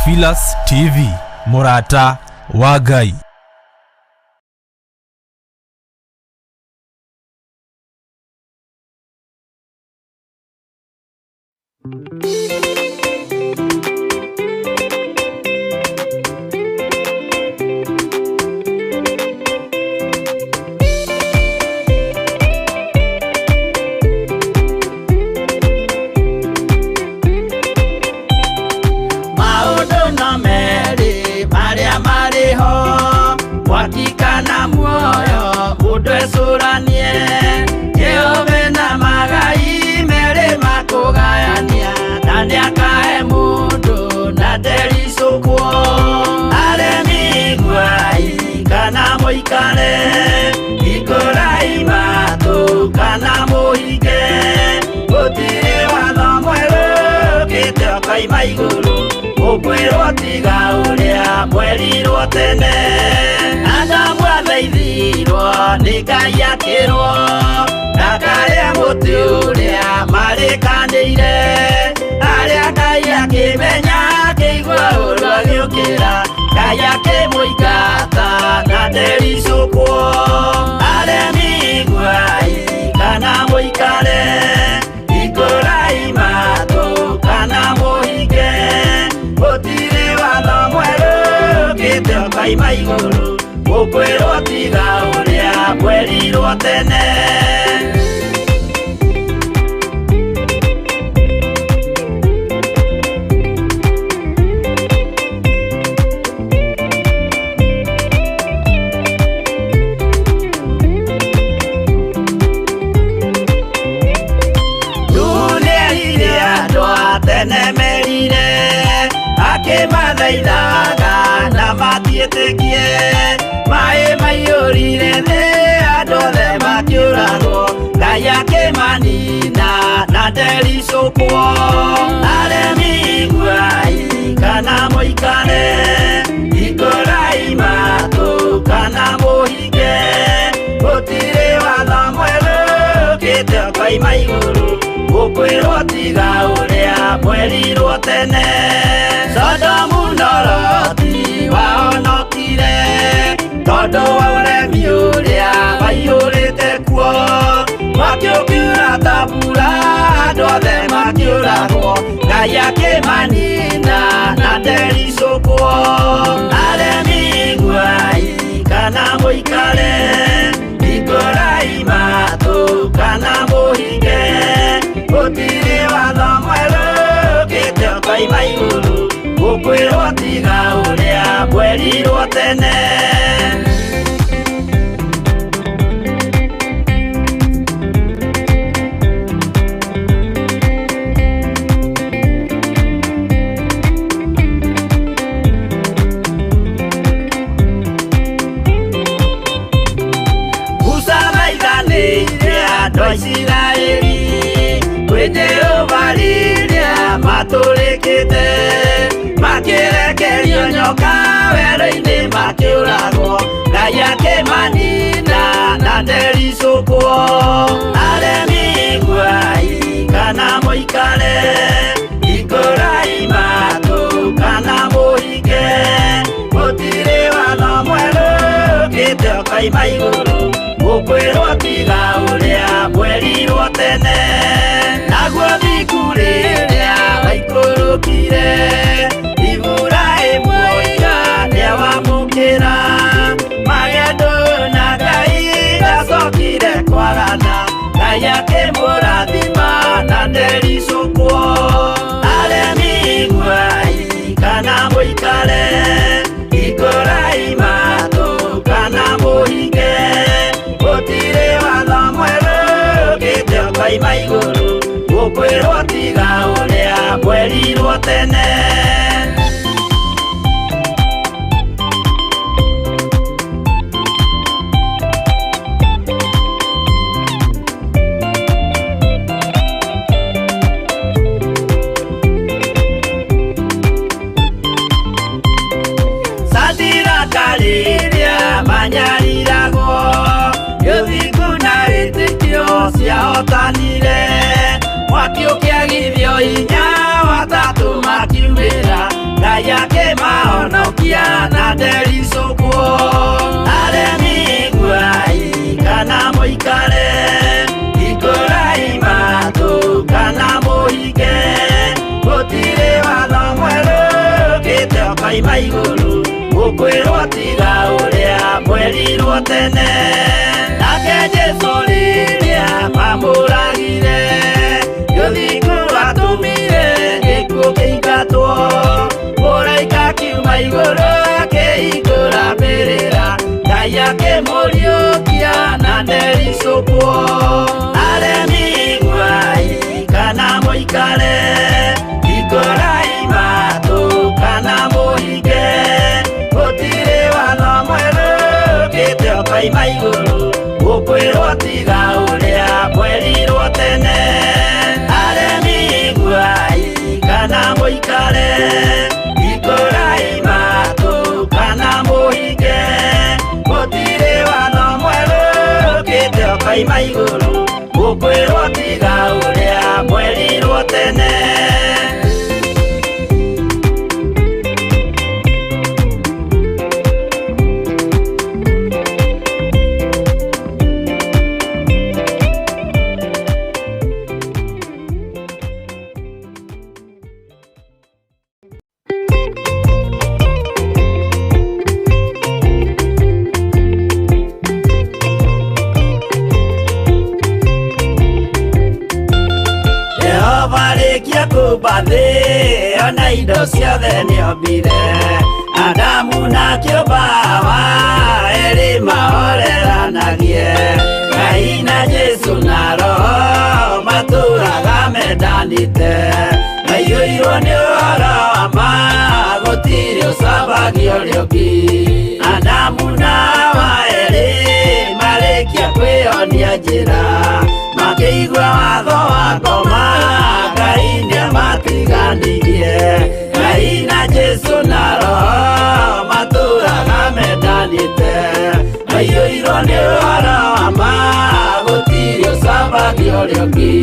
Theophilus TV, mũrata wa Ngai. Maũndũ no merĩ marĩa marĩ ho, mwaki kana muoyo, mũndũ ecũranie. Jehova na magai merĩ makũgayania, na nĩakahe mũndũ na ndericũkwo. Aremi iguai kana mũikare, hingũrai matũ kana mũhinge, gũtirĩ watho mwerũ ũkĩte ũkoima igũrũ, ũkwĩrwo tiga ũrĩa mwerirwo tene. Adamu athaithirwo nĩ Ngai akĩrwo ndakarĩa mũtĩ ũrĩa marĩkanĩire, arĩa Ngai akĩmenya akĩigua ũru agĩũkĩra, Ngai akĩmũingata na ndericũkwo. Aremi iguai kana mũikare, hingũrai matũ kana mũhinge, gũtirĩ watho mwerũ ũkĩte ũkoima igũrũ, ũkwĩrwo tiga ũrĩa mwerirwo tene. Nĩerire andũ a tene merire, akĩmathaithaga na matiĩtĩkie, maĩ maiyũrire thĩ andũ othe makĩũragwo, Ngai akĩmanina na ndericũkwo. Aremi iguai kana mũikare, hingũrai matũ kana mũhinge, gũtirĩ watho mwerũ ũkĩte ũkoima igũrũ, ũkwĩrwo tiga ũrĩa mwerirwo tene. Sodomu na Loti wahonokire tondũ wa ũremi ũrĩa waiyũrĩte kuo, mwaki ũkiura ta mbura andũ othe makĩũragwo, Ngai akĩmanina na ndericũkwo. Aremi iguai kana mũikare, hingũrai matũ kana mũhinge, gũtirĩ watho mwerũ ũkĩte ũkoima igũrũ, ũkwĩrwo tiga ũrĩa mwerirwo tene. Musa thaithanĩire andũ a Isiraeli kwĩ Jehova rĩrĩa matũrĩkĩte, makĩrekerio nyoka werũ-inĩ makĩũragwo, Ngai akĩmanina na ndericũkwo. Aremi iguai kana mũikare, hingũrai matũ kana mũhinge, gũtirĩ watho mwerũ ũkĩte ũkoima igũrũ, ũkwĩrwo tiga ũrĩa mwerirwo tene. Naguo thingu rĩrĩa waikũrũkire, Iburahĩmu oiga nĩawamũkĩra, magendo na Ngai ndacokire kwagana, Ngai akĩmũrathima na ndericũkwo. Aremi iguai kana mũikare, hingũrai matũ kana mũhinge, gũtirĩ watho mwerũ ũkĩte ũkoima igũrũ, ũkwĩrwo tiga ũrĩa mwerirwo tene. Sadiraka rĩrĩa manyariragwo, gĩthingu na wĩtĩkio ciahotanire, mwaki ũkĩagithio hinya watatũ makiumĩra, Ngai akĩmateithia. Akamahonokia na ndericũkwo. Aremi iguai kana mũikare, hingũrai matũ kana mũhinge, gũtirĩ watho mwerũ ũkĩte ũkoima igũrũ, ũkwĩrwo tiga ũrĩa mwerirwo tene. Nake Jesũ rĩrĩa mamũragire, rũthingo rwatũmire gĩkuũ kĩingatwo, mũraika akiuma igũrũ akĩhingũra mbĩrĩra, Ngai akĩmũriũkia na ndericũkwo. Aremi iguai kana mũikare, hingũrai matũ kana mũhinge, gũtirĩ watho mwerũ ũkĩte ũkoima igũrũ, ũkwĩrwo tiga ũrĩa mwerirwo tene. Aremi iguai kana mũikare, hingũrai matũ kana mũhinge, gũtirĩ watho mwerũ ũkĩte ũkoima igũrũ, ũkwĩrwo tiga ũrĩa mwerirwo tene. Jehova arĩkia kũmba thĩ ona indo ciothe nĩombire, Adamu na akĩũmba Hawa erĩ mahoreranagie, Ngai na Jesũ na Roho matũraga mendanĩte, maiyũirwo nĩ ũhoro wa ma gũtirĩ ũcambagia ũrĩa ũngĩ. Adamu na Hawa erĩ marĩkia kwĩyonia njĩra, makĩigua watho wa ngoma, Ngai nĩamatiganirie. Ngai na Jesũ na Roho matũraga mendanĩte, maiyũirwo nĩ ũhoro wa ma gũtirĩ ũcambagia ũrĩa ũngĩ.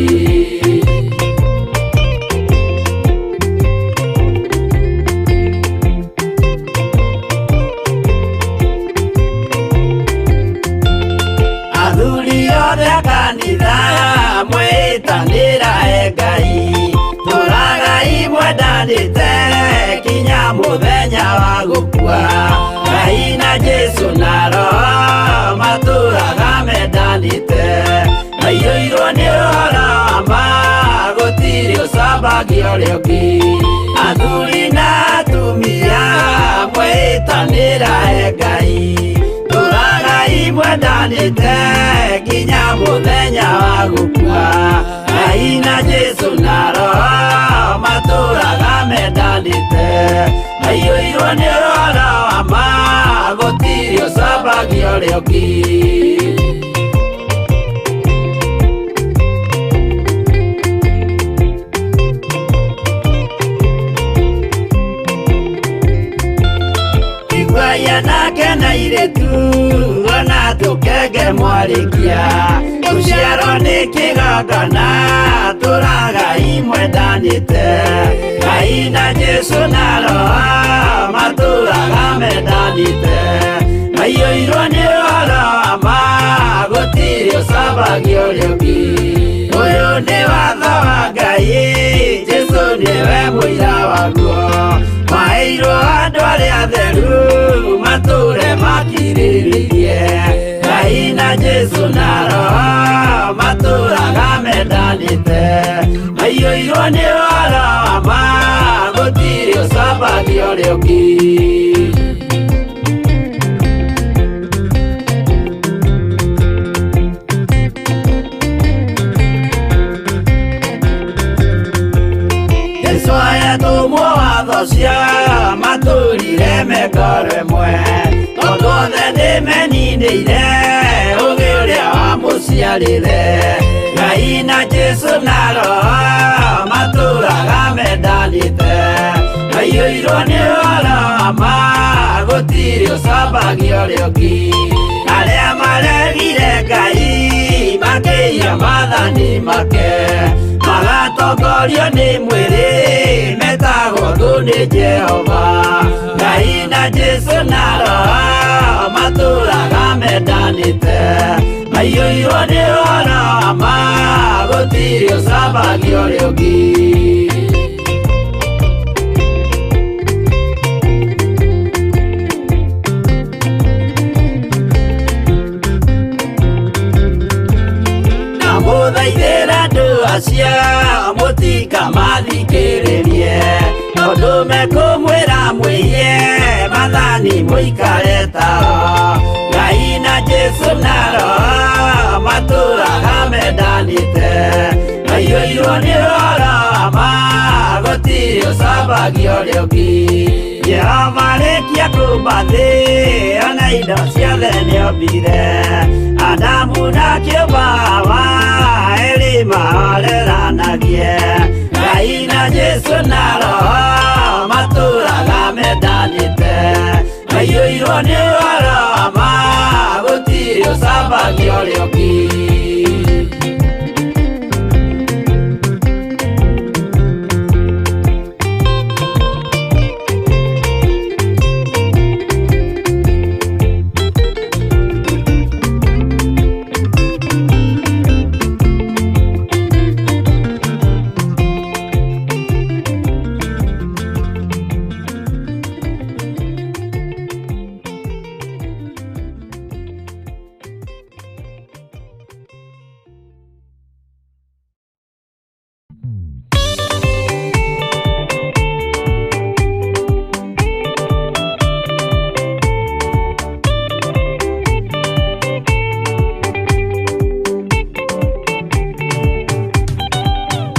Athuri othe a kanitha mwĩtanĩra e Ngai, tũragai mwendanĩte kinya mũthenya wa gũkua. Ngai na Jesũ na Roho matũraga mendanĩte, maiyũirwo nĩ ũhoro wa ma gũtirĩ ũcambagia ũrĩa ũngĩ. Athuri na atumia mwĩtanĩra e Ngai, tũragai mwendanĩte nginya mũthenya wa gũkua. Ngai na Jesũ na Roho matũraga mendanĩte, maiyũirwo nĩ ũhoro wa ma gũtirĩ ũcambagia ũrĩa ũngĩ. Iguai anake na airĩtu ona tũkenge mwarĩkia, rũciaro nĩ kĩgongona tũragai mwendanĩte, Ngai na Jesũ na Roho matũraga mendanĩte, maiyũirwo nĩ ũhoro wa ma gũtirĩ ũcambagia ũrĩa ũngĩ. Ũyũ nĩ watho wa Ngai, Jesũ nĩwe mũira waguo, maheirwo andũ arĩa atheru matũre makirĩrĩirie. Ngai na Jesũ na Roho matũraga mendanĩte, maiyũirwo nĩ ũhoro wa ma gũtirĩ ũcambagia ũrĩa ũngĩ. Jesũ ayatũmwo watho cia matũrire mekoro ĩmwe, tondũ othe nĩmeninĩire ũgĩ ũrĩa wamũciarire. Ngai na Jesũ na Roho matũraga mendanĩte, maiyũirwo nĩ ũhoro wa ma gũtirĩ ũcambagia ũrĩa ũngĩ. Arĩa maregire Ngai makĩiya maathani make, magatongorio nĩ mwĩrĩ metagwo thũ nĩ Jehova. Jesu na Roho matũraga mendanĩte maiyũirwo nĩ ũhoro wa ma gũtirĩ ũcambagia ũrĩa ũngĩ. Ndamũthaithĩra andũ acio mũtikamathikĩrĩrie tondũ mekũmwĩra mwĩhie mathani mũikare tao. Ngai na Jesu na Roho matũraga mendanĩte maiyũirwo nĩ ũhoro wa ma gũtirĩ ũcambagia ũrĩa ũngĩ. Jehova arĩkia kũũmba thĩ ona indo ciothe nĩombire Adamu na kĩũmba Hawa erĩ mahoreranagie. Ngai na Jesu na Roho matũraga mendanĩte maiyũirwo nĩ ũhoro wa ma gũtirĩ ũcambagia ũrĩa ũngĩ.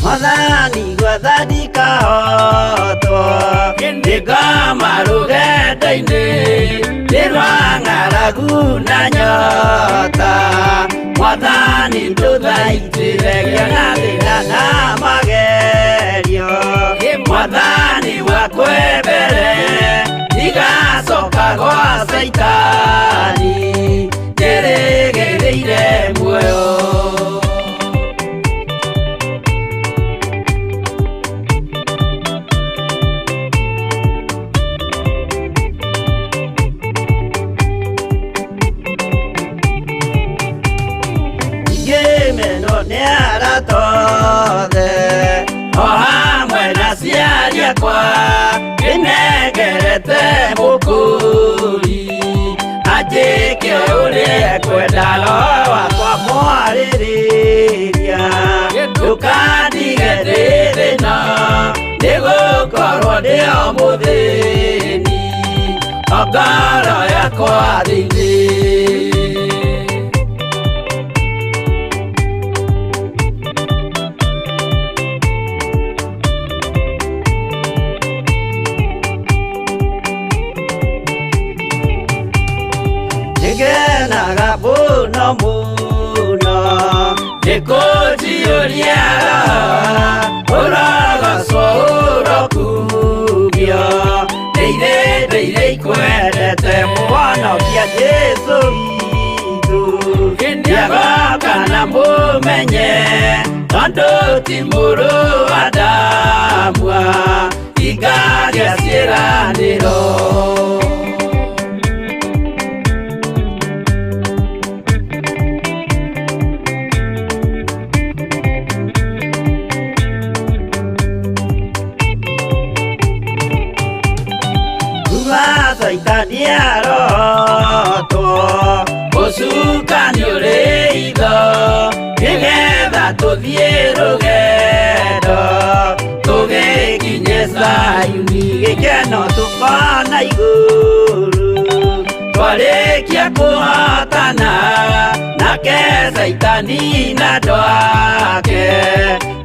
Mwathani gwetha ndikahotwo ndĩngoma rũgendo-inĩ nĩ rwa ng'aragu na nyota. Mwathani ndũthaitĩre ngĩona thĩna na magerio Mwathani wakwe mbere ndigacoka gwa Caitani ndĩrĩgĩrĩire muoyo. Ngĩmenwo nĩ arata othe o hamwe na aciari akwa ndĩnengerete mũkũri anjĩke ũrĩa ekwenda Roho wakwa mwarĩrĩria ndũkandige ndĩ thĩna nĩgũkorwo ndĩ o mũthĩni o ngoro yakwa thĩinĩ. Nĩngenaga mũno mũno nĩkũnjiyũria Roho ũrogocwo ũrokumio ndĩire ndĩire ikwendete Mũhonokia Jesũ witũ nĩagoka na mũmenye tondũ ti mũrũ wa Adamu hingagia ciĩranĩro. Caitani arotwo ũcukani ũrĩ itho nĩgetha tũthiĩ rũgendo tũgĩkinye Zayuni gĩkeno tũkona igũrũ twarĩkia kũhotana nake Caitani na andũ ake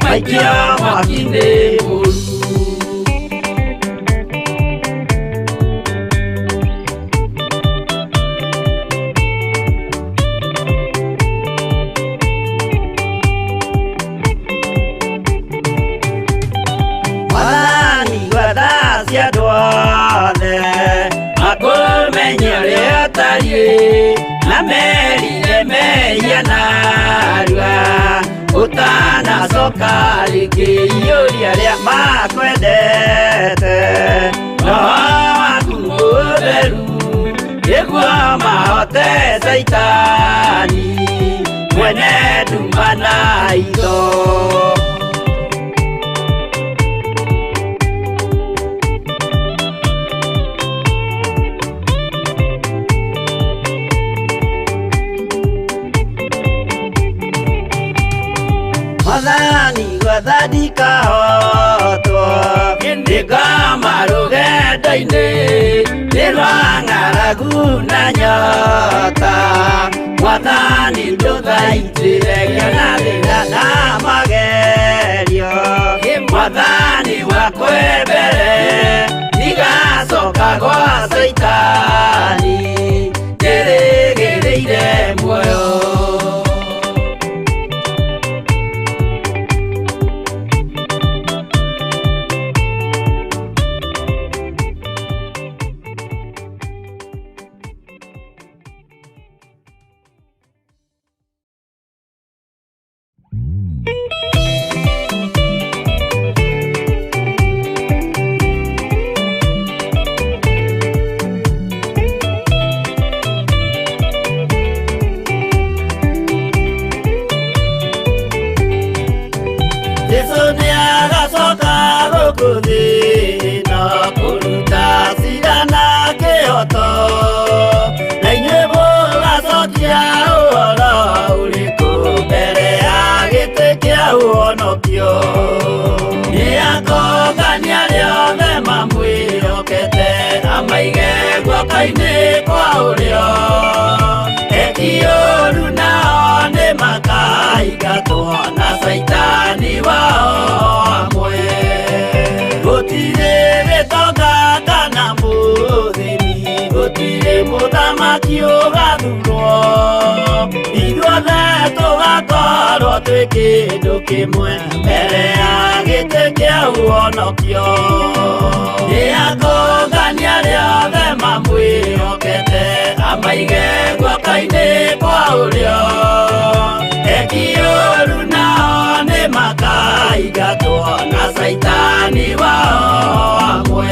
maikio mwaki-inĩ mũru. Mwathani gwetha cia andũ othe makũmenye ũrĩa ũtariĩ na merire mehia narua ũtanacoka rĩngĩ iyũria arĩa makwendete Roho waku mũtheru mahote Caitani mwene nduma na itho. Mwathani gwatha ndikahotwo nĩngoma rũgendo-inĩ nĩ rwa ng'aragu na nyota. Mwathani ndũthaitĩre ngĩona thĩna na magerio. Mwathani wakwa mbere ndigacoka gwa Caitani ndĩrĩgĩrĩire muoyo. Jesu nĩagacoka gũkũ thĩ na kũruta cira na kĩhoto, na inyuĩ mũgacokia ũhoro ũrĩkũ mbere ya gĩtĩ kĩa ũhonokio. Nĩakongania arĩa othe mamwĩhokete amaige guoko-inĩ kwa ũrĩo. Eki ũũru nao nĩmakaingatwo na Caitani wao hamwe. Gũtirĩ gĩtonga kana mũthĩni, gũtirĩ mũthamaki ũgathurwo. Ithuothe tũgakorwo twĩ kĩndũ kĩmwe mbere ya gĩtĩ kĩa ũhonokio. Nĩakongania arĩa othe mamwĩhokete amaige guoko-inĩ kwa ũrĩo. Eki ũũru nao nĩmakaingatwo na Caitani wao hamwe.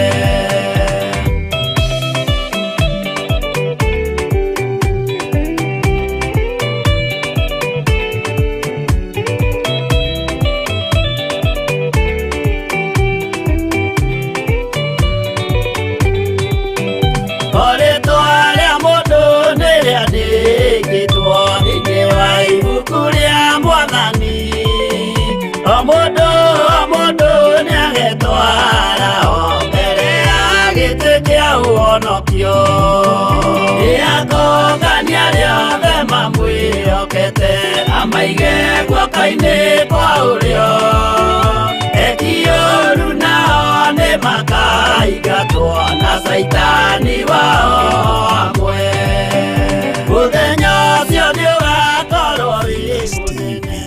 Ũhonokio. Nĩakongania arĩa othe mamwĩhokete amaige guoko-inĩ kwa ũrĩo. Eki ũũru nao nĩmakaingatwo na Caitani wao hamwe. Mũthenya ũcio nĩũgakorwo wĩ mũnene.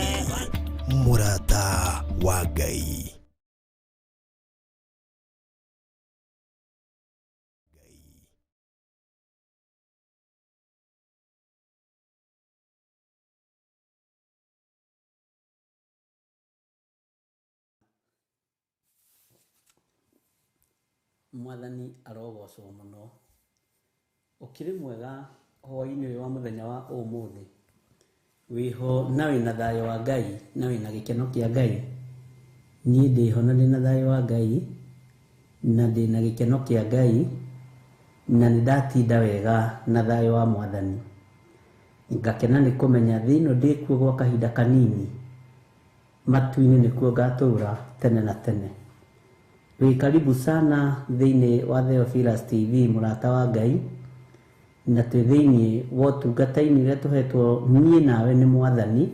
Mũrata wa Ngai. Mwathani arogocwo mũno. Ũkĩrĩ mwega hwaĩ-inĩ ũyũ wa mũthenya wa ũmũthĩ. Wĩho na wĩna thayũ wa Ngai na wĩna gĩkeno kĩa Ngai. Niĩ ndĩho na ndĩna thayũ wa Ngai na ndĩna gĩkeno kĩa Ngai na nĩndatinda wega na thayũ wa Mwathani. Ngakena nĩ kũmenya thĩ ĩno ndĩkuo gwa kahinda kanini, matu-inĩ nĩkuo ngatũra tene na tene. Wĩ karibu sana thĩinĩ wa Theophilus TV mũrata wa Ngai, na twĩ thĩinĩ wa ũtungata-inĩ ũrĩa tũhetwo niĩ nawe nĩ Mwathani,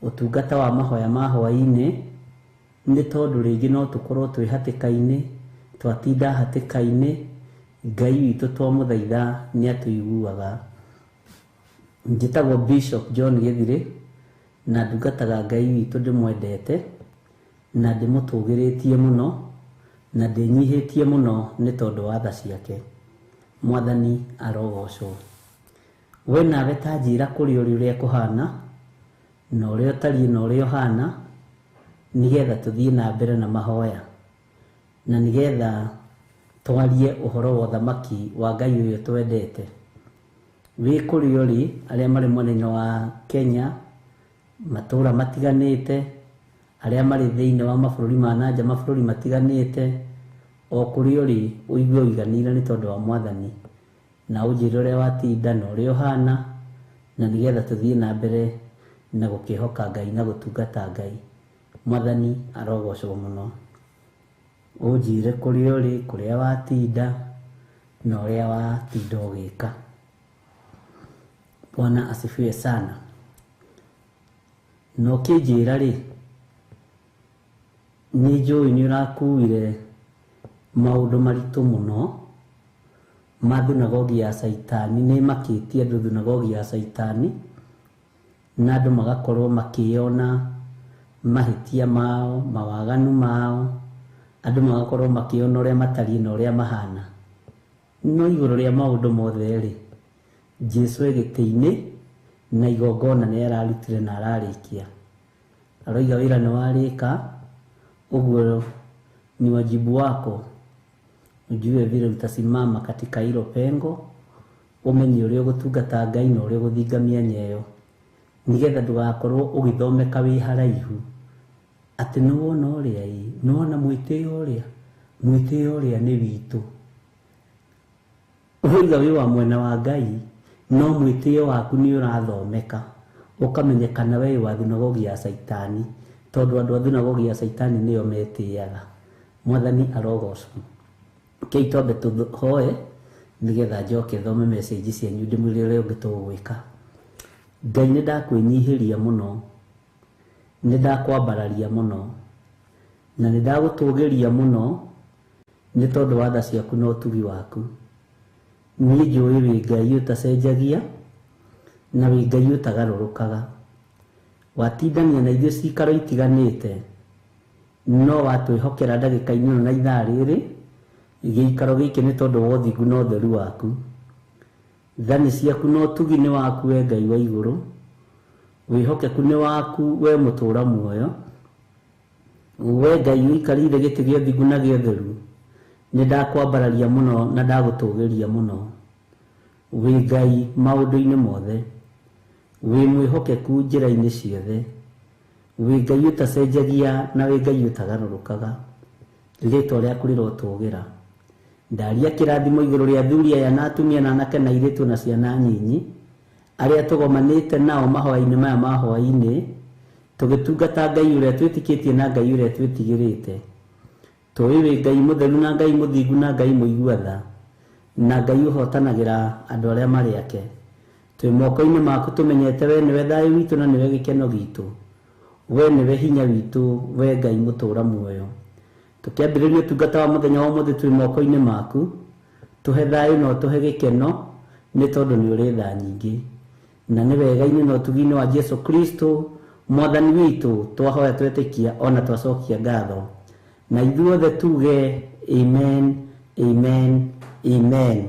ũtungata wa mahoya ma hwaĩ-inĩ, nĩ tondũ rĩngĩ no tũkorwo twĩ hatĩka-inĩ, twatinda hatĩka-inĩ, Ngai witũ twamũthaitha nĩ atũiguaga. Njĩtagwo Bishop John Gĩthirĩ na ndungataga Ngai witũ ndĩmwendete na ndĩmũtũgĩrĩtie mũno na ndĩnyihĩtie mũno nĩ tondũ wa tha ciake. Mwathani arogocwo. We nawe ta njĩra kũrĩ ũrĩ ũrĩa kũhana na ũrĩa ũtariĩ na ũrĩa ũhana, nĩgetha tũthiĩ na mbere na mahoya na nĩgetha twarie ũhoro wa ũthamaki wa Ngai ũyũ twendete. Wĩ kũrĩa ũrĩ, arĩa marĩ mwena-inĩ wa Kenya, matũra matiganĩte, arĩa marĩ thĩinĩ wa mabũrũri ma nanja, mabũrũri matiganĩte, o kũrĩa ũrĩ ũigue ũiganĩire nĩ tondũ wa Mwathani, na ũnjĩre ũrĩa watinda na ũrĩa ũhana, na nĩgetha tũthiĩ na mbere na gũkĩhoka Ngai na gũtungata Ngai. Mwathani arogocwo mũno. Ũnjĩre kũrĩa ũrĩ, kũrĩa watinda na ũrĩa watinda ũgĩka. Bwana asifiwe sana. Na ũkĩnjĩra rĩ, nĩ njũĩ nĩ ũrakuire maũndũ maritũ mũno ma thunagogi ya Caitani, nĩ makĩtie andũ thunagogi ya Caitani, na andũ magakorwo makĩona mahĩtia mao, mawaganu mao, andũ magakorwo makĩona ũrĩa matariĩ na ũrĩa mahana. No igũrũ rĩa maũndũ mothe rĩ, Jesu e gĩtĩ-inĩ na igongona nĩ ararutire na ararĩkia. Aroiga wĩra nĩ warĩka, ũguo ni wajibu wako ujue vile utasimama katika hilo pengo, umenye ũrĩa ũgũtungata Ngai na ũrĩa ũgũthinga mĩanya ĩyo, nĩgetha ndũgakorwo ũgĩthomeka wĩ haraihu atĩ nĩwona ũrĩa ĩ, nĩwona mwĩtĩo ũrĩa, mwĩtĩo ũrĩa nĩ witũ. Ũroiga wĩ wa mwena wa Ngai, no mwĩtĩo waku nĩ ũrathomeka, ũkamenyekana we wĩ wa thunagogi ya Caitani, tondũ andũ a thunagogi ya Caitani nĩo metĩaga. Mwathani arogocwo. Kei twambe tũhoe nĩgetha njoke thome message cianyu ndĩmwĩre ũrĩa ũngĩ tũgwĩka. Ngai nĩ ndakwĩnyihĩria mũno, nĩ ndakwambararia mũno, na nĩ ndagũtũgĩria mũno nĩ tondũ wa tha ciaku na ũtugi waku. Niĩ njũĩ wĩ Ngai ũtacenjagia na wĩ Ngai ũtagarũrũkaga. Watindania na ithuĩ cikaro itiganĩte, no watwĩhokera ndagĩka-inĩ ĩno na ithaa rĩrĩ gĩikaro gĩkĩ nĩ tondũ wa ũthingu na ũtheru waku. Thani ciaku na ũtugi nĩ waku we Ngai wa igũrũ, wĩhokeku nĩ waku we mũtũra muoyo. We Ngai ũikarĩire gĩtĩ gĩa ũthingu na gĩa ũtheru, nĩ ndakwambararia mũno na ndagũtũgĩria mũno. Wĩ Ngai maũndũ-inĩ mothe, wĩ mwĩhokeku njĩra-inĩ ciothe, wĩ Ngai ũtacenjagia na wĩ Ngai ũtagarũrũkaga. Rĩtwa rĩaku rĩrotũgĩra. Ndaria kĩrathimo igũrũ rĩa athuri aya na atumia na anake na airĩtu na ciana nyinyi, arĩa tũgomanĩte nao mahoya-inĩ maya ma hwaĩ-inĩ, tũgĩtungata Ngai ũrĩa twĩtĩkĩtie na Ngai ũrĩa twĩtigĩrĩte. Tũĩ wĩ Ngai mũtheru na Ngai mũthingu na Ngai mũigua tha, na Ngai ũhotanagĩra andũ arĩa marĩ ake. Twĩ moko-inĩ maku tũmenyete we nĩwe thayũ witũ na nĩwe gĩkeno gitũ, we nĩwe hinya witũ, we Ngai mũtũra muoyo. Tũkĩambĩrĩria ũtungata wa mũthenya wa ũmũthĩ twĩ moko-inĩ maku, tũhe thayũ na ũtũhe gĩkeno nĩ tondũ nĩ ũrĩ tha nyingĩ. Na nĩ wega-inĩ na ũtugi-inĩ wa Jesu Kristo Mwathani witũ twahoya twetĩkia ona twacokia ngatho. Na ithuothe tuge amen, amen, amen.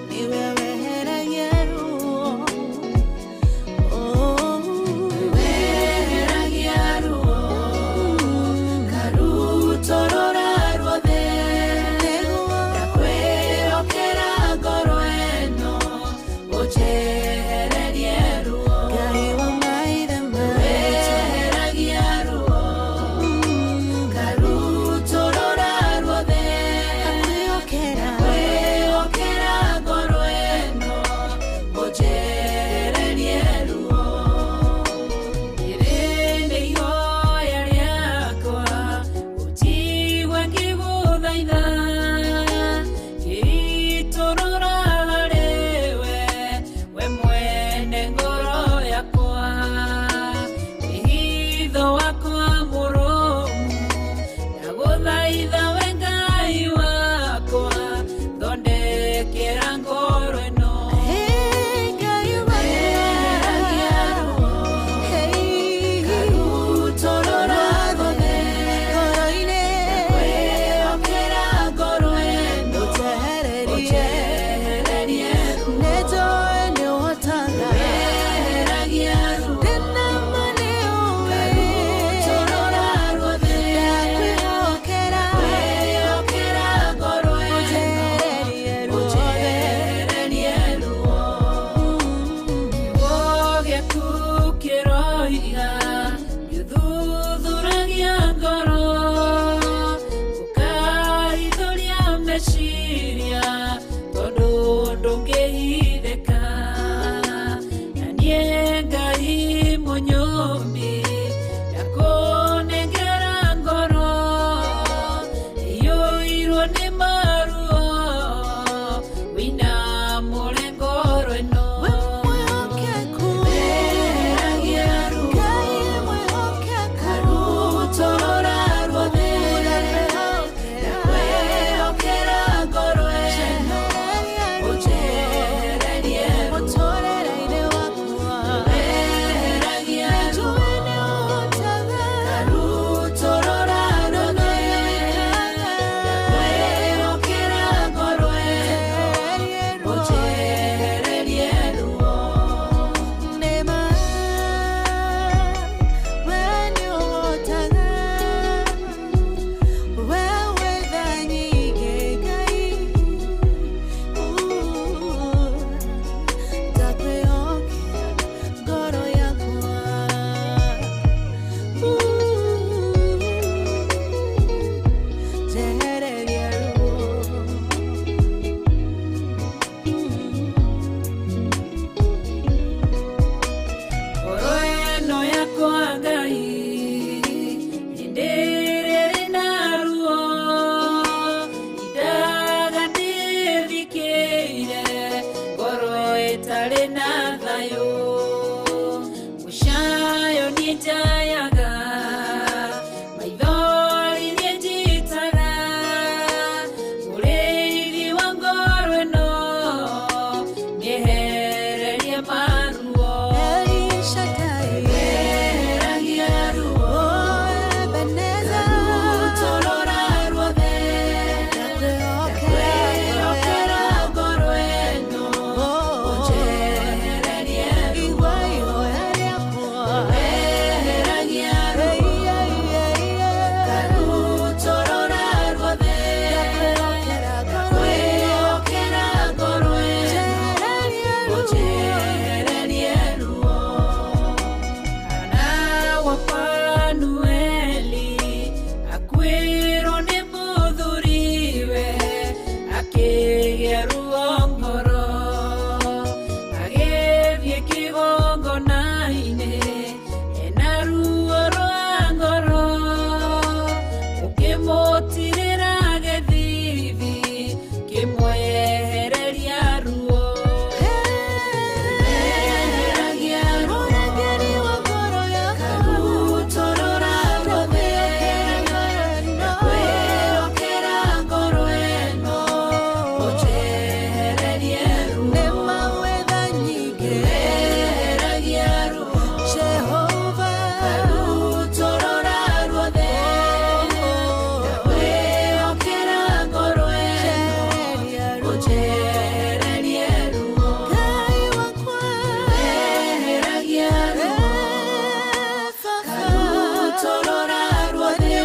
Niwe wehere meciria tondũ ndũngĩhithĩka na niĩ Ngai mũnyũmbi ndakũnengera ngoro iyũirwo nĩ maruo wĩna mũrengoro ĩno Weheragia ruo karutorora ruothe ndakwĩhokera ngoro ĩno ũnjehererie ruo Weheragia ruo karutorora ruothe ndakwĩhokera ngoro ĩno ũnjehererie ruo. Ngoro ĩno yakwa Ngai nĩndĩrĩrĩ na ruo indaga ndĩthikĩire ngoro ĩtarĩ na thayũ mũcayo niĩ njayaga maithori niĩ njitaga mũrĩithi wa ngoro ĩno nĩehererie maruo. Weheragia ruo karutorora ruothe ndakwĩhokera ngoro ĩno ũnjehererie ruo. Weheragia ruo karutorora ruothe ndakwĩhokera ngoro ĩno ũnjehererie ruo. Hana wa Fanueli akuĩrwo nĩ mũthuriwe akĩgĩa ruo ngoro agĩthiĩ kĩgongona-inĩ ena ruo rwa ngoro ũkĩmũtirĩra gĩthithi kĩmwehereria ruo. Weheragia ruo karutorora ruothe ndakwĩhokera ngoro ĩno ũnjehererie ruo. Weheragia ruo karutorora ruothe ndakwĩhokera ngoro ĩno ũnjehererie ruo. Weheragia ruo karutorora ruothe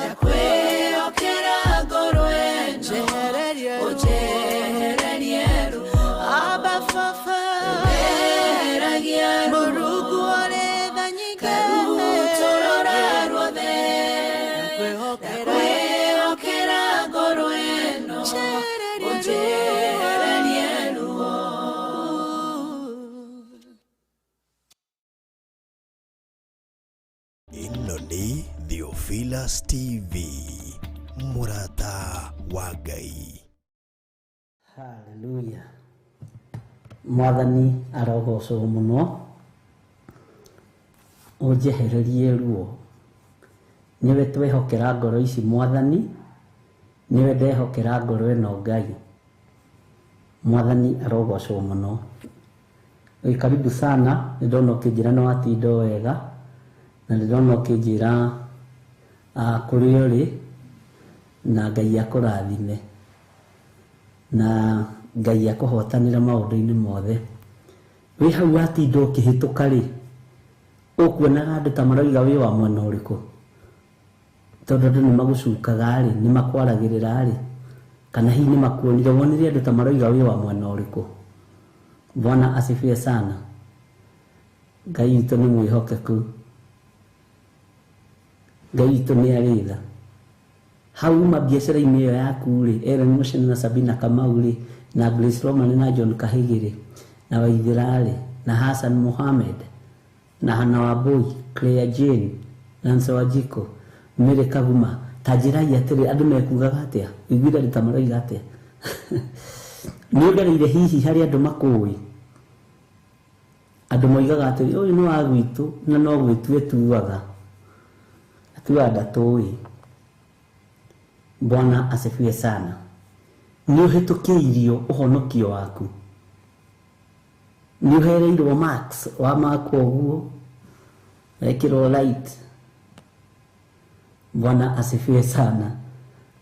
ndakwĩhokera ngoro ĩno ũnjehererie ruo. Weheragia ruo karutorora ruothe ndakwĩhokera ngoro ĩno ũnjehererie ruo. Ĩno nĩ Theophilus TV, mũrata wa Ngai. Haleluya. Mwathani arogocwo mũno ũnjehererie ruo nĩwe twehokera ngoro ici Mwathani nĩwe ndehokera ngoro ĩno Ngai. Mwathani arogocwo mũno. Ĩ karibu sana nĩ ndona ũkĩnjĩra nĩ watinda wega na nĩ ndona ũkĩnjĩra kũrĩa ũrĩ na Ngai akũrathime na Ngai akũhotanĩre maũndũ-inĩ mothe. Wĩ hau watinda ũkĩhĩtũka rĩ ũkuonaga andũ ta maroiga wĩ wa mwena ũrĩkũ tondũ andũ nĩ magũcukaga rĩ nĩ makwaragĩrĩra rĩ kana hihi nĩ makuonire wonire andũ ta maroiga wĩ wa mwena ũrĩkũ. Bwana asifiwe sana. Ngai witũ nĩ mwĩhokeku. Ngai witũ nĩ arĩ tha. Hau uma biacara-inĩ ĩyo yaku rĩ, Ellen Muchene na Sabina Kamau rĩ, na Grace Roman na John Kahigiri na Waithera rĩ, na Hassan Mohamed na Hannah Wambui, Claire Jane, Nancy Wanjikũ, Mary Kaguma. Ta njĩrai atĩrĩ, andũ mekugaga atĩa? Ũiguire andũ ta maroiga atĩa? Nĩ ũgereire hihi harĩ andũ makũĩ? Andũ moigaga atĩrĩ, ũyũ nĩ wa gwitũ na no gwĩtua etuaga. Atuaga ndatũĩ. Bwana asifiwe sana. Nĩ ũhĩtũkĩirio ũhonokio waku. Nĩ ũhereirwo marks, wa makwo ũguo, wekĩrwo light. Bwana asifiwe sana.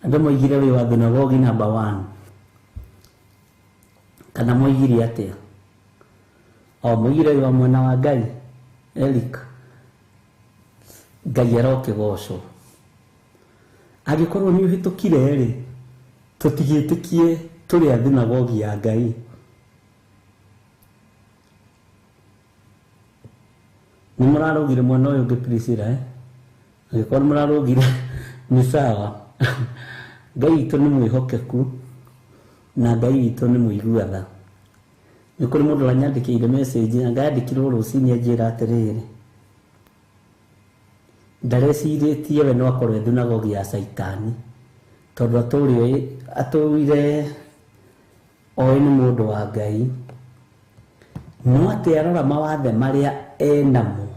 Andũ moigire wĩ wa thunagogi number 1. Kana moigire atĩa? O moigire wĩ wa mwena wa Ngai. Eric, Ngai arokĩgocwo. Angĩkorwo nĩ ũhĩtũkire rĩ, tũtigĩtĩkie tũrĩ a thunagogi ya Ngai. Nĩ mũrarũgire mwena ũyũ ũngĩ Priscilla, eh? Angĩkorwo nĩ mũrarũgire nĩ sawa. Ngai witũ nĩ mwĩhokeku na Ngai witũ nĩ mũigua tha. Nĩ kũrĩ mũndũ ũranyandĩkĩire message na ngayandĩkirwo rũcinĩ anjĩra atĩrĩrĩ, ndarecirĩtie we no akorwo e thunagogi ya Caitani tondũ atũire oĩ nĩ mũndũ wa Ngai, no atĩ arora mawathe marĩa enamo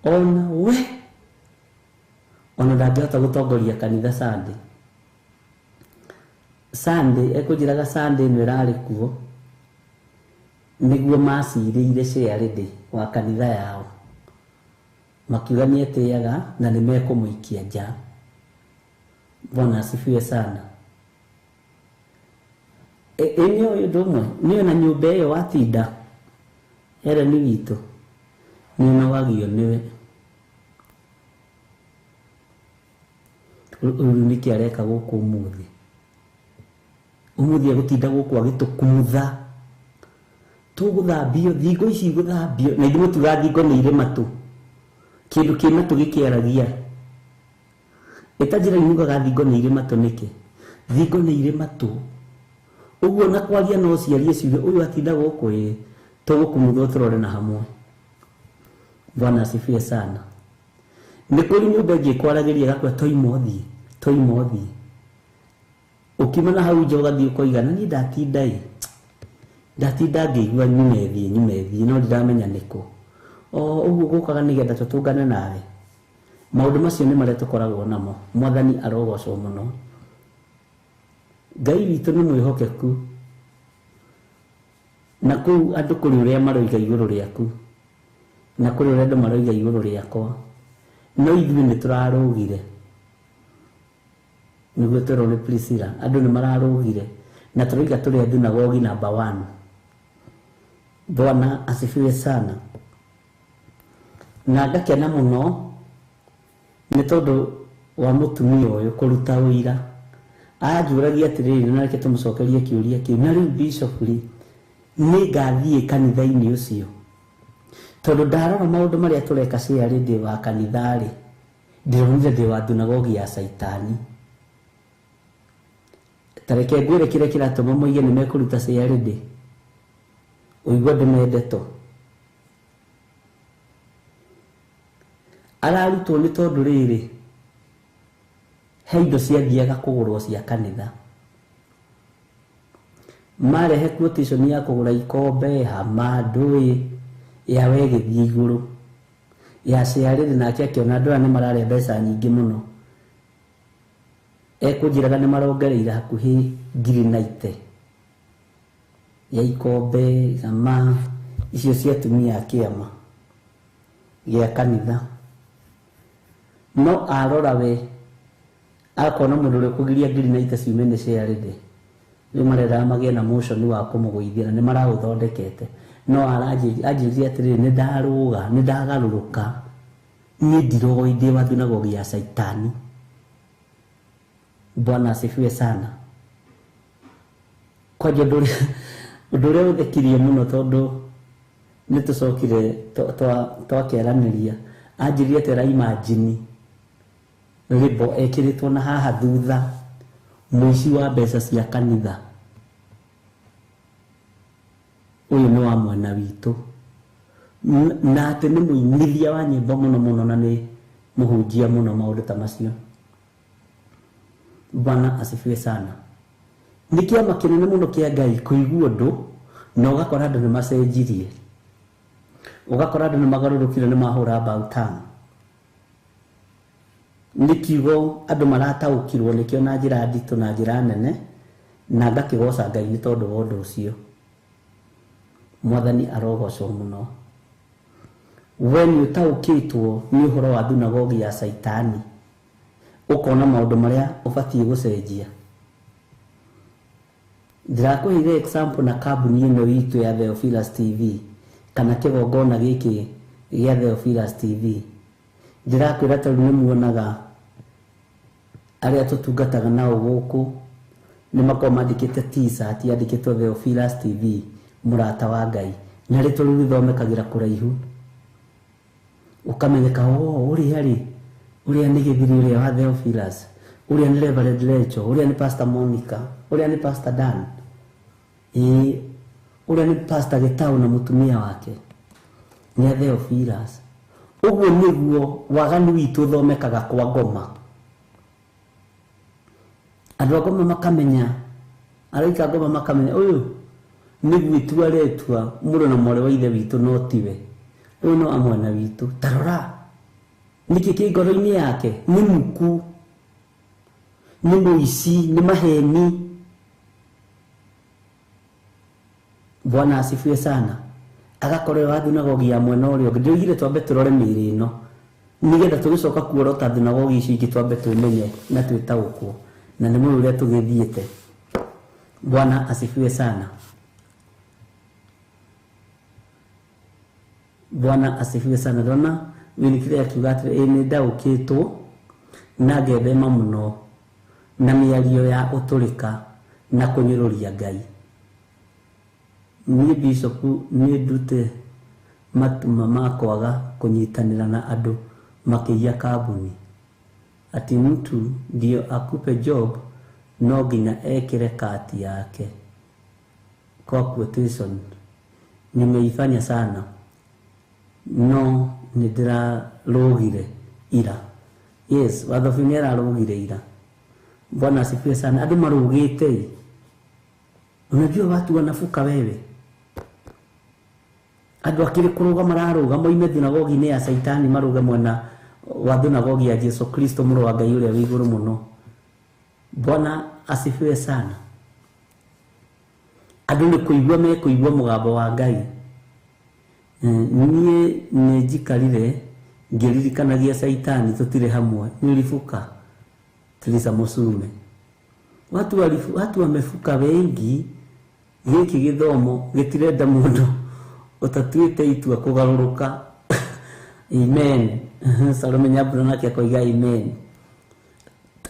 ona we ona ndangĩhota gũtongoria kanitha Sunday. Sunday ekũnjĩraga Sunday ĩno ĩrarĩ kuo nĩguo macirĩire chairlady wa kanitha yao, makiuga nĩ etĩaga na nĩ mekũmũikia nja. Bwana asifiwe sana. Ĩ nĩ ũyũ ũndũ ũmwe, nĩ ona nyũmba ĩyo watinda Ellen witũ nĩ ũnogagio nĩwe. Ũyũ nĩkĩ areka gũkũ ũmũthĩ? Ũmũthĩ egũtinda gũkũ agĩtũkumutha. Tũgũthambio, thingo ici igũthambio, na ithuĩ mũtiugaga thingo nĩ irĩ matũ. Kĩndũ kĩ matũ gĩkĩaragia. Ĩta njĩra imugaga thingo nĩ irĩ matũ nĩkĩ? Thingo nĩ irĩ matũ. Ũguo na kwaria no ciarie ciuge ũyũ atinda gũkũ ĩ, tũgũkumuthwo tũrore na hamwe. Bwana asifiwe sana. Nĩ kũrĩ nyũmba ĩngĩ ĩkwaragĩria ĩgakwĩra toima ũthiĩ, toima ũthiĩ. Ũkiuma na hau nja ũgathiĩ ũkoiga na niĩ ndatinda ĩ, ndatinda ngĩigua nyume thiĩ, nyume thiĩ, no ndiramenya nĩkũ. O ũguo gũkaga nĩgetha tũtũngane nawe. Maũndũ macio nĩ marĩa tũkoragwo namo. Mwathani arogocwo mũno. Ngai witũ nĩ mwĩhokeku. Na kũu andũ kũrĩ ũrĩa maroiga igũrũ rĩaku, na kũrĩ ũrĩa andũ maroiga igũrũ rĩakwa, no ithuĩ nĩ tũrarũgire. Nĩguo twerwo nĩ Priscilla, andũ nĩ mararũgire na tũroiga tũrĩ a thunagogi number 1. Bwana asifiwe sana. Na ngakena mũno nĩ tondũ wa mũtumia ũyũ kũruta ũira. Anjũragia atĩrĩrĩ, na reke tũmũcokerie kĩũria kĩu, na rĩu Bishop rĩ, nĩ ngathiĩ kanitha-inĩ ũcio? Tondũ ndarora maũndũ marĩa tũreka chairlady wa kanitha rĩ, ndĩronire ndĩ wa thunagogi ya Caitani. Ta reke ngwĩre kĩrĩa kĩratũma moige nĩ mekũruta chairlady. Ũigua ndĩmendetwo. Ararutwo nĩ tondũ rĩrĩ, he indo ciathiaga kũgũrwo cia kanitha. Marehe quotation ya kũgũra ikombe, hama, ndũĩ, yawe ĩgĩthiĩ igũrũ. Ya chairlady nake akĩona andũ aya nĩ mararĩa mbeca nyingĩ mũno. Ekũnjĩraga nĩ marongereire hakuhĩ 90,000 ya ikombe, hama, icio cia atumia a kĩama gĩa kanitha. No arora we akona mũndũ ũrĩa ũkũgiria 90,000 ciume nĩ chairlady. Rĩu marendaga magĩe na motion wa kũmũgũithia na nĩ maraũthondekete. No anjĩrire atĩrĩrĩ, nĩ ndarũga, nĩ ndagarũrũka, niĩ ndiroĩ ndĩ wa thunagogi ya Caitani. Bwana asifiwe sana. Kwanja ũndũ ũrĩa ũthekirie mũno tondũ nĩ tũcokire twakeranĩria, anjĩrire atĩ araimagine rĩmbo ekĩrĩtwo na haha thutha mũici wa mbeca cia kanitha ũyũ nĩ wa mwena witũ na atĩ nĩ mũinithia wa nyĩmbo mũno mũno na nĩ mũhunjia mũno maũndũ ta macio. Bwana asifiwe sana. Nĩ kĩama kĩnene mũno kĩa Ngai kũigua ũndũ na ũgakora andũ nĩ macenjirie, ũgakora andũ nĩ magarũrũkire nĩ mahũra mbaũ tano. Nĩ kiugo andũ marataũkirwo nĩkĩo na njĩra nditũ na njĩra nene, na ngakĩgoca Ngai nĩ tondũ wa ũndũ ũcio. Mwathani arogocwo mũno. We nĩ ũtaũkĩtwo nĩ ũhoro wa thunagogi ya Caitani, ũkona maũndũ marĩa ũbatiĩ gũcenjia. Ndĩrakũheire example na kambuni ĩno itũ ya Theophilus TV kana kĩgongona gĩkĩ gĩa Theophilus TV. Ndĩrakwĩra tondũ nĩ muonaga arĩa tũtungataga nao gũkũ nĩ makoragwo mandĩkĩte t-shirt yandĩkĩtwo Theophilus TV mũrata wa Ngai, na rĩtwa rĩu rĩthomekagĩra kũraihu ũkamenyeka, o ũrĩa rĩ, ũrĩa nĩ gĩthiri ũrĩa wa Theophilus, ũrĩa nĩ Reverend Lecho, ũrĩa nĩ Pastor Monica, ũrĩa nĩ Pastor Dan, ĩĩ ũrĩa nĩ Pastor Gĩtaũ na mũtumia wake nĩ a Theophilus. Ũguo nĩguo waganu witũ ũthomekaga kwa ngoma. Andũ a ngoma makamenya, araika ngoma makamenya ũyũ nĩ gwĩtua aretua mũrũ na mwarĩ wa ithe witũ no tiwe, ũyũ no amwena witũ. Ta rora nĩkĩ kĩ ngoro-inĩ yake, nĩ muku, nĩ mũici, nĩ maheni. Bwana asifiwe sana. Agakorwo wa thunagogi ya mwena ũrĩa ũngĩ. Ndĩroigire twambe tũrore mĩĩrĩ ĩno nĩgetha tũgĩcoka kuorota thunagogi icio ingĩ twambe tũmenye na twĩtaũkwo na nĩ mũĩ ũrĩa tũgĩthiĩte. Bwana asifiwe sana. Bwana asifiwe sana. Ndona Winifred akiuga atĩrĩ, ĩĩ nĩ ndaũkĩtwo na ngethema mũno na mĩario ya ũtũrĩka na kũnyũrũria Ngai. Niĩ Bishop nĩ ndute matuma ma kwaga kũnyitanĩra na andũ makĩiya kambuni. Ati mtu ndio akupe job no nginya ekĩre kati yake kwa quotation. Nimeifanya sana no nĩndĩrarũgire ira. Yes, Wathobi nĩ ararũgire ira. Bwana asifiwe sana. Andũ marũgĩte. Unajua watu wanafuka wewe. Andũ akĩrĩ kũrũga mararũga moime thunagogi-inĩ ya Caitani marũge mwena wa thunagogi ya Jesu Kristo mũrũ wa Ngai ũrĩa wĩ igũrũ mũno. Bwana asifiwe sana. Andũ nĩ kũigua mekũigua mũgambo wa Ngai. Niĩ nĩ njikarire ngĩririkanagia Caitani tũtirĩ hamwe. Nĩũribuka Teresa Mũcume. Watu wamefuka wengi. Gĩkĩ gĩthomo gĩtirenda mũndũ ũtatuĩte itua kũgarũrũka. Amen. Salome Nyambura nake akoiga amen.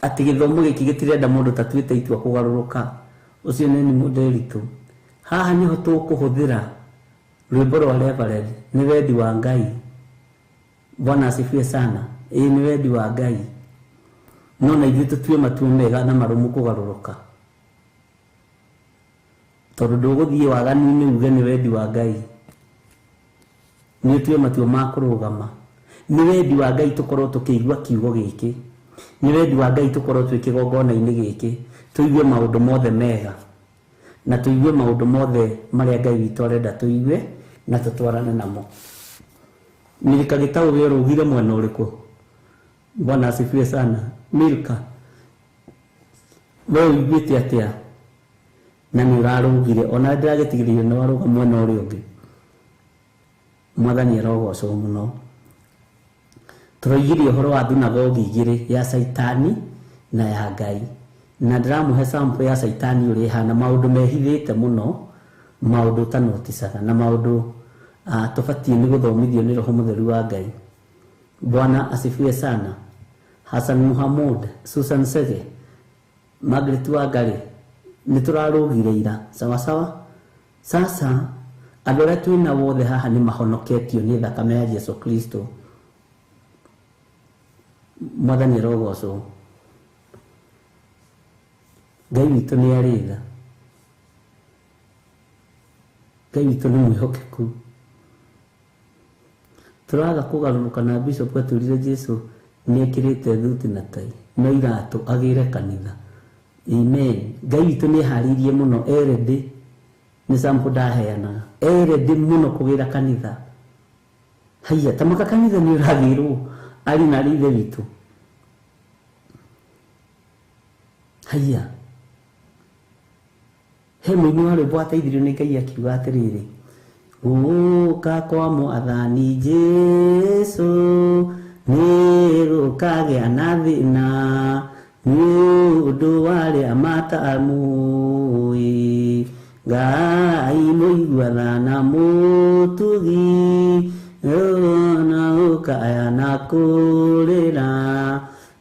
Atĩ gĩthomo gĩkĩ gĩtirenda mũndũ ũtatuĩte itua kũgarũrũka. Ũcio nĩ mũndĩritũ. Haha nĩho tũkũhũthĩra rwĩmbo rwa Reverend, nĩ wendi wa Ngai. Bwana asifiwe sana. Ĩĩ nĩ wendi wa Ngai. No na ithuĩ tũtue matua mega na marũmu kũgarũrũka. Tondũ ndũgũthiĩ waganu-inĩ uge nĩ wendi wa Ngai. Nĩ ũtue matua ma kũrũgama. Nĩ wendi wa Ngai tũkorwo tũkĩigua kiugo gĩkĩ. Nĩ wendi wa Ngai tũkorwo twĩ kĩgongona-inĩ gĩkĩ, tũigue maũndũ mothe mega na tũigue maũndũ mothe marĩa Ngai witũ arenda tũigue na tũtwarane namo. Milka Gĩtaũ we ũrũgire mwena ũrĩkũ? Bwana asifiwe sana. Milka, we ũiguĩte atĩa na nĩ ũrarũgire? Ona ndĩragĩtigĩrĩire nĩ warũga mwena ũrĩa ũngĩ. Mwathani arogocwo mũno. Tũroigirie ũhoro wa thunagogi igĩrĩ, ya Caitani na ya Ngai. Na ndĩramũhe sample ya Caitani ũrĩa ĩhana, maũndũ mehithĩte mũno, maũndũ ũtanoticaga na maũndũ tũbatiĩ nĩ gũthomithio nĩ Roho Mũtheru wa Ngai. Bwana asifiwe sana. Hassan Muhammad, Susan Sege, Margaret Wangari, nĩ tũrarũgire ira. Sawa sawa. Sasa andũ arĩa twĩna wothe haha nĩ mahonoketio nĩ thakame ya Jesu Kristo. Mwathani arogocwo. Ngai witũ nĩ arĩ tha. Ngai witũ nĩ mwĩhokeku. Tũraga kũgarũrũka na bishop atwĩrire Jesu nĩ ekĩrĩte thuti na tai no iratũ agĩre kanitha. Amen. Ngai witũ nĩ eharĩirie mũno, erede nĩ sample ndaheanaga, erede mũno kũgĩra kanitha. Haiya, ta maka kanitha nĩ ũragĩrwo arĩ na arĩ ithe witũ. Haiya, he mũini wa rwĩmbo wateithirio nĩ Ngai akiuga atĩrĩrĩ, gũka kwa mwathani Jesu nĩ gũkagĩa na thĩna nĩ ũndũ wa arĩa matamũĩ. Ngai mũigua tha na mũtugi na ũkaya na kũrĩra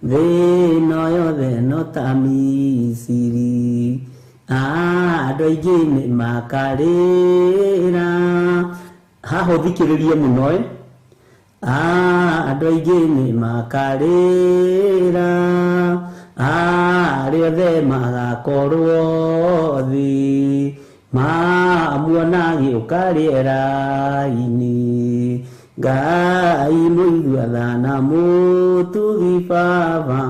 thĩ ĩno yothe no ta Misiri. Andũ aingĩ nĩ makarĩra. Haha ũthikĩrĩrie mũno ĩ. Andũ aingĩ nĩ makarĩra, arĩa othe magakorwo thĩ mamuona agĩũka rĩera-inĩ. Ngai mũigua tha na mũtugi Baba,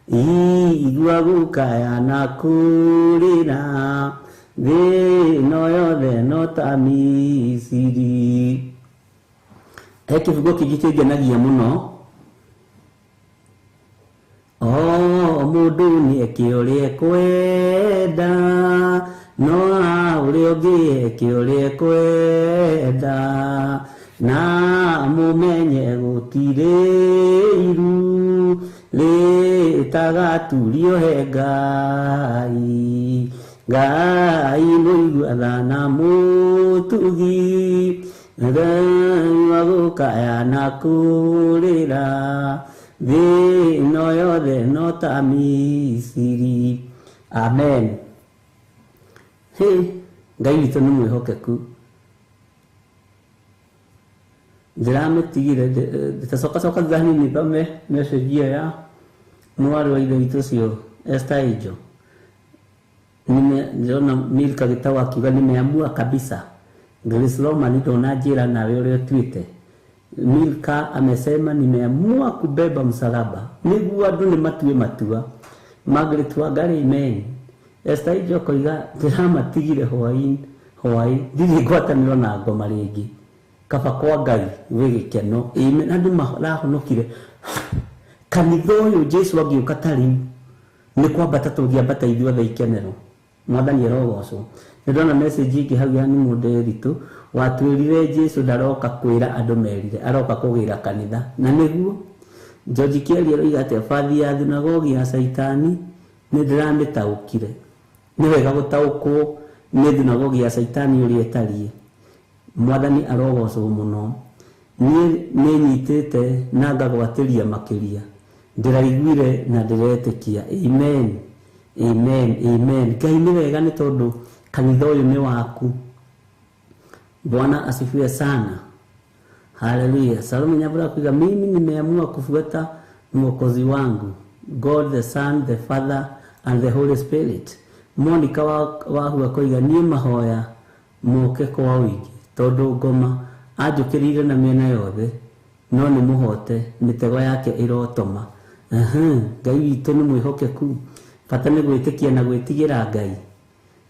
igua gũkaya na kũrĩra thĩ ĩno yothe no ta Misiri. He kĩbungo kĩngĩ kĩngenagia mũno. O mũndũ nĩ eke ũrĩa ekwenda, no ũrĩa ũngĩ eke ũrĩa ekwenda, na mũmenye gũtirĩ iru rĩtagaturio he Ngai. Ngai mũigua tha na mũtugi, Ngai wa gũkaya na kũrĩra thĩ ĩno yothe no ta Misiri. Amen. Hĩ, Ngai witũ nĩ mwĩhokeku. Ndĩramĩtigire ndĩtacokacoka thutha hanini thome message ĩyo ya mwarĩ wa ithe witũ ũcio Esther Angel. Ndĩrona Milka Gĩtau akiuga nimeamua kabisa. Grace Loma ndonanjĩra nawe ũrĩa ũtuĩte. Milka amesema nimeamua kubeba msalaba. Nĩguo andũ nĩ matue matua. Margaret Wangari, amen. Esther Angel akoiga ndĩramatigire hwaĩ ndirĩ ngwatanĩro na ngoma rĩngĩ. Kaba kwa Ngai gwĩ gĩkeno. Amen. Andũ marahonokire. Kanitha ũyũ Jesu angĩũka ta rĩu nĩ kwambata tũngĩambata ithuothe ikenero. Mwathani arogocwo. Nĩ ndona message ĩngĩ hau ya nĩ mũndũ watwĩrire Jesu ndaroka kwĩra andũ merire, aroka kũgĩra kanitha. Na nĩguo George Kĩaria aroiga atĩa, bathi ya thunagogi ya Caitani nĩ ndĩramĩtaũkire. Nĩ wega gũtaũkwo nĩ thunagogi ya Caitani ũrĩa ĩtariĩ. Mwathani arogocwo mũno. Niĩ nĩ nyitĩte na ngagwatĩria makĩria. Ndĩraiguire na ndĩretĩkia. Amen. Amen. Amen. Ngai nĩ wega nĩ tondũ kanitha ũyũ nĩ waku. Bwana asifiwe sana. Haleluya. Salome Nyabura kuiga mimi nimeamua kufuata mwokozi wangu, God the Son, the Father and the Holy Spirit. Monica wahu akoiga niĩ mahoya moke kwa ũingĩ tondũ ngoma anjũkĩrĩire na mĩena yothe no nĩ mũhote mĩtego yake ĩrotoma. Ngai witũ nĩ mwĩhokeku. Bata nĩ gwĩtĩkia na gwĩtigĩra Ngai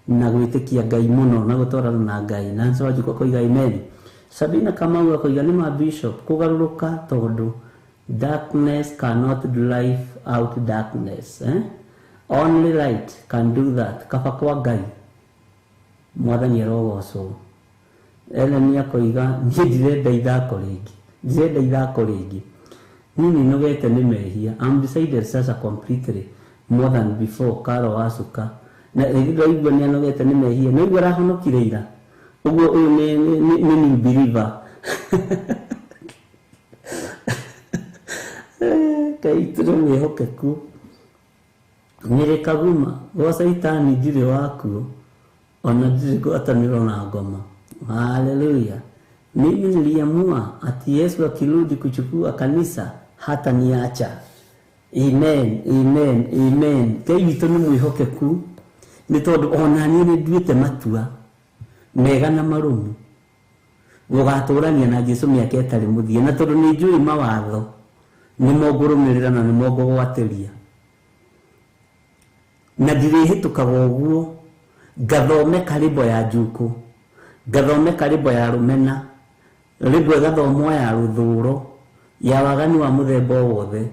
na gwĩtĩkia Ngai mũno na gũtwarana na Ngai. Nancy Wanjikũ akoiga amen. Sabina Kamau akoiga nĩ ma bishop kũgarũrũka tondũ darkness cannot drive out darkness, eh? Only light can do that. Kaba kwa Ngai. Mwathani arogocwo. Ellen akoiga niĩ ndirenda ithako rĩngĩ, ndirenda ithako rĩngĩ, niĩ nĩnogete nĩ mehia. I'm decided sasa completely more than before. Karo wacuka na rĩngĩ ndaigua nĩ anogete nĩ mehia, no igua arahonokire ira ũguo ũyũ nĩ new believer. Ngai tũrĩ mwĩhokeku. Nyĩrĩ Kaguma gwa Caitani ndirĩ wakuo ona ndirĩ ngwatanĩro na ngoma. Haleluya. Mimi niliamua ati Yesu akirudi kuchukua kanisa hata niacha. Amen, amen, amen. Ngai witũ nĩ mwĩhokeku nĩ tondũ ona niĩ nĩ nduĩte matua mega na marũmu gũgatũrania na Jesu mĩaka ĩtarĩ mũthia, na tondũ nĩ njũĩ mawatho nĩmo ngũrũmĩrĩra na nĩmo ngũgwatĩria, na ndirĩhĩtũkaga ũguo ngathome karĩmbo ya njukũ, ngathome karĩmbo ya rũmena, rĩmbo ĩgathomwo ya rũthũro, ya waganu wa mũthemba o wothe.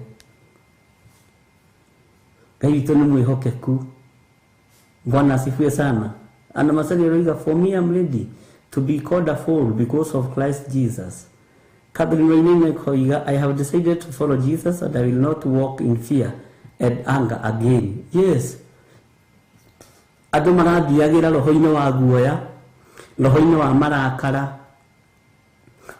Ngai witũ nĩ mwĩhokeku. Bwana asifiwe sana. Ana Masari aroiga, for me I'm ready to be called a fool because of Christ Jesus. Catherine Wainaina koiga, I have decided to follow Jesus and I will not walk in fear and anger again. Yes. Andũ marathiagĩra roho-inĩ wa guoya, roho-inĩ wa marakara,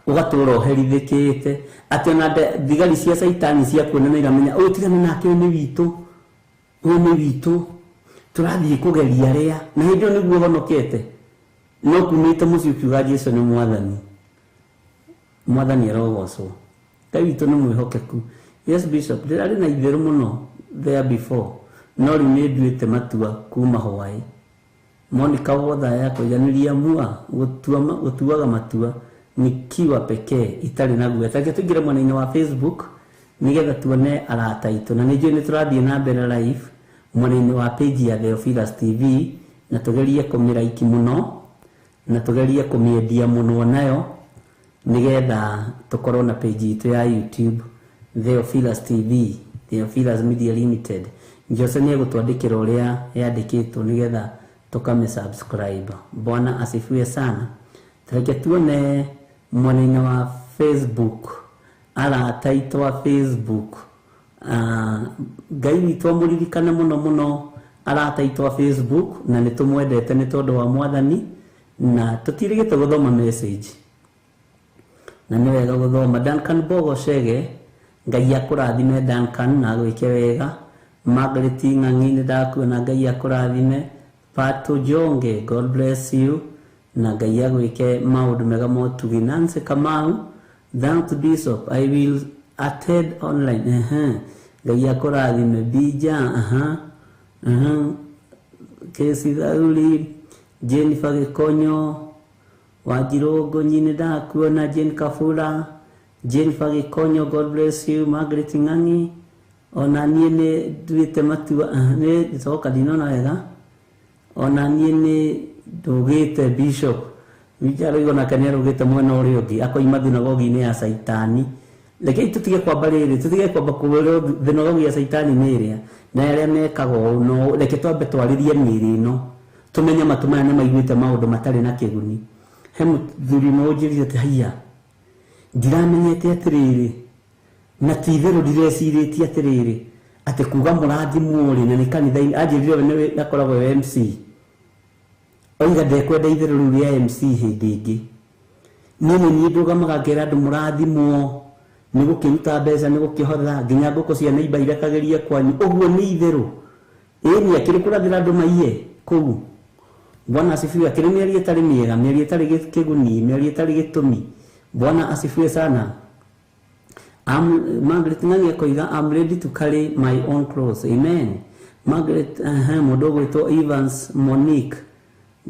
ũgatũra ũherithĩkĩte atĩ ona thigari cia Caitani cia kuonana iramenya ũyũ tigana nake, ũyũ nĩ witũ, ũyũ nĩ witũ, tũrathiĩ kũgeria rĩa, na hĩndĩ ĩyo nĩguo ũhonokete, no kumĩte mũciĩ ũkiuga Jesu nĩ mwathani. Mwathani arogocwo. Ngai witũ nĩ mwĩhokeku. Yes Bishop, ndĩrarĩ na itherũ mũno there before, no rĩu nĩ nduĩte matua kuma hwaĩ. Monica Wotha akoiga niliamua gũtuaga matua nikiwa pekee itarĩ na guoya. Tareke tũingĩre mwena-inĩ wa Facebook nĩgetha tuone arata aitũ, na nĩ njũĩ nĩ tũrathiĩ na mbere live mwena-inĩ wa page ya Theophilus TV, na tũgerie kũmĩraiki mũno na tũgerie kũmĩendia mũno nayo nĩgetha tũkorwo na page itũ ya YouTube Theophilus TV, Theophilus Media Limited. Jose nĩ egũtwandĩkĩra ũrĩa yandĩkĩtwo nĩgetha tũkamĩ subscribe. Bwana asifiwe sana. Tareke tuone mwena-inĩ wa Facebook, arata aitũ a Facebook. Ngai witũ amũririkane mũno mũno arata aitũ a Facebook, na nĩ tũmwendete nĩ tondũ wa mwathani, na tũtirĩgĩte gũthoma message, na nĩ wega gũthoma. Duncan Bogo Chege, Ngai akũrathime Duncan na agwĩke wega. Margaret Ng'ang'i nĩ ndakuona, Ngai akũrathime. Pato Jonge, God bless you na Ngai agwĩke maũndũ mega motugi. Nancy Kamau, thanks Bishop, I will attend online. Ngai akũrathime. Bija, Kesi Thauri, Jennifer Gĩkonyo, Wanjirũ Ngũnyi nĩ ndakuona, Jane Kabura, Jennifer Gĩkonyo, God bless you. Margaret Ng'ang'i, ona niĩ nĩ nduĩte matua, nĩ coka ndinona wega, ona niĩ nĩ ndũgĩte Bishop Wijaroigo nake nĩ arũgĩte mwena ũrĩa ũngĩ, akoima thunagogi-inĩ ya Caitani. Rekei tũtige kwamba rĩrĩ, tũtige kwamba kũrĩo thunagogi ya Caitani nĩ ĩrĩa, na arĩa mekaga ũũ, no reke twambe twarĩrie mĩĩrĩ ĩno, tũmenye matũ maya nĩ maiguĩte maũndũ matarĩ na kĩguni. He mũthuri ũmwe ũnjĩrire atĩ haiya, ndiramenyete atĩrĩrĩ, na ti itherũ ndirecirĩtie atĩrĩrĩ, atĩ kuga mũrathimwo rĩ, na nĩ kanitha-inĩ, anjĩrire we nĩwe akoragwo e MC. Oiga ndekwenda itherũ rĩu rĩa MC hĩndĩ ĩngĩ. Niĩ nĩ niĩ ndũgamaga ngera andũ mũrathimwo, nĩ gũkĩruta mbeca, nĩ gũkĩhotha, nginya ngũkũ cia neighbor irekagĩrie kwanyu. Ũguo nĩ itherũ. Ĩĩ nĩ akĩrĩ kũrathĩra andũ maiye kũu. Bwana asifiwe. Akĩrĩ mĩario ĩtarĩ mĩega, mĩario ĩtarĩ kĩguni, mĩario ĩtarĩ gĩtũmi. Bwana asifiwe sana. Margaret Ng'ang'i akoiga, I'm ready to carry my own cross. Amen. Margaret, mũndũ ũgwĩtwo Evans Monique,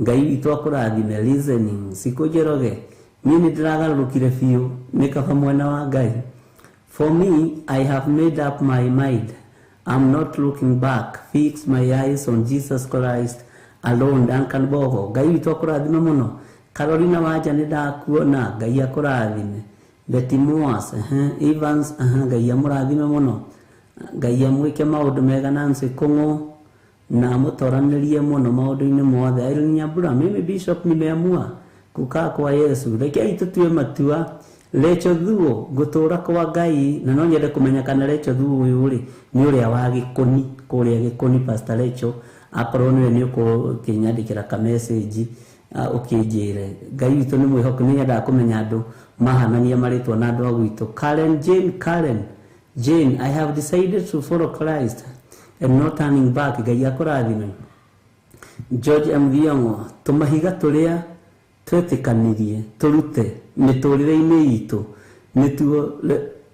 Ngai witũ akũrathime. Listening. Sikũ Njoroge, niĩ nĩ ndĩragarũrũkire biũ, nĩ kaba mwena wa Ngai. For me, I have made up my mind. I'm not looking back. Fix my eyes on Jesus Christ alone. Duncan Bogo, Ngai witũ akũrathime mũno. Carolina Wanja nĩ ndakuona, Ngai akũrathime. Betty Moas, Evans, Ngai amũrathime mũno. Ngai amwĩke maũndũ mega. Nancy Kũng'ũ, na amũtoranĩrie mũno maũndũ-inĩ mothe. Irene Nyambura, mimi Bishop nimeamua kukaa kwa Yesu. Rekei tũtue matua. Lecho Thuo, ngũtũra kwa Ngai, na no nyende kũmenya kana Lecho Thuo ũyũ rĩ nĩ ũrĩa wa Gĩkũni, kũrĩa Gĩkũni, Pastor Lecho, akorwo nĩwe nĩ ũkũkĩnyandĩkĩra ka message ũkĩnjĩre. Ngai witũ nĩ mwĩhokeku, nĩ nyendaga kũmenya andũ mahanania marĩtwa na andũ a gwitũ. Karen Jane, Karen Jane, I have decided to follow Christ and not turning back. Ngai akũrathime. George M. Thiong'o, tũmahiga tũrĩa twetĩkanirie tũrute mĩtũrĩre-inĩ itũ nĩtuo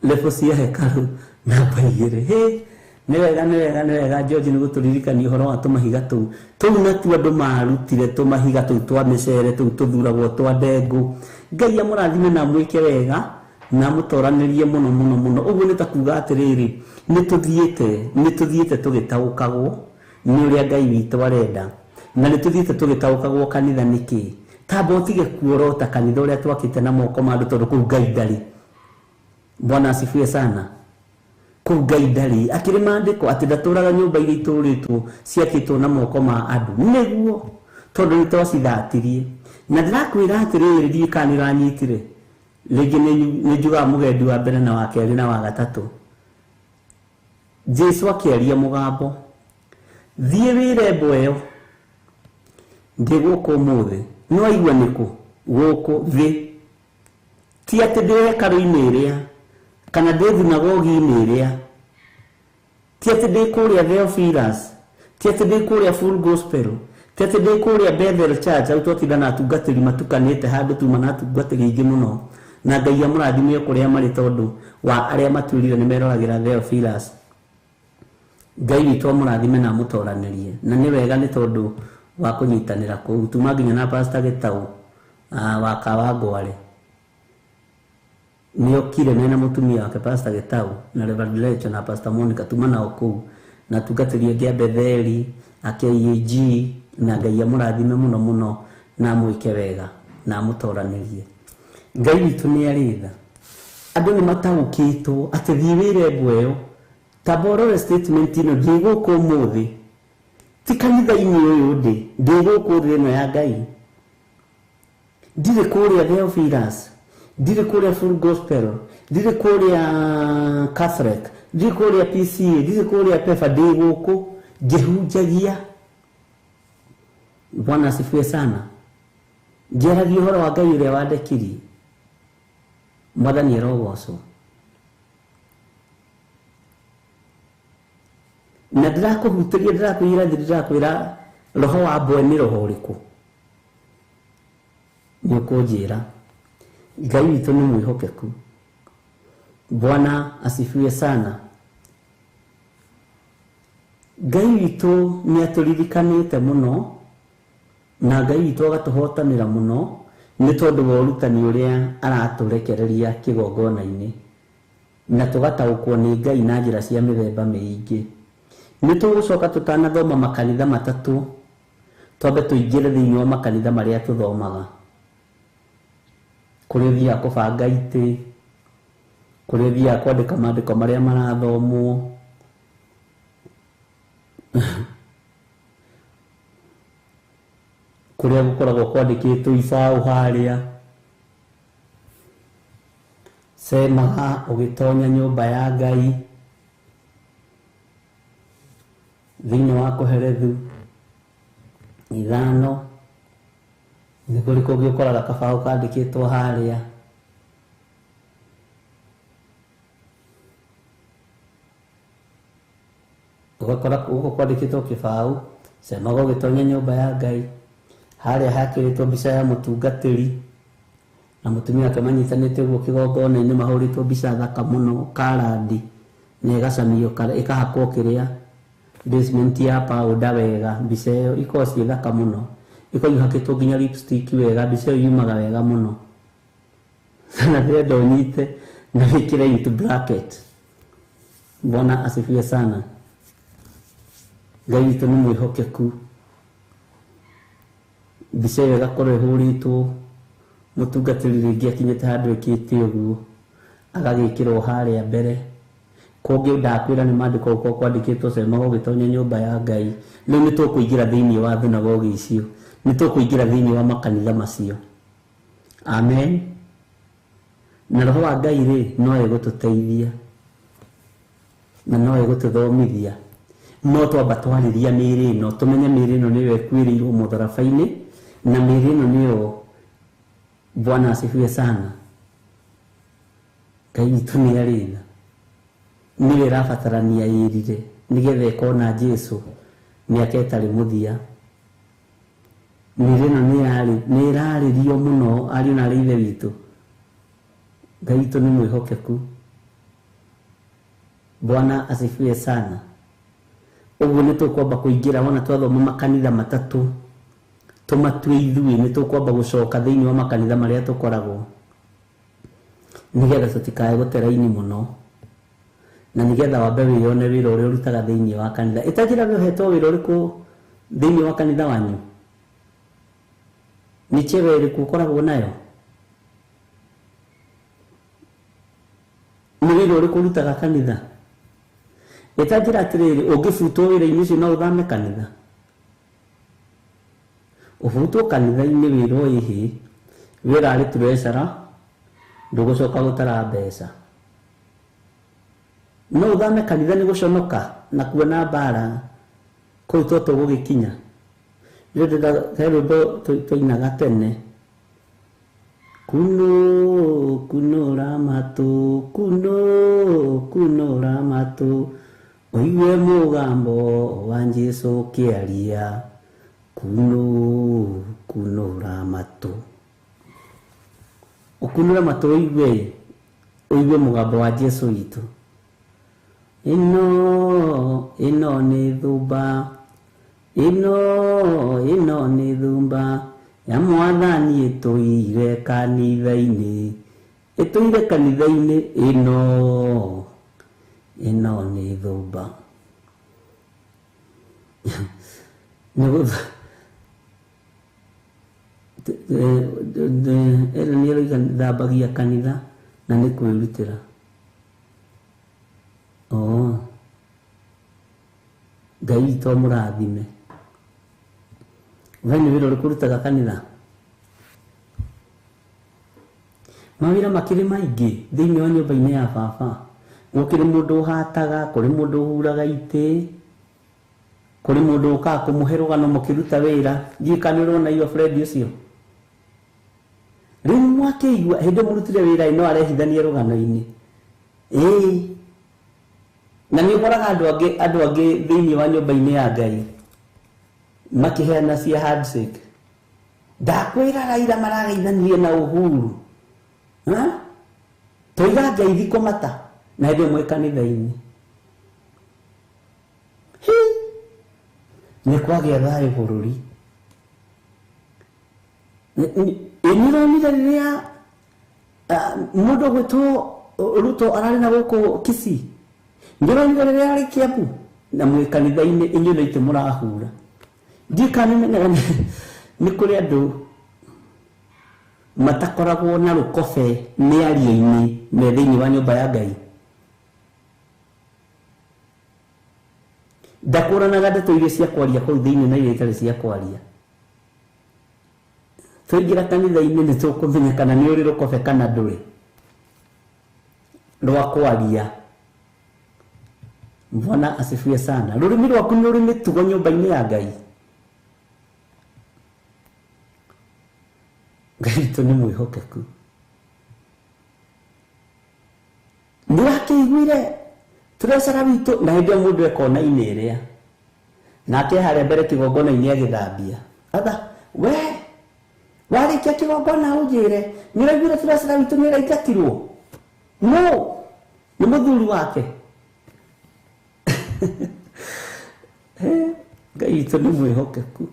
lebo cia hekarũ namba 2. Hĩ, Nĩ wega nĩ wega nĩ wega George nĩ gũtũririkania ũhoro wa tũmahiga tũu. Tũu natuo andũ marutire tũmahiga tũu twa mĩcere tũu tũthuragwo twa ndengũ. Ngai amũrathime na amwĩke wega na amũtoranĩrie mũno mũno mũno. Ũguo nĩ ta kuga atĩrĩrĩ, nĩ tũthiĩte tũgĩtaũkagwo nĩ ũrĩa Ngai witũ arenda, na nĩ tũthiĩte tũgĩtaũkagwo kanitha nĩkĩ. Tamba ũtige kuorota kanitha ũrĩa twakĩte na moko ma andũ, tondũ kũu Ngai ndarĩ. Bwana asifiwe sana. Kũu Ngai ndarĩ. Akĩrĩ maandĩko atĩ ndatũraga nyũmba iria itũrĩtwo ciakĩtwo na moko ma andũ, nĩguo tondũ nĩ twacithatirie. Na ndĩrakwĩra atĩrĩrĩ, ndiũĩ kana nĩ ũranyitire rĩngĩ, nĩ njugaga mũgendi wa mbere na wa kerĩ na wa gatatũ. Jesu akĩaria mũgambo, thiĩ wĩre mbwa ĩyo ndĩ gũkũ ũmũthĩ. Nĩ waigua nĩkũ gũkũ thĩ? Ti atĩ ndĩ hekarũ-inĩ ĩrĩa kana ndĩ thunagogi-inĩ ĩrĩa, ti atĩ ndĩ kũrĩa Theophilus, ti atĩ ndĩ kũrĩa Full Gospel, ti atĩ ndĩ kũrĩa Bethel Church. Hau twatinda na atungatĩri matukanĩte handũ, tuma na atungatĩri aingĩ mũno, na Ngai amũrathime o kũrĩa marĩ, tondũ wa arĩa matuĩrire nĩ meroragĩra Theophilus. Ngai witũ amũrathime na amũtoranĩrie. Na nĩ wega nĩ tondũ wa kũnyitanĩra kũu, tuma nginya na Pastor Gĩtaũ wa Kawangware nĩ okire mena mũtumia wake Pastor Gĩtaũ na Reverend Lecho na Pastor Monica, tuma nao kũu na atungatĩri angĩ a Betheli, a KAG, na Ngai amũrathime mũno mũno na amwĩke wega na amũtoranĩrie. Ngai witũ nĩ arĩ tha. Andũ nĩ mataũkĩtwo atĩ thiĩ wĩre mbwa ĩyo. Tamba ũrore statement ĩno, ndĩ gũkũ ũmũthĩ, ti kanitha-inĩ ũyũ ndĩ, ndĩ gũkũ thĩ ĩno ya Ngai. Ndirĩ kũrĩa Theophilus, ndirĩ kũrĩa Full Gospel, ndirĩ kũrĩa Catholic, ndirĩ kũrĩa PCA, ndirĩ kũrĩa PEFA, ndĩ gũkũ ngĩhunjagia. Bwana asifiwe sana. Ngĩaragia ũhoro wa Ngai ũrĩa wandekirie. Mwathani arogocwo. Na ndĩrakũhutĩria, ndĩrakwĩra thĩ, ndĩrakwĩra roho wa mbwe nĩ roho ũrĩkũ, nĩ ũkũnjĩra. Ngai witũ nĩ mwĩhokeku. Bwana asifiwe sana. Ngai witũ nĩ atũririkanĩte mũno, na Ngai witũ agatũhotanĩra mũno nĩ tondũ wa ũrutani ũrĩa aratũrekereria kĩgongona-inĩ, na tũgataũkwo nĩ Ngai na njĩra cia mĩthemba mĩingĩ. Nĩ tũgũcoka tũtanathoma makanitha matatũ, twambe tũingĩre thĩinĩ wa makanitha marĩa tũthomaga, kũrĩa ũthiaga kũbanga itĩ, kũrĩa ũthiaga kwandĩka maandĩko marĩa marathomwo. Kũrĩa gũkoragwo kwandĩkĩtwo ibaũ harĩa cemaga ũgĩtonya nyũmba ya Ngai thĩinĩ wa Kohelethu 5. Nĩ kũrĩ kũngĩ ũkoraga kabaũ kandĩkĩtwo harĩa. Ũgakora gũkũ kwandĩkĩtwo kĩbaũ cemaga ũgĩtonya nyũmba ya Ngai, harĩa hakĩrĩtwo mbica ya mũtungatĩri na mũtumia wake manyitanĩte ũguo kĩgongona-inĩ, mahũrĩtwo mbica thaka mũno karandi, na ĩgacamio ĩkahakwo kĩrĩa basement ya powder wega. Mbica ĩyo ikoragwo ciĩ thaka mũno, ikoragwo ihakĩtwo nginya lipstick wega. Mbica ĩyo yumaga wega mũno, na ndĩrenda ũnyite na wĩkĩre into bracket. Bwana asifiwe sana. Ngai witũ nĩ mwĩhokeku. Mbica ĩyo ĩgakorwo ĩhũrĩtwo mũtungatĩri rĩngĩ akinyĩte handũ ĩkĩte ũguo, agagĩkĩrwo harĩa mbere. Kũngĩ ndakwĩra nĩ maandĩko gũkorwo kwandĩkĩtwo cemaga ũgĩtonya nyũmba ya Ngai. Rĩu nĩ tũkũingĩra thĩinĩ wa thunagogi icio, nĩ tũkũingĩra thĩinĩ wa makanitha macio. Amen. Na roho wa Ngai rĩ, no egũtũteithia na no egũtũthomithia, no twamba twarĩria mĩĩrĩ ĩno, tũmenye mĩĩrĩ ĩno nĩyo ĩkuĩrĩirwo mũtharaba-inĩ, na mĩĩrĩ ĩno nĩyo. Bwana asifiwe sana. Ngai witũ nĩ arĩ tha. Nĩyo ĩrabatarania ĩrire nĩgetha ĩkona Jesu mĩaka ĩtarĩ mũthia. Mĩĩrĩ ĩno nĩ ĩrarĩrio mũno, ariũ na arĩ ithe witũ. Ngai witũ nĩ mwĩhokeku. Bwana asifiwe sana. Ũguo nĩ tũkwamba kũingĩra wona twathoma makanitha matatũ tũmatue ithuĩ nĩ tũkwamba gũcoka thĩinĩ wa makanitha marĩa tũkoragwo nĩgetha tũtikae gũte raini mũno na nĩgetha wambe wĩyone wĩra ũrĩa ũrutaga thĩinĩ wa kanitha. Ĩtanjĩra we ũhetwo wĩra ũrĩkũ thĩinĩ wa kanitha wanyu? Nĩ cheo ĩrĩkũ ũkoragwo nayo? Nĩ wĩra ũrĩkũ ũrutaga kanitha? Ĩtanjĩra atĩrĩrĩ, ũngĩbutwo wĩra-inĩ ũcio no ũthame kanitha? Ũbutwo kanitha-inĩ wĩrwo ĩhĩ wĩra arĩ treasurer ndũgũcoka gũtara mbeca. No ũthame kanitha nĩ gũconoka na kuona mbara kũu to tũgũgĩkinya. He rwĩmbo twainaga tene, kuno kunora matũ, kuno kunora matũ, ũigue mũgambo wa Jesũ ũkĩaria, kuno kunora matũ. Ũkunũre matũ ũigue, ũigue mũgambo wa Jesũ witũ. Ĩno ĩno nĩ thũmba, ĩno ĩno nĩ thũmba ya mwathani ĩtũire kanitha-inĩ, ĩtũire kanitha-inĩ, ĩno ĩno nĩ thũmba. Ĩno nĩ ĩroiga thambagia kanitha na nĩ kwĩrutĩra. Oh, Ngai witũ amũrathime. We nĩ wĩra ũrĩkũ ũrutaga kanitha? Mawĩra makĩrĩ maingĩ thĩinĩ wa nyũmba-inĩ ya baba. Gũkĩrĩ mũndũ ũhataga, kũrĩ mũndũ ũhuraga itĩ, kũrĩ mũndũ ũkaga kũmũhe rũgano mũkĩruta wĩra. Ndiũĩ kana nĩ ũrona your friend ũcio. Rĩu mwakĩigua hĩndĩ mũrutire wĩra no arehithania rũgano-inĩ. Ĩĩ. Na nĩ ũkoraga andũ angĩ thĩinĩ wa nyũmba-inĩ ya Ngai makĩheana cia handshake. Ndakwĩra Raila marageithanirie na Uhuru. Ha? Toiga Ngai thikũ mata na hĩndĩ ĩmwe kanitha-inĩ. Nĩ kwagĩa thayũ bũrũri. Ĩ nĩũronire rĩrĩa mũndũ ũgwĩtwo Ruto ararĩ na gũkũ Kisii? Nĩũronire rĩrĩa arĩ Kiambu? Na mwĩ kanitha-inĩ inyuĩ no itĩ mũrahura. Ndiũĩ kana nĩmenyaga nĩ kũrĩ andũ matakoragwo na rũkobe mĩario-inĩ me thĩinĩ wa nyũmba ya Ngai. Ndakũranaga ndeto iria cia kwaria kũu thĩinĩ na iria itarĩ cia kwaria. Twaingĩra kanitha-inĩ nĩ tũkũmenya kana nĩ ũrĩ rũkobe kana ndũrĩ rwa kwaria. Bwana asifiwe sana. Rũrĩmĩ rwaku nĩ rũrĩ mĩtugo nyũmba-inĩ ya Ngai. Ngai witũ nĩ mwĩhokeku. Nĩ wakĩiguire treasurer witũ na hĩndĩ ĩyo mũndũ ekona-inĩ ĩrĩa nake harĩa mbere kĩgongona-inĩ agĩthambia. Atha we warĩkia kĩgongona ũnjĩre nĩ ũraiguire treasurer witũ nĩ ũraingatirwo? No nĩ mũthuri wake. Ngai witũ nĩ mwĩhokeku.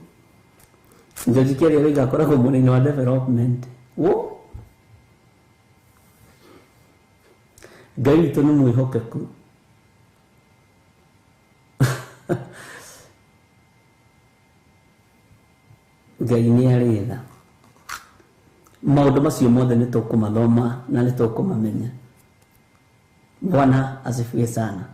Njoji Kĩaria aroiga akoragwo mwena-inĩ wa development. Wo Ngai witũ nĩ mwĩhokeku. Ngai nĩ arĩ tha. Maũndũ macio mothe nĩ tũkũmathoma na nĩ tũkũmamenya. Bwana asifiwe sana.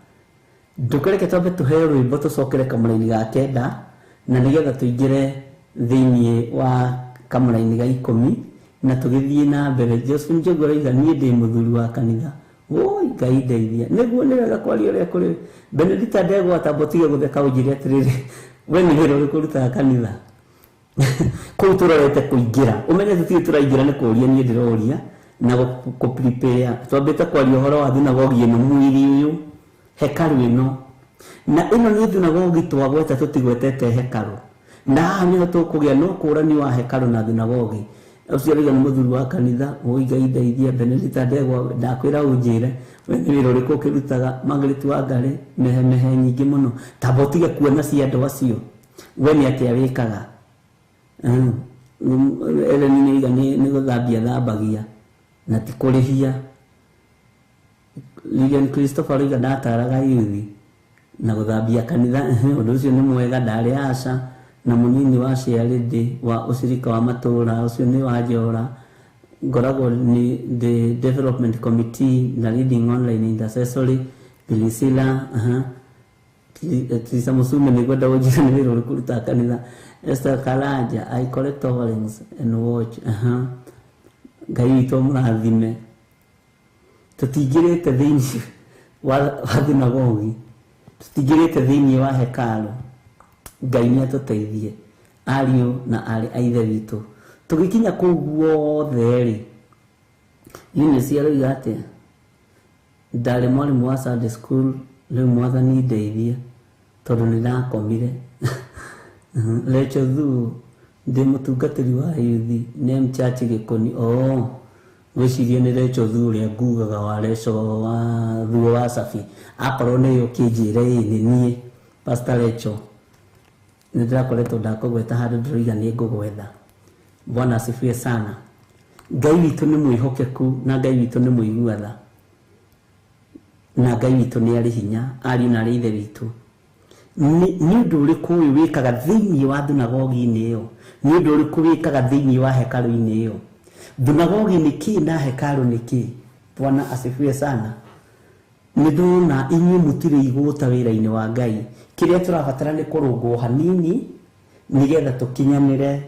Ndũkareke twambe tũheo rwĩmbo tũcokere kamũraini ga kenda na nĩgetha tũingĩre thĩinĩ wa kamũraini ga 10 na tũgĩthiĩ na mbere. Josephine Njogu aroiga niĩ ndĩ mũthuri wa kanitha. Woi Ngai ndeithia. Nĩguo nĩ wega kwaria ũrĩa kũrĩ. Benedicta Ndegwa tamba ũtige gũtheka ũnjĩre atĩrĩrĩ, we nĩ wĩra ũrĩkũ ũrutaga kanitha? Kũu tũrorete kũingĩra. Ũmenye tũtirĩ tũraingĩra nĩ kũũria niĩ ndĩroria na gũ prepare. Twambĩte kwaria ũhoro wa thunagogi ĩno mwĩrĩ ũyũ, hekarũ ĩno. Na ĩno nĩ thunagogi twagweta tũtigwetete hekarũ. Na haha nĩho tũkũgĩa na ũkũrani wa hekarũ na thunagogi. Ũcio rĩga nĩ mũthuri wa kanitha ũiga indeithia Benedicta Ndegwa ndakwĩra ũnjĩre we nĩ wĩra ũrĩkũ ũkĩrutaga. Margaret Wangari mehemehe nyingĩ mũno tamba ũtige kuona cia andũ acio we nĩ atĩa wĩkaga. Ellen nĩ nĩ gũthambia thambagia na ti kũrĩhia. Lilian Christopher rĩga ndataraga yuthi na gũthambia kanitha ũndũ ũcio nĩ mwega. Ndarĩ aca na mũnini wa ciarĩndĩ wa ũcirika wa matũra ũcio nĩ wa Njora. Ngoragwo nĩ the development committee na leading online intercessory Priscilla. Teresa Musume nĩngwenda ũnjĩre nĩ wĩra ũrĩkũ ũrutaga kanitha. Esther Karanja I collect offerings and watch. Ngai witũ mũrathime. Tũtingĩrĩte thĩinĩ wa thunagogi, tũtingĩrĩte thĩinĩ wa hekarũ. Ngai nĩ atũteithie ariũ na arĩ a ithe witũ. Tũgĩkinya kũu guothe rĩ, Eunice aroiga atĩa? Ndarĩ mwarimũ wa Sunday school rĩu mwathani ndeithie tondũ nĩ ndakomire. Rachel Thuo ndĩ mũtungatĩri wa youth name church Gĩkũni. Oo ngwĩciria nĩ Rachel Thuo ũrĩa ngugaga wa Rachel wa Thuo wa Sabi. Akorwo nĩ ũkĩnjĩre ĩ nĩ niĩ Pastor Rachel nĩ ndĩrakoretwo ndakũgweta handũ ndĩroiga nĩ ngũgwetha. Bwana asifiwe sana. Ngai witũ nĩ mwĩhokeku na Ngai witũ nĩ mũigua tha na Ngai witũ nĩ arĩ hinya ariũ na arĩ ithe witũ. Nĩ ũndũ ũrĩkũ ũyũ wĩkaga thĩinĩ wa thunagogi-inĩ ĩyo? Nĩ ũndũ ũrĩkũ wĩkaga thĩinĩ wa hekarũ-inĩ ĩyo? Thunagogi nĩ kĩĩ na hekarũ nĩ kĩĩ? Bwana asifiwe sana. Nĩ ndona inyuĩ mũtirĩ igũta wĩra-inĩ wa Ngai. Kĩrĩa tũrabatara nĩ kũrũngwo hanini nĩgetha tũkinyanĩre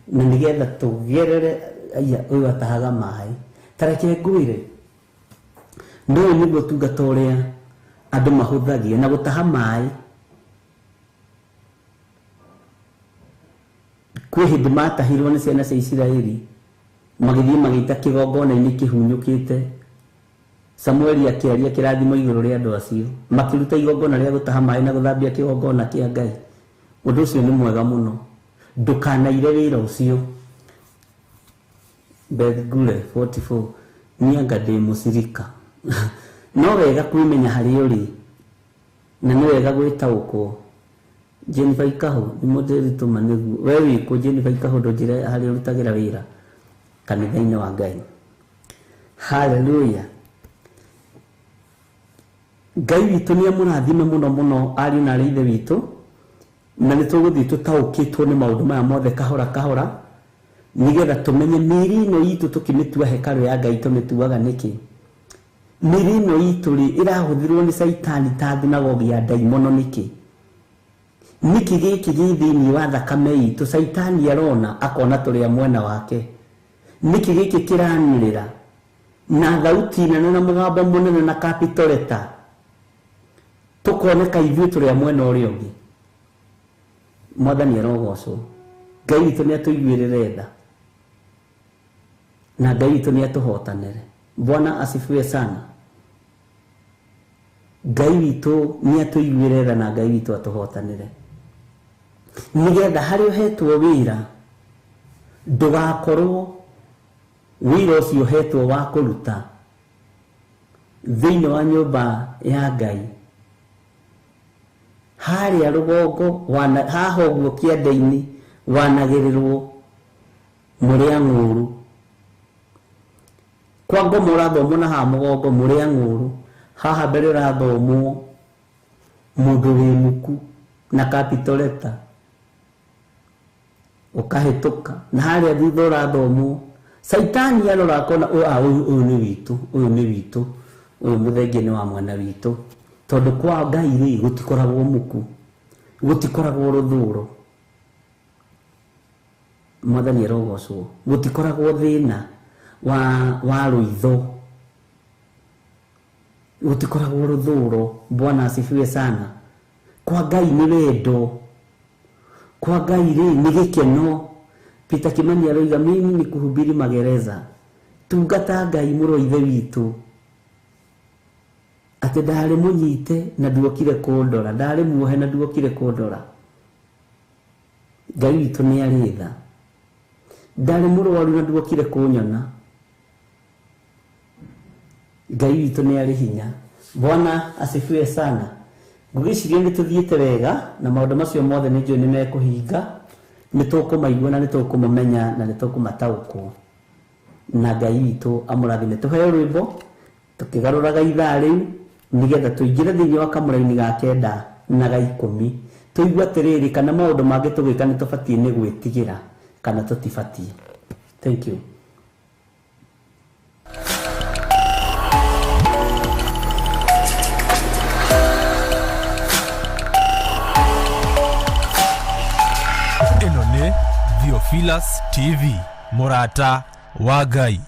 na nĩgetha tũgerere. Aya ũyũ atahaga maĩ ta reke ngwĩre ndũyũ nĩguo ũtungata ũrĩa andũ mahũthagia na gũtaha maĩ. Kwĩ hĩndĩ matahirwo nĩ ciana cia Isiraeli magĩthiĩ magĩita kĩgongona-inĩ kĩhunyũkĩte. Samueli akĩaria kĩrathimo igũrũ rĩa andũ acio makĩruta igongona rĩa gũtaha maĩ na gũthambia kĩgongona kĩa Ngai. Ũndũ ũcio nĩ mwega mũno, ndũkanaire wĩra ũcio. Beth Gure 44 niĩ anga ndĩ mũcirika. No wega kwĩmenya harĩa ũrĩ na nĩ wega gwĩtaũkwo. Jennifer Ikahu nĩ mũndĩritũma nĩguo we wĩkũ Jennifer Ikahu ndũnjĩre harĩa ũrutagĩra wĩra kanitha-inĩ wa Ngai. Hallelujah. Ngai witũ nĩ amũrathime mũno mũno ariũ na arĩ ithe witũ na nĩ tũgũthiĩ tũtaũkĩtwo nĩ maũndũ maya mothe kahora kahora nĩgetha tũmenye mĩĩrĩ ĩno itũ tũkĩmĩtua hekarũ ya Ngai tũmĩtuaga nĩkĩ. Mĩĩrĩ ĩno itũ rĩ ĩrahũthĩrwo nĩ caitani ta thunagogi ya ndaimono nĩkĩ? Nĩkĩ gĩkĩ gĩ thĩinĩ wa thakame itũ caitani arona akona tũrĩ a mwena wake? Nĩkĩ gĩkĩ kĩranĩrĩra na thauti nene na mũgambo mũnene na capital letter tũkoneka ithuĩ tũrĩ a mwena ũrĩa ũngĩ? Mwathani arogocwo. Ngai witũ nĩ atũiguĩrĩre tha na Ngai witũ nĩ atũhotanĩre. Bwana asifiwe sana. Ngai witũ nĩ atũiguĩrĩre tha na Ngai witũ atũhotanĩre nĩgetha harĩa ũhetwo wĩra ndũgakorwo wĩra ũcio ũhetwo wa kũruta thĩinĩ wa nyũmba ya Ngai harĩa rũgongo haha ũguo kĩanda-inĩ wanagĩrĩrwo mũrĩ a ng'ũrũ. Kwa ngoma ũrathomwo na haha mũgongo mũrĩ a ng'ũrũ, haha mbere ũrathomwo mũndũ wĩ muku na capital letter ũkahĩtũka, na harĩa thutha ũrathomwo caitani arora akona ũyũ nĩ witũ, ũyũ nĩ witũ, ũyũ mũthengia nĩ wa mwena witũ. Tondũ kwa Ngai rĩ gũtikoragwo muku, gũtikoragwo rũthũro. Mwathani arogocwo. Gũtikoragwo thĩna wa rũitho, gũtikoragwo rũthũro. Bwana asifiwe sana. Kwa Ngai nĩ wendo, kwa Ngai rĩ nĩ gĩkeno. Peter Kimani aroiga mimi ni kuhubiri magereza. Tungata Ngai mũrũ ithe witũ atĩ ndarĩ mũnyite na nduokire kũndora, ndarĩ muohe na nduokire kũndora. Ngai witũ nĩ arĩ tha. Ndarĩ mũrwaru na nduokire kũnyona. Ngai witũ nĩ arĩ hinya. Bwana asifiwe sana. Ngwĩciria nĩ tũthiĩte wega na maũndũ macio mothe nĩ njũĩ nĩ mekũhinga, nĩ tũkũmaigua na nĩ tũkũmamenya na nĩ tũkũmataũkwo, na Ngai witũ amũrathime. Tũheo rwĩmbo tũkĩgarũraga ithaa rĩu nĩgetha tũingĩre thĩinĩ wa kamũraini ga 9 na ga 10, tũigue atĩrĩrĩ kana maũndũ mangĩ tũgĩka nĩ tũbatiĩ nĩ gwĩtigĩra kana tũtibatiĩ. Thank you. Ĩno nĩ Theophilus TV, mũrata wa Ngai.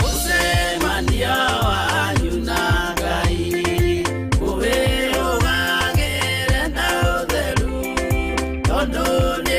Mũcemanio wanyu na Ngai ũwĩrũgagĩre na ũtheru, tondũ nĩ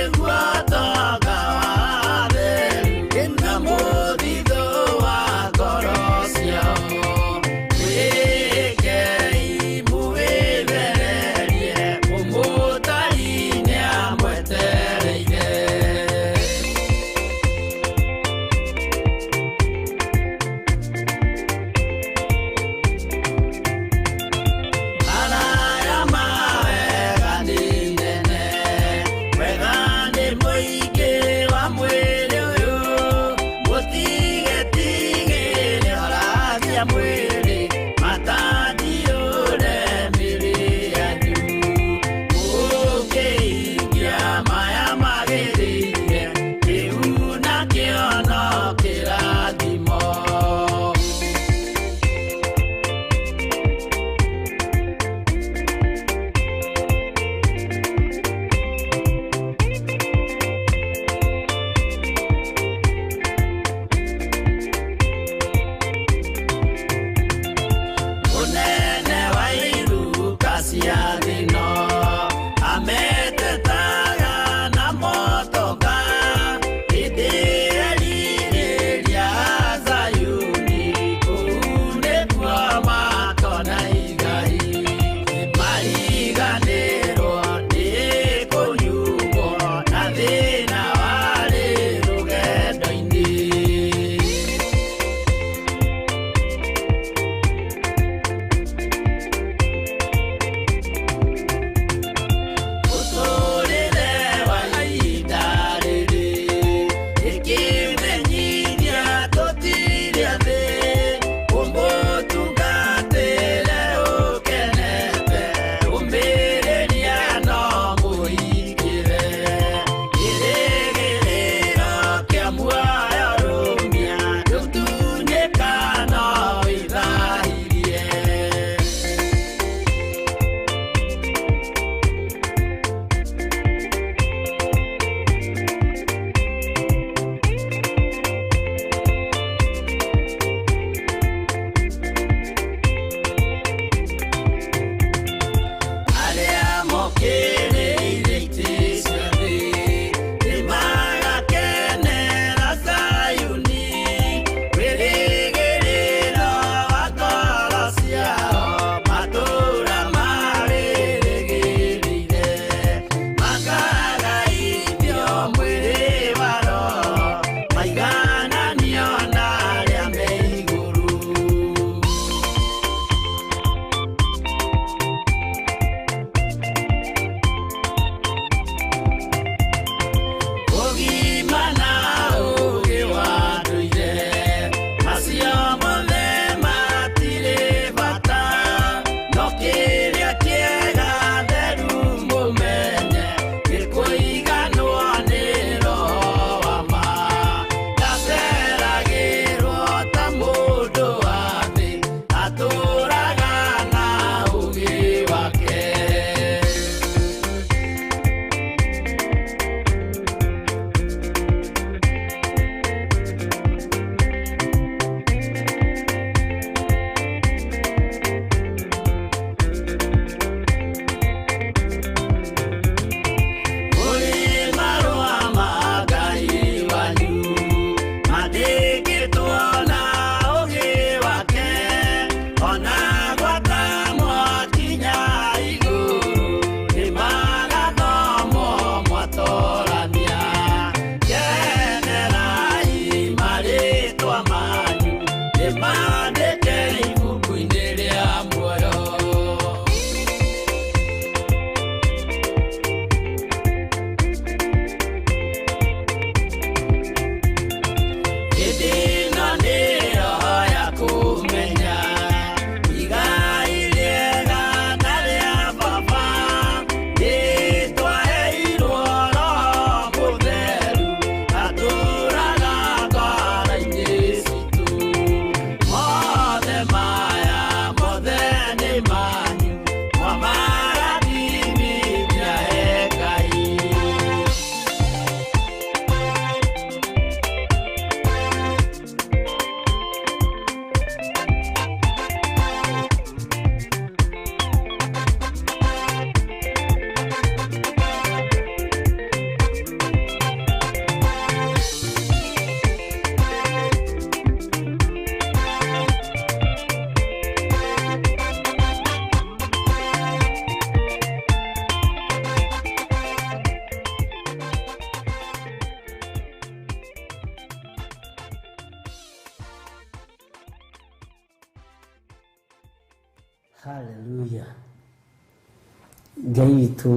Haleluya. Ngai witũ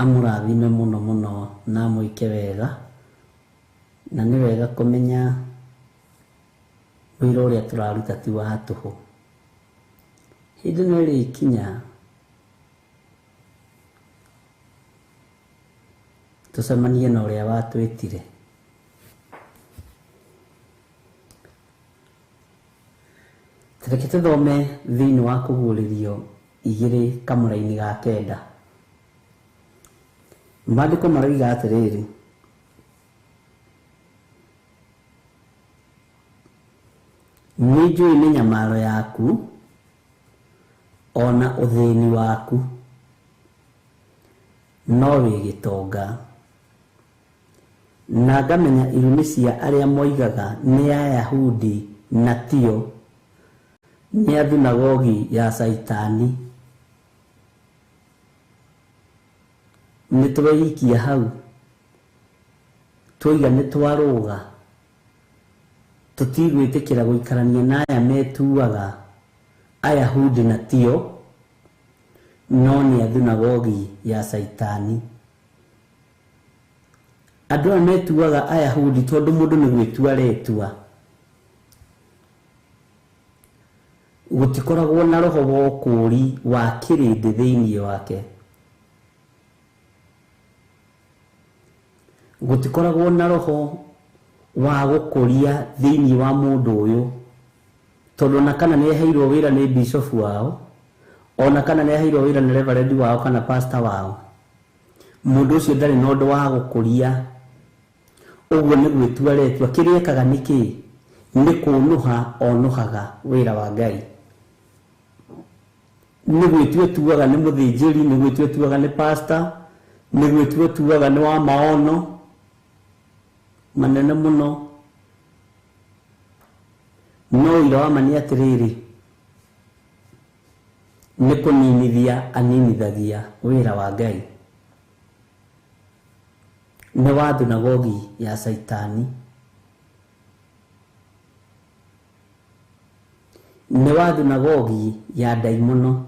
amũrathime mũno mũno na amwĩke wega, na nĩ wega kũmenya wĩra ũrĩa tũraruta ti wa tũhũ. Hĩndĩ no ĩrĩkinya tũcemanie na ũrĩa watwĩtire. Reke tũthome thĩinĩ wa kũguũrĩrio 2 kamũraini ga 9. Maandĩko maroiga atĩrĩrĩ, nĩ njũĩ mĩnyamaro yaku ona ũthĩni waku, no wĩ gĩtonga, na ngamenya irumi cia arĩa moigaga nĩ Ayahudi na tio, nĩ a thunagogi ya Caitani. Nĩ tweikia hau twoiga nĩ twarũga, tũtigwĩtĩkĩra gũikarania na aya metuaga Ayahudi na tio, no nĩ a thunagogi ya Caitani. Andũ aya metuaga Ayahudi tondũ mũndũ nĩ gwĩtua aretua, gũtikoragwo na roho wa ũkũũri wa kĩrĩndĩ thĩinĩ wake, gũtikoragwo na roho wa gũkũria thĩinĩ wa mũndũ ũyũ, tondũ ona kana nĩ aheirwo wĩra nĩ bishop wao, ona kana nĩ aheirwo wĩra nĩ reverend wao kana pastor wao, mũndũ ũcio ndarĩ na ũndũ wa gũkũria. Ũguo nĩ gwĩtua aretua. Kĩrĩa ekaga nĩ kĩĩ? Nĩ kũnũha onũhaga wĩra wa Ngai. Nĩ gwĩtua etuaga nĩ mũthĩnjĩri, nĩ gwĩtua etuaga nĩ pastor, nĩ gwĩtua etuaga nĩ wa maono manene mũno. No ũira wa ma nĩ atĩrĩrĩ, nĩ kũninithia aninithagia wĩra wa Ngai. Nĩ wa thunagogi ya Caitani. Nĩ wa thunagogi ya ndaimono.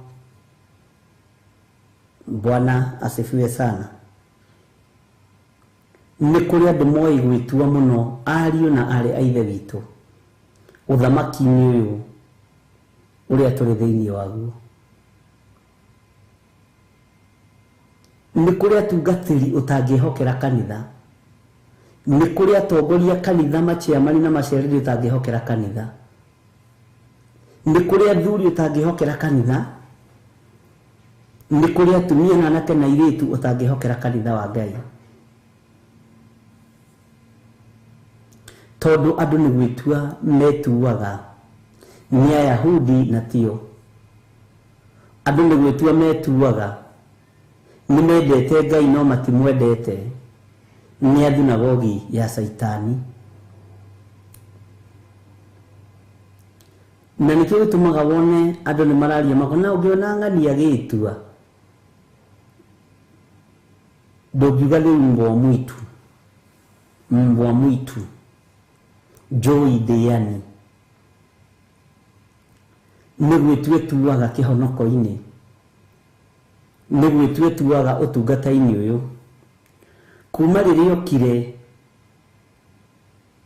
Bwana asifiwe sana. Nĩ kũrĩ andũ moĩ gwĩtua mũno, ariũ na aarĩ a Ithe witũ, ũthamaki-inĩ ũyũ ũrĩa tũrĩ thĩinĩ waguo. Nĩ kũrĩ atungatĩri ũtangĩhokera kanitha, nĩ kũrĩ atongoria kanitha, maciamani na macereri ũtangĩhokera kanitha, nĩ kũrĩ athuri ũtangĩhokera kanitha, nĩ kũrĩ atumia na anake na airĩtu ũtangĩhokera kanitha wa Ngai. Tondũ andũ nĩ gwĩtua metuaga nĩ Ayahudi na tio, andũ nĩ gwĩtua metuaga nĩ mendete Ngai no matimwendete, nĩ a thunagogi ya Caitani. Na nĩkĩo gĩtũmaga wone andũ nĩ mararia makona ũngĩona ng'ania gĩtua ndũngiuga rĩu mbwa mwitu, mbwa mwitu njũi ndĩani. Nĩ gwĩtua etuaga kĩhonoko-inĩ, nĩ gwĩtua etuaga ũtungata-inĩ ũyũ. Kuma rĩrĩa okire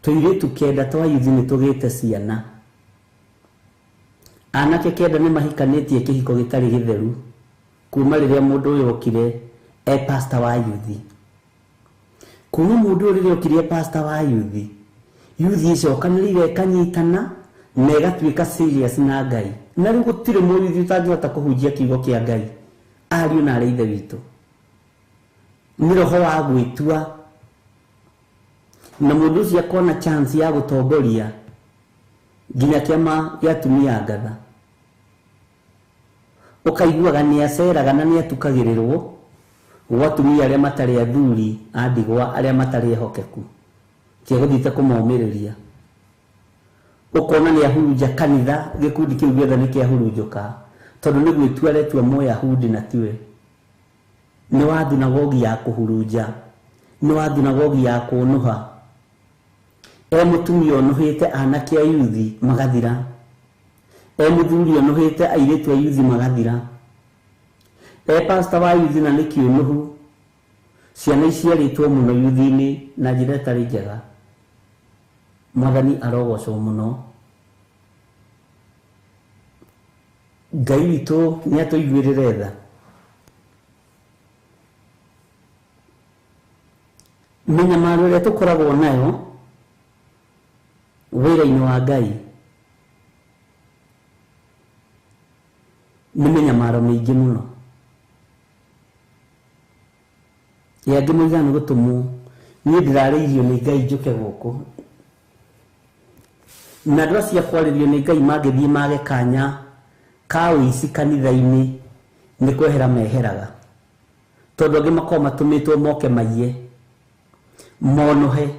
tũirĩtu 9 twa yuthi nĩ tũgĩte ciana, anake 9 nĩ mahikanĩtie kĩhiko gĩtarĩ gĩtheru kuma rĩrĩa mũndũ ũyũ okire e pastor wa yuthi. Kuma mũndũ ũyũ rĩrĩa okire e pastor wa yuthi, yuthi icokanĩrĩire ĩkanyitana na ĩgatuĩka serious na Ngai. Na rĩu gũtirĩ mũyuthi ũtangĩhota kũhunjia kiugo kĩa Ngai, ariũ na aarĩ a Ithe witũ. Nĩ roho wa gwĩtua, na mũndũ ũcio akona chance ya gũtongoria nginya kĩama gĩa atumia ngatha. Ũkaiguaga nĩ aceraga na nĩ atukagĩrĩrwo gwa atumia arĩa matarĩ athuri a ndigwa, arĩa matarĩ ehokeku, tiagũthiĩte kũmomĩrĩria. Ũkona nĩ ahurunja kanitha, gĩkundi kĩu gĩothe nĩ kĩahurunjũka, tondũ nĩ gwĩtua aretua Mũyahudi na tiwe. Nĩ wa thunagogi ya kũhurunja, nĩ wa thunagogi ya kũnũha. E mũtumia ũnũhĩte anake a yuthi magathira, E muthuri onuhite airitu a yuthi magathira. E pastor wa yuthi na nĩ kĩũnũhu. Ciana iciarĩtwo mũno yuthi-inĩ na njĩra ĩtarĩ njega. Mwathani arogocwo mũno. Ngai witũ nĩ atũiguĩrĩre tha. Mĩnyamaro ĩrĩa tũkoragwo nayo wĩra-inĩ wa Ngai nĩ mĩnyamaro mĩingĩ mũno. Angĩ moigaga nĩ gũtũmwo, niĩ ndĩrarĩirio nĩ Ngai njũke gũkũ. Na andũ acio a kwarĩrio nĩ Ngai mangĩthiĩ mage kanya ka ũici kanitha-inĩ nĩ kwehera meheraga. Tondũ angĩ makoragwo matũmĩtwo moke maiye, monohe,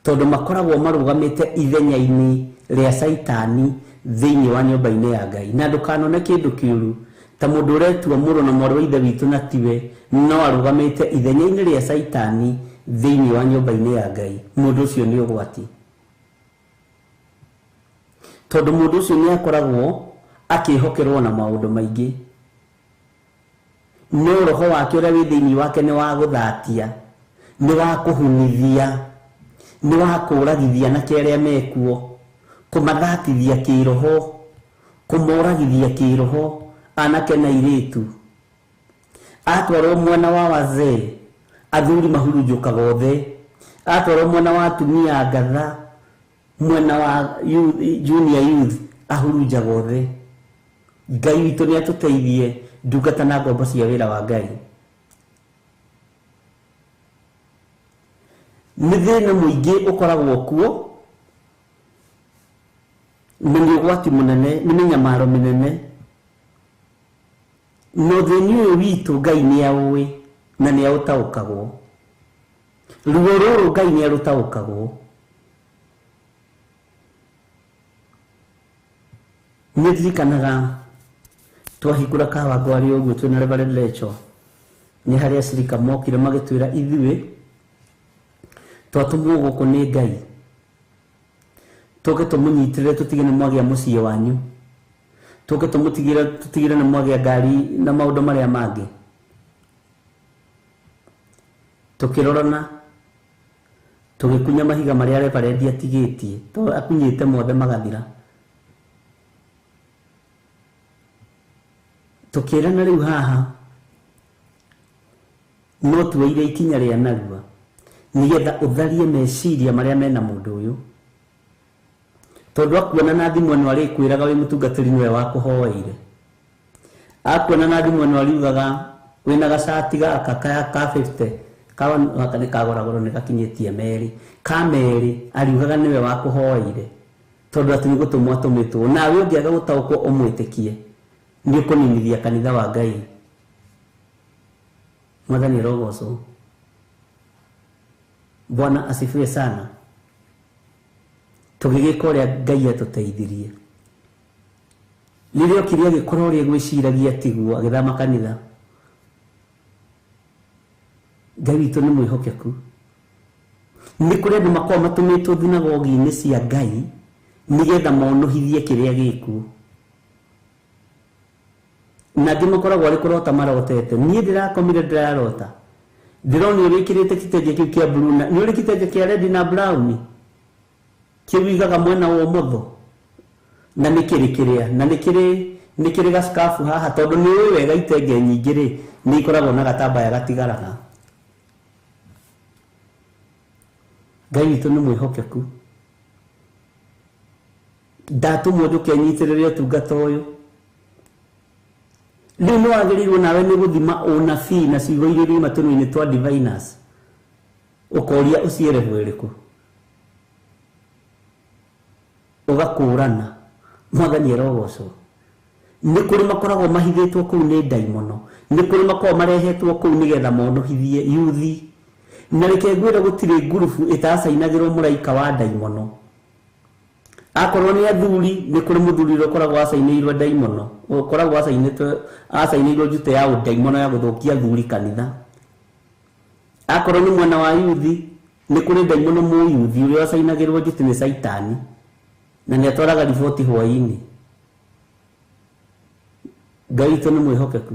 tondũ makoragwo marũgamĩte ithenya-inĩ rĩa caitani thĩinĩ wa nyũmba-inĩ ya Ngai. Na ndũkanone kĩndũ kĩũru ta mũndũ ũretua mũrũ na mwarĩ wa ithe witũ na tiwe, no arũgamĩte ithenya-inĩ rĩa caitani thĩinĩ wa nyũmba-inĩ ya Ngai. Mũndũ ũcio nĩ ũgwati. Tondũ mũndũ ũcio nĩ akoragwo akĩhokerwo na maũndũ maingĩ. No roho wake ũrĩa wĩ thĩinĩ wake nĩ wa gũthatia, nĩ wa kũhunithia, nĩ wa kũragithia anake arĩa mekuo, kũmathatithia kĩroho, kũmoragithia kĩroho anake na airĩtu. Atwarwo mwena wa wazee, athuri mahurunjũkaga othe. Atwarwo mwena wa atumia ngatha, mwena wa youth, junior youth ahurunjaga othe. Ngai witũ nĩ atũteithie ndungata na ngombo cia wĩra wa Ngai. Nĩ thĩna mũingĩ ũkoragwo kuo, na nĩ ũgwati mũnene, nĩ mĩnyamaro mĩnene. No thĩinĩ ũyũ witũ Ngai nĩ aũĩ na nĩ aũtaũkagwo. Ruo rũrũ Ngai nĩ arũtaũkagwo. Nĩ ndirikanaga twahingũra Kawangware ũguo twĩna Reverend Lecho, nĩ harĩa acirika mokire magĩtwĩra ithuĩ twatũmwo gũkũ nĩ Ngai tũke tũmũnyitĩrĩre tũtige nĩ mwagĩa mũciĩ wanyu, tũke tũtigĩre nĩ mwagĩa ngari na maũndũ marĩa mangĩ. Tũkĩrorana tũgĩkunya mahiga marĩa Reverend atigĩtie, tondũ akunyĩte mothe magathira. Tũkĩrana rĩu haha no tuoire ikinya rĩa narua nĩgetha ũtharie meciria marĩa mena mũndũ ũyũ, tondũ akuona na thimũ ĩno arĩkwĩraga wĩ mũtungatĩri nĩwe wakũhoeire. Akuona na thimũ ĩno ariugaga wĩna gacati gaka ka 50 gaka nĩ kagũragũrwo nĩ gakinyĩtie merĩ ka merĩ, ariugaga nĩwe wakũhoeire tondũ atĩ nĩ gũtũmwo atũmĩtwo. Nawe ũngĩaga gũtaũkwo ũmwĩtĩkie nĩ ũkũninithia kanitha wa Ngai. Mwathani arogocwo. Bwana asifiwe sana. Tũgĩgĩka ũrĩa Ngai atũteithirie. Rĩrĩa okire agĩkora ũrĩa gwĩciragia tiguo, agĩthama kanitha. Ngai witũ nĩ mwĩhokeku. Nĩ kũrĩ andũ makoragwo matũmĩtwo thunagogi-inĩ cia Ngai nĩgetha monũhithie kĩrĩa gĩkuo. Na angĩ makoragwo arĩ kũrota marotete. Niĩ ndĩrakomire ndĩrarota, ndĩronio wĩkĩrĩte kitenge kĩu kĩa blue na nĩ ũrĩ kitenge kĩa red na brown kĩu ũigaga mwena wa ũmotho, na nĩ kĩrĩ kĩrĩa, na nĩ kĩrĩ gaskafu haha, tondũ nĩ ũĩ wega itenge nyingĩ rĩ nĩ ikoragwo na gatambaya gatigaraga. Ngai witũ nĩ mwĩhokeku. Ndatũmwo njũke nyitĩrĩre ũtungata ũyũ. Rĩu nĩ wagĩrĩirwo nawe nĩ gũthima ũnabii na ciugo iria irĩ matũnũ-inĩ twa diviners, ũkoria ũciere ĩrĩkũ, ũgakũrana. Mwathani arogocwo. Nĩ kũrĩ makoragwo mahithĩtwo kũu nĩ ndaimono, nĩ kũrĩ makoragwo marehetwo kũu nĩgetha monũhithie yuthi. Na reke ngwĩre gũtirĩ ngurubu ĩtacainagĩrwo mũraika wa ndaimono. Akorwo nĩ athuri, nĩ kũrĩ mũthuri ũrĩa ũkoragwo acainĩirwo ndaimono, ũkoragwo acainĩirwo njute ya ũndaimono ya gũthũkia athuri kanitha. Akorwo nĩ mwena wa yuthi, nĩ kũrĩ ndaimono mũyuthi ũrĩa wacainagĩrwo njute nĩ caitani, na nĩ atwaraga riboti hwaĩ-inĩ. Ngai witũ nĩ mwĩhokeku.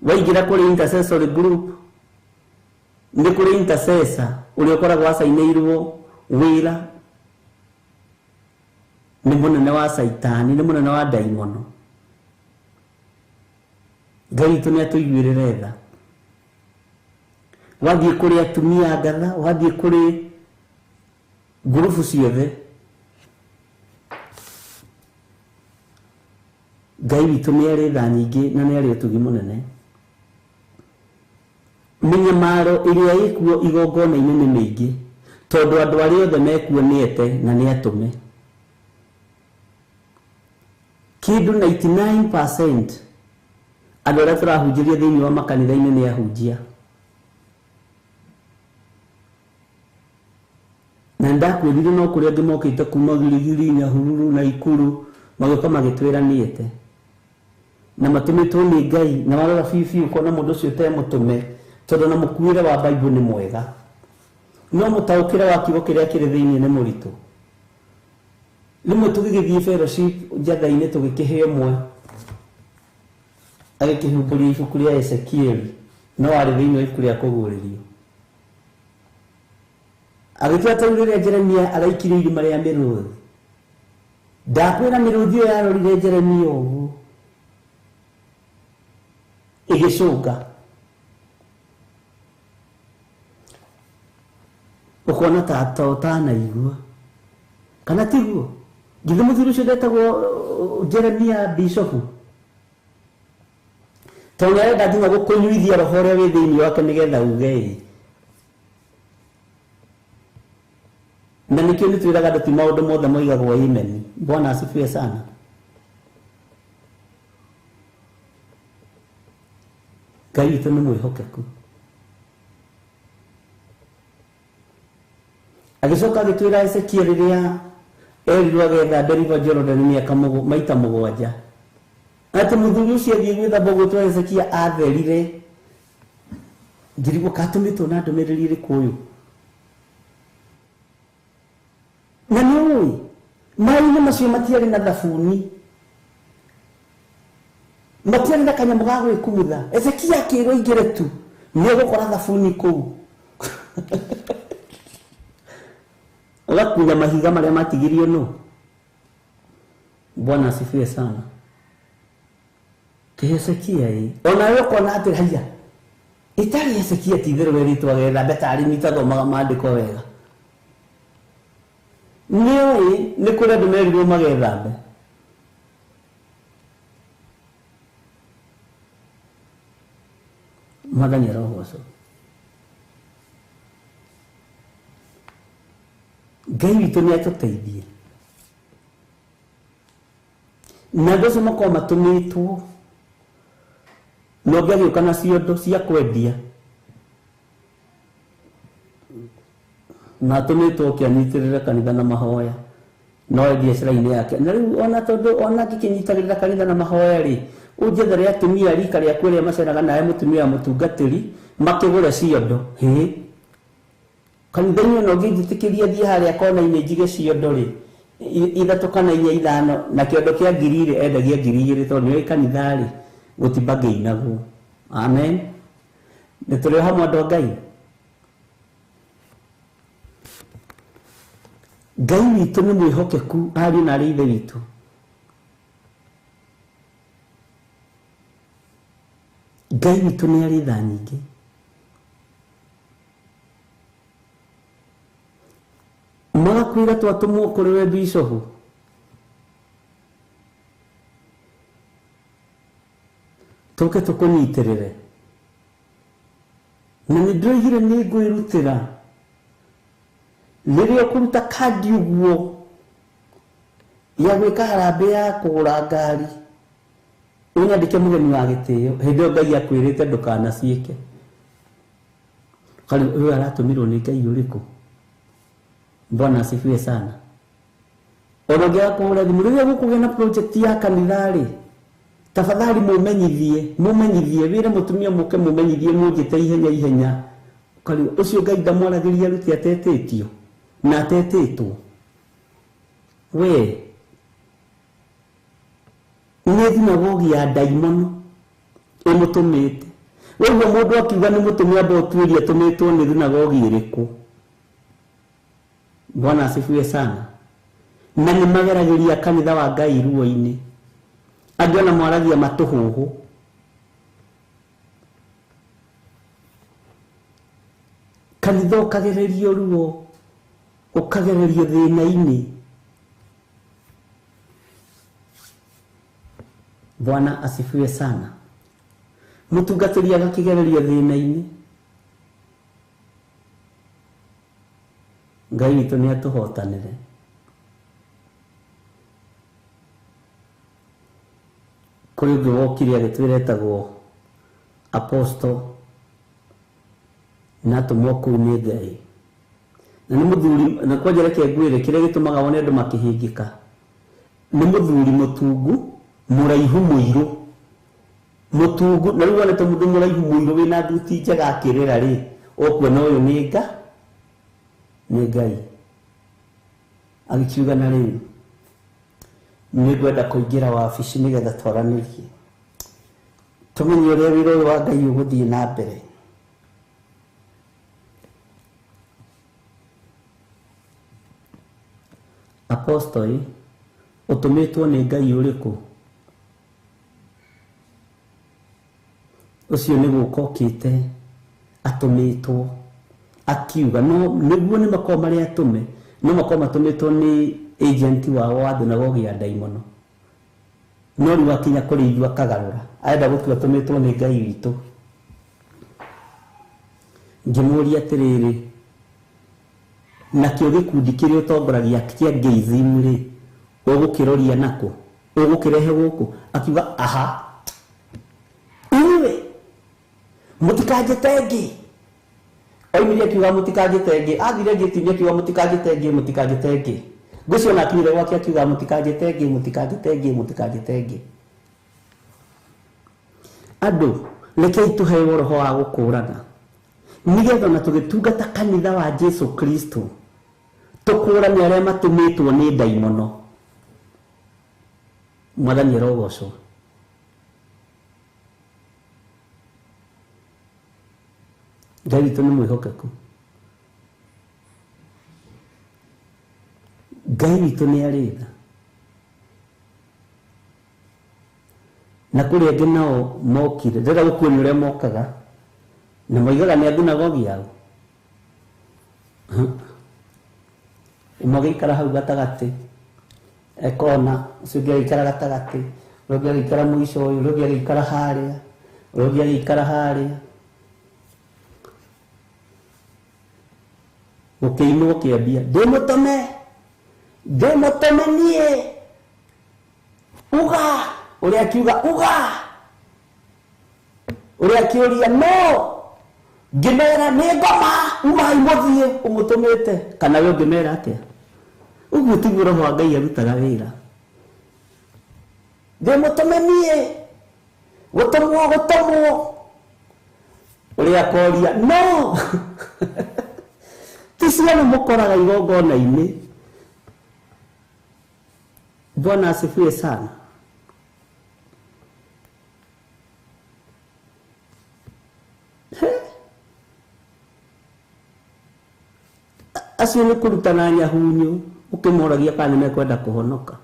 Waingĩra kũrĩ intercessory group, nĩ kũrĩ intercessor ũrĩa ũkoragwo acainĩirwo wĩra nĩ mũnene wa Caitani, nĩ mũnene wa ndaimono. Ngai witũ nĩ atũiguĩrĩre tha. Wathiĩ kũrĩ atumia ngatha, wathiĩ kũrĩ ngurubu ciothe, Ngai witũ nĩ arĩ tha nyingĩ na nĩ arĩ ũtugi mũnene. Mĩnyamaro ĩrĩa ĩkuo igongona-inĩ nĩ mĩingĩ, tondũ andũ arĩa othe mekuo nĩ ete na nĩ atũme. Kĩndũ 99% andũ arĩa tũrahunjĩria thĩinĩ wa makanitha-inĩ nĩ ahunjia. Na ndakwĩrire no kũrĩ angĩ mokĩte kuma Giligili, Nyahururu na Ikuru, magĩũka magĩtwĩra nĩ ete. Na matũmĩtwo nĩ Ngai, na warora biũ biũ ũkona mũndũ ũcio ũtemũtũme, tondũ na mũkuĩre wa Bible nĩ mwega. No mũtaũkĩre wa kiugo kĩrĩa kĩrĩ thĩinĩ nĩ mũritũ. Rĩmwe tũgĩgĩthiĩ fellowship njatha-inĩ tũgĩkĩhe ũmwe, agĩkĩhumbũria ibuku rĩa Ezekieli, no arĩ thĩinĩ wa ibuku rĩa kũguũrĩrio. Agĩtua ta rĩu rĩrĩa Jeremia araikirio irima rĩa mĩrũthi. Ndakwĩra mĩrũthi ĩyo yarorire Jeremia ũguo, ĩgĩcũnga. Ũkona ta ũtanaigua. Kana tiguo? Githĩ mũthuri ũcio ndetagwo Jeremia bishopu? Tondũ nĩarenda nginya gũkũnyuithia roho ũrĩa wĩ thĩinĩ wake nĩgetha uge ĩ. Na nĩkĩo nĩtwĩraga andũ ti maũndũ mothe moigagwo amen. Bwana asifiwe sana. Ngai witũ nĩ mwĩhokeku. Agĩcoka agĩtwĩra Ezekiel rĩrĩa erirwo agethambe River Jordan mĩaka maita mũgwanja, atĩ mũthuri ũcio athiĩ gwĩthamba ũguo Ezekiel atherire. Ngĩrigwo katũmĩtwo na ndũmĩrĩri ĩrĩkũ ũyũ. Na nĩ ũĩ maĩ-inĩ macio matiarĩ na thabuni, matiarĩ na kanyamũ ga gwĩkumutha. Ezekiel akĩrwo aingĩre tu nĩ egũkora thabuni kũu. Ũgakunya mahiga marĩa matigirio nũ. Bwana asifiwe sana. Hezekia ĩ, onawe ũkona atĩ haiya, ĩtarĩ Hezekia ti itherũ werĩtwo agethambe tarĩ niĩ itathomaga maandĩko wega. Nĩũĩ nĩ kũrĩ andũ merirwo magethambe. Mwathani arogocwo. Ngai witũ nĩ atũteithie. Na andũ acio makoragwo matũmĩtwo, na ũngĩ agĩũka na ciondo cia kwendia, na atũmĩtwo oke anyitĩrĩre kanitha na mahoya, no endie biacara-inĩ yake. Na rĩu ona tondũ ona angĩkĩnyitagĩrĩra kanitha na mahoya rĩ, ũnjethere atumia rika rĩaku arĩa maceraga nawe mũtumia wa mũtungatĩri makĩgũre ciondo. Hĩ, kanitha-inĩ ona ũngĩnjĩtĩkĩria thiĩ harĩa kona-inĩ njige ciondo rĩ, ithatũ kana inya ithano, na kĩondo kĩa ngiri igĩrĩ endagia ngiri igĩrĩ, tondũ nĩoĩ kanitha rĩ gũtibangĩinagwo. Amen. Nĩ tũrĩ o hamwe andũ a Ngai. Ngai witũ nĩ mwĩhokeku, ariũ na arĩ ithe witũ. Ngai witũ nĩ arĩ tha nyingĩ. Magakwĩra twatũmwo kũrĩ we bishopu, tũke tũkũnyitĩrĩre. Na nĩ ndĩroigire nĩ ngwĩrutĩra. Rĩrĩa ũkũruta kandi ũguo ya gwĩka harambee ya kũgũra ngari, ũnyandĩke mũgeni wa gĩtĩo, hĩndĩ ĩyo Ngai akwĩrĩte ndũkanaciĩke. Karĩ ũyũ aratũmirwo nĩ Ngai ũrĩkũ? Bwana asifiwe sana. Ona ũngĩaga kũhũra thimũ, rĩrĩa gũkũgĩa na project ya kanitha rĩ, tafadhali mũmenyithie, mũmenyithie, wĩre mũtumia mũke mũmenyithie, mũnjĩte ihenya ihenya. Karĩ ũcio Ngai ndamwaragĩria arute atetĩtio na atetĩtwo. We Nĩ thunagogi ya ndaimono ĩmũtũmĩte. Wewe mũndũ akiuga nĩ mũtũmia amba ũtuĩrie atũmĩtwo nĩ thunagogi ĩrĩkũ. Bwana asifiwe sana. Na nĩ mageragĩria kanitha wa Ngai ruo-inĩ. Angĩ ona mwaragia matũhũhũ. Kanitha ũkagererio ruo, ũkagererio thĩna-inĩ. Bwana asifiwe sana. Mũtungatĩri agakĩgererio thĩna-inĩ. Ngai witũ nĩ atũhotanĩre. Kũrĩ ũngĩ wokire agĩtwĩra etagwo Apostle na atũmwo kũu nĩ Ngai. Na nĩ mũthuri, na kwanja reke ngwĩre kĩrĩa gĩtũmaga wone andũ makĩhĩngĩka. Nĩ mũthuri mũtungu, mũraihu mũirũ. Mũtungu, na rĩu wonete mũndũ mũraihu mũirũ wĩna thuti njega akĩrĩra rĩ, ũkuona ũyũ nĩ nga, nĩ Ngai. Agĩkiuga na rĩu nĩngwenda kũingĩra wabici nĩgetha twaranĩrie. Tũmenye ũrĩa wĩra ũyũ wa Ngai ũgũthiĩ na mbere. Apostle, ũtũmĩtwo nĩ Ngai ũrĩkũ? Ũcio nĩ gũka okĩte atũmĩtwo akiuga no nĩguo nĩ makorwo marĩ atũme, no makorwo matũmĩtwo nĩ agent wao wa thunagogi ya ndaimono. No rĩu akinya kũrĩ ithuĩ akagarũra, arenda gũtua atũmĩtwo nĩ Ngai witũ. Ngĩmũũria atĩrĩrĩ, nakĩo gĩkundi kĩrĩa ũtongoragia kĩa Geizimu rĩ, ũgũkĩroria nakũ? Ũgũkĩrehe gũkũ? Akiuga aha, inyuĩ mũtikanjĩte ngĩ. Oimire akiuga mũtikanjĩte ngĩ, athire ngĩti-inĩ akiuga mũtikanjĩte ngĩ, mũtikanjĩte ngĩ. Ngũcio ona akinyire gwake akiuga mũtikanjĩte ngĩ, mũtikanjĩte ngĩ, mũtikanjĩte ngĩ. Andũ, rekei tũheo roho wa gũkũrana nĩgetha ona tũgĩtungata kanitha wa Jesu Kristo tũkũrane arĩa matũmĩtwo nĩ ndaimono. Mwathani arogocwo. Ngai witũ nĩ mwĩhokeku. Ngai witũ nĩ arĩ tha. Na kũrĩ angĩ nao mokire, ndĩrenda gũkuonia ũrĩa mokaga na moigaga nĩ a thunagogi yao. Ũmwe agĩikara hau gatagatĩ ekona, ũcio ũngĩ agĩikara gatagatĩ, ũrĩa ũngĩ agĩikara mũico ũyũ, ũrĩa ũngĩ agĩikara harĩa, ũrĩa ũngĩ agĩikara harĩa. Gũkĩinwo kĩambia, ndĩmũtũme, ndĩmũtũme niĩ, uga, ũrĩa akiuga uga, ũrĩa akĩũria no, ngĩmera nĩ ngoma, umai mũthiĩ ũmũtũmĩte. Kana we ũngĩmera atĩa? Ũguo tiguo roho wa Ngai arutaga wĩra. Ndĩmũtũme niĩ, gũtũmwo, gũtũmwo. Ũrĩa akoria no. Ti ciana mũkoraga igongona-inĩ. Bwana asifiwe sana. Acio nĩ kũrutana nyahunyu ũkĩmoragia kana nĩ mekwenda kũhonoka.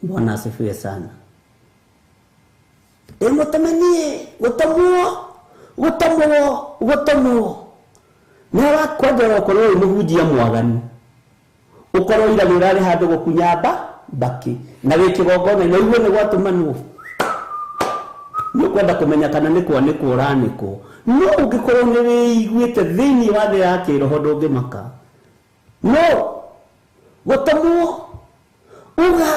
Bwana asifiwe sana. Ndĩmũtũme niĩ, gũtũmwo, gũtũmwo, gũtũmwo. Nĩ ũrakwendera ũkorwo wĩ mũhunjia mwaganu, ũkorwo ira nĩ ũrarĩ handũ gũkunya mbakĩ na wĩ kĩgongona na ũigue nĩ gwatũmanwo. Nĩ ũkwenda kũmenya kana nĩ kwanĩkwo ũranĩkwo. No ũngĩkorwo nĩ wĩiguĩte thĩinĩ wa thĩ ya kĩroho ndũngĩmaka. No gũtũmwo, uga,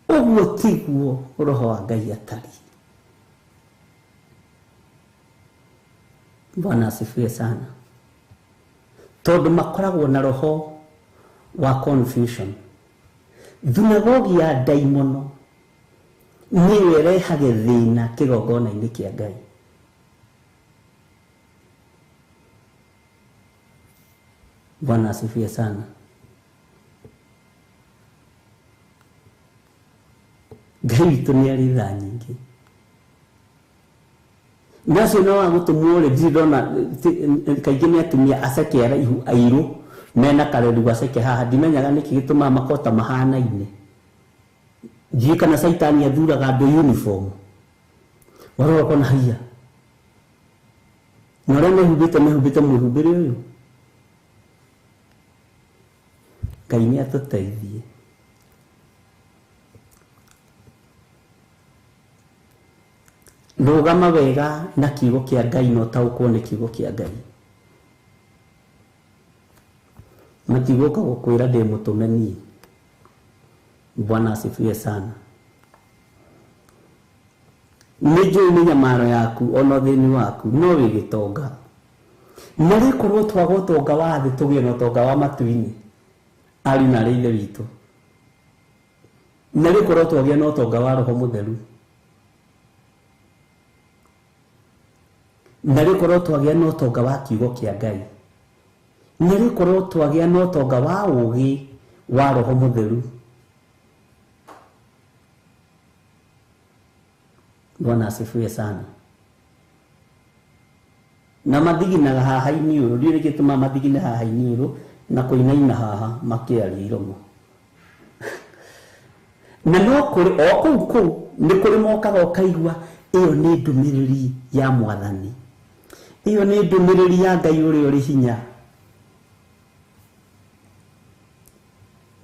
ũguo tiguo roho wa Ngai atariĩ. Bwana asifiwe sana. Tondũ makoragwo na roho wa confusion. Thunagogi ya ndaimono nĩyo ĩrehage thĩna kĩgongona-inĩ kĩa Ngai. Bwana asifiwe sana. Ngai witũ nĩ arĩ tha nyingĩ. Nacio no wa gũtũmwo rĩ, ndirĩ ndona kaingĩ nĩ atumia aceke araihu airũ mena kareru gaceke haha, ndimenyaga nĩkĩ gĩtũmaga makota mahanaine. Ndiũĩ kana caitani athuraga andũ uniform. Warora ũkona haiya. Na ũrĩa mehumbĩte mehumbĩte mwĩhumbĩre ũyũ. Ngai nĩ atũteithie. Rũgama wega na kiugo kĩa Ngai na ũtaũkwo nĩ kiugo kĩa Ngai. Matigũka gũkwĩra ndĩ mũtũme niĩ. Bwana asifiwe sana. Nĩ njũĩ mĩnyamaro yaku ona ũthĩni waku, no wĩ gĩtonga. Na rĩkorwo twaga ũtonga wa thĩ tũgĩe na ũtonga wa matu-inĩ, ariũ na arĩ ithe witũ. Na rĩkorwo twagĩa na ũtonga wa Roho Mũtheru. Na rĩkorwo twagĩa na ũtonga wa kiugo kĩa Ngai. Na rĩkorwo twagĩa na ũtonga wa ũũgĩ wa Roho Mũtheru. Bwana asifiwe sana. Na mathiginaga haha iniũrũ, ndiũĩ nĩkĩ gĩtũmaga mathigine haha iniũrũ na kũinaina haha makĩaria iromo. Na no kũrĩ o kũu kũu nĩ kũrĩ mokaga ũkaigua ĩyo nĩ ndũmĩrĩri ya Mwathani. Ĩyo nĩ ndũmĩrĩri ya Ngai ũrĩa ũrĩ hinya.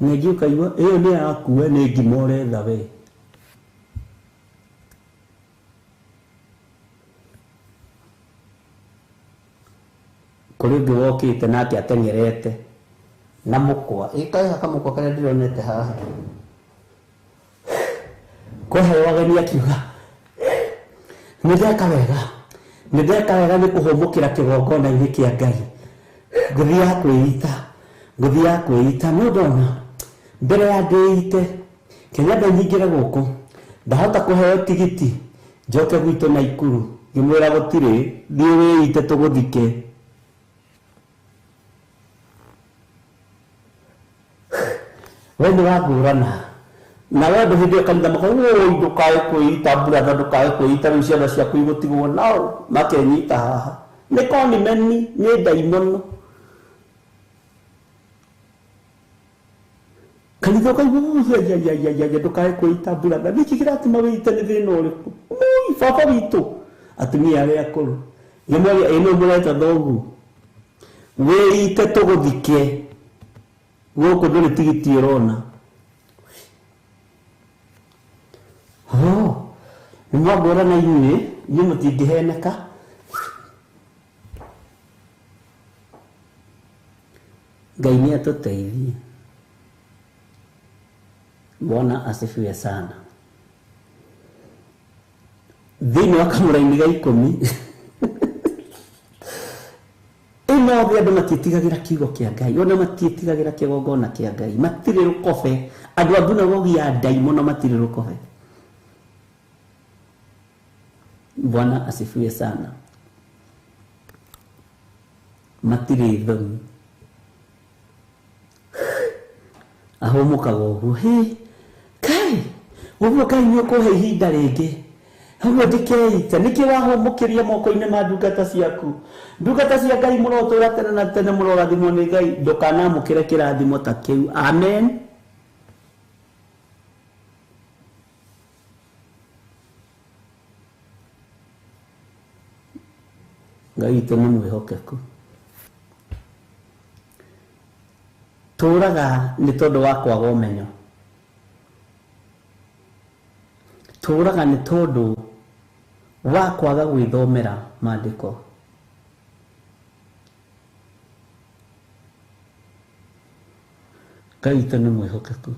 Ningĩ ũkaigua ĩyo nĩ yaku we nĩ ngima ũretha we. Kũrĩ ũngĩ wokĩte nake ateng'erete na mũkwa. Ĩkaĩ kamũkwa karĩa ndĩronete haha. Kũheo ageni akiuga nĩ ndeka wega, nĩ ndeka wega nĩ kũhũmũkĩra kĩgongona-inĩ kĩa Ngai. Ngũthiaga kwĩita, ngũthiaga kwĩita, no ndona mbere ya ndĩite Kenya nyingĩre gũkũ ndahota kũheo tigiti njoke gwitũ Naikuru. Ngĩmwĩra gũtirĩ, thiĩ wĩite tũgũthike. We nĩ wangũrana na we andũ hĩndĩ ĩyo kanitha makauga oi ndũkae kwĩita brother, ndũkae kwĩita rĩu ciana ciaku igũtigwo nao makenyita haha. Nĩ konimeni, nĩ ndaimono. Kanitha ũkaigua oi ndũkae kwĩita brother, nĩkĩ kĩratũma wĩite nĩ thĩna ũrĩkũ? Oi baba witũ, atumia arĩa akũrũ ngĩmoria ĩ nũ mũreta thoguo wĩite tũgũthike gũkũ ndũrĩ tigiti ũrona. Nĩ mwangũrana inyuĩ, inyuĩ mũtingĩheneka. Ngai nĩ atũteithie. Bwana asifiwe sana. Thĩinĩ wa kamũraini ga 10 ĩno othe andũ matiĩtigagĩra kiugo kĩa Ngai, ona matiĩtigagĩra kĩgongona kĩa Ngai, matirĩ rũkobe. Andũ a thunagogi ya ndaimono matirĩ rũkobe. Bwana asifiwe sana. Matirĩ thoni. Ahũmũkaga ũguo, hĩ Ngai, ũguo Ngai nĩ ũkũhe ihinda rĩngĩ. Ũguo ndikeita, nĩkĩ wahũmũkĩria moko-inĩ ma ndungata ciaku? Ndungata cia Ngai mũrotũra tene na tene, mũrorathimwo nĩ Ngai. Ndũkanamũkĩre kĩrathimo ta kĩu. Amen. Ngai witũ nĩ mwĩhokeku. Tũraga nĩ tondũ wa kwaga ũmenyo. Tũraga nĩ tondũ wa kwaga gwĩthomera maandĩko. Ngai witũ nĩ mwĩhokeku.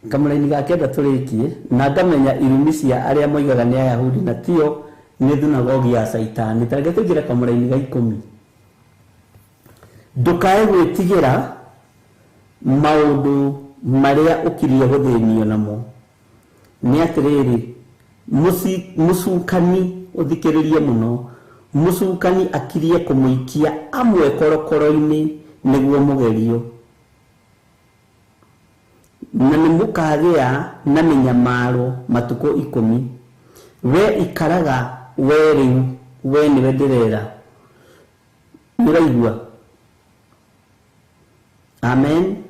Kamũraini ga 9 tũrĩkie na ngamenya irumi cia arĩa moigaga nĩ Ayahudi na tio nĩ thunagogi ya Caitani. Ta reke tũingĩre kamũraini ga 10. Ndũkae gwĩtigĩra maũndũ marĩa ũkirie gũthĩnio namo. Nĩ atĩrĩrĩ, mũcukani ũthikĩrĩrie mũno. Mũcukani akirie kũmũikia amwe korokoro-inĩ nĩguo mũgerio, na nĩ mũkagĩa na mĩnyamaro matukũ 10. We ikaraga we rĩu, we nĩwe ndĩrera. Nĩũraigua? Amen.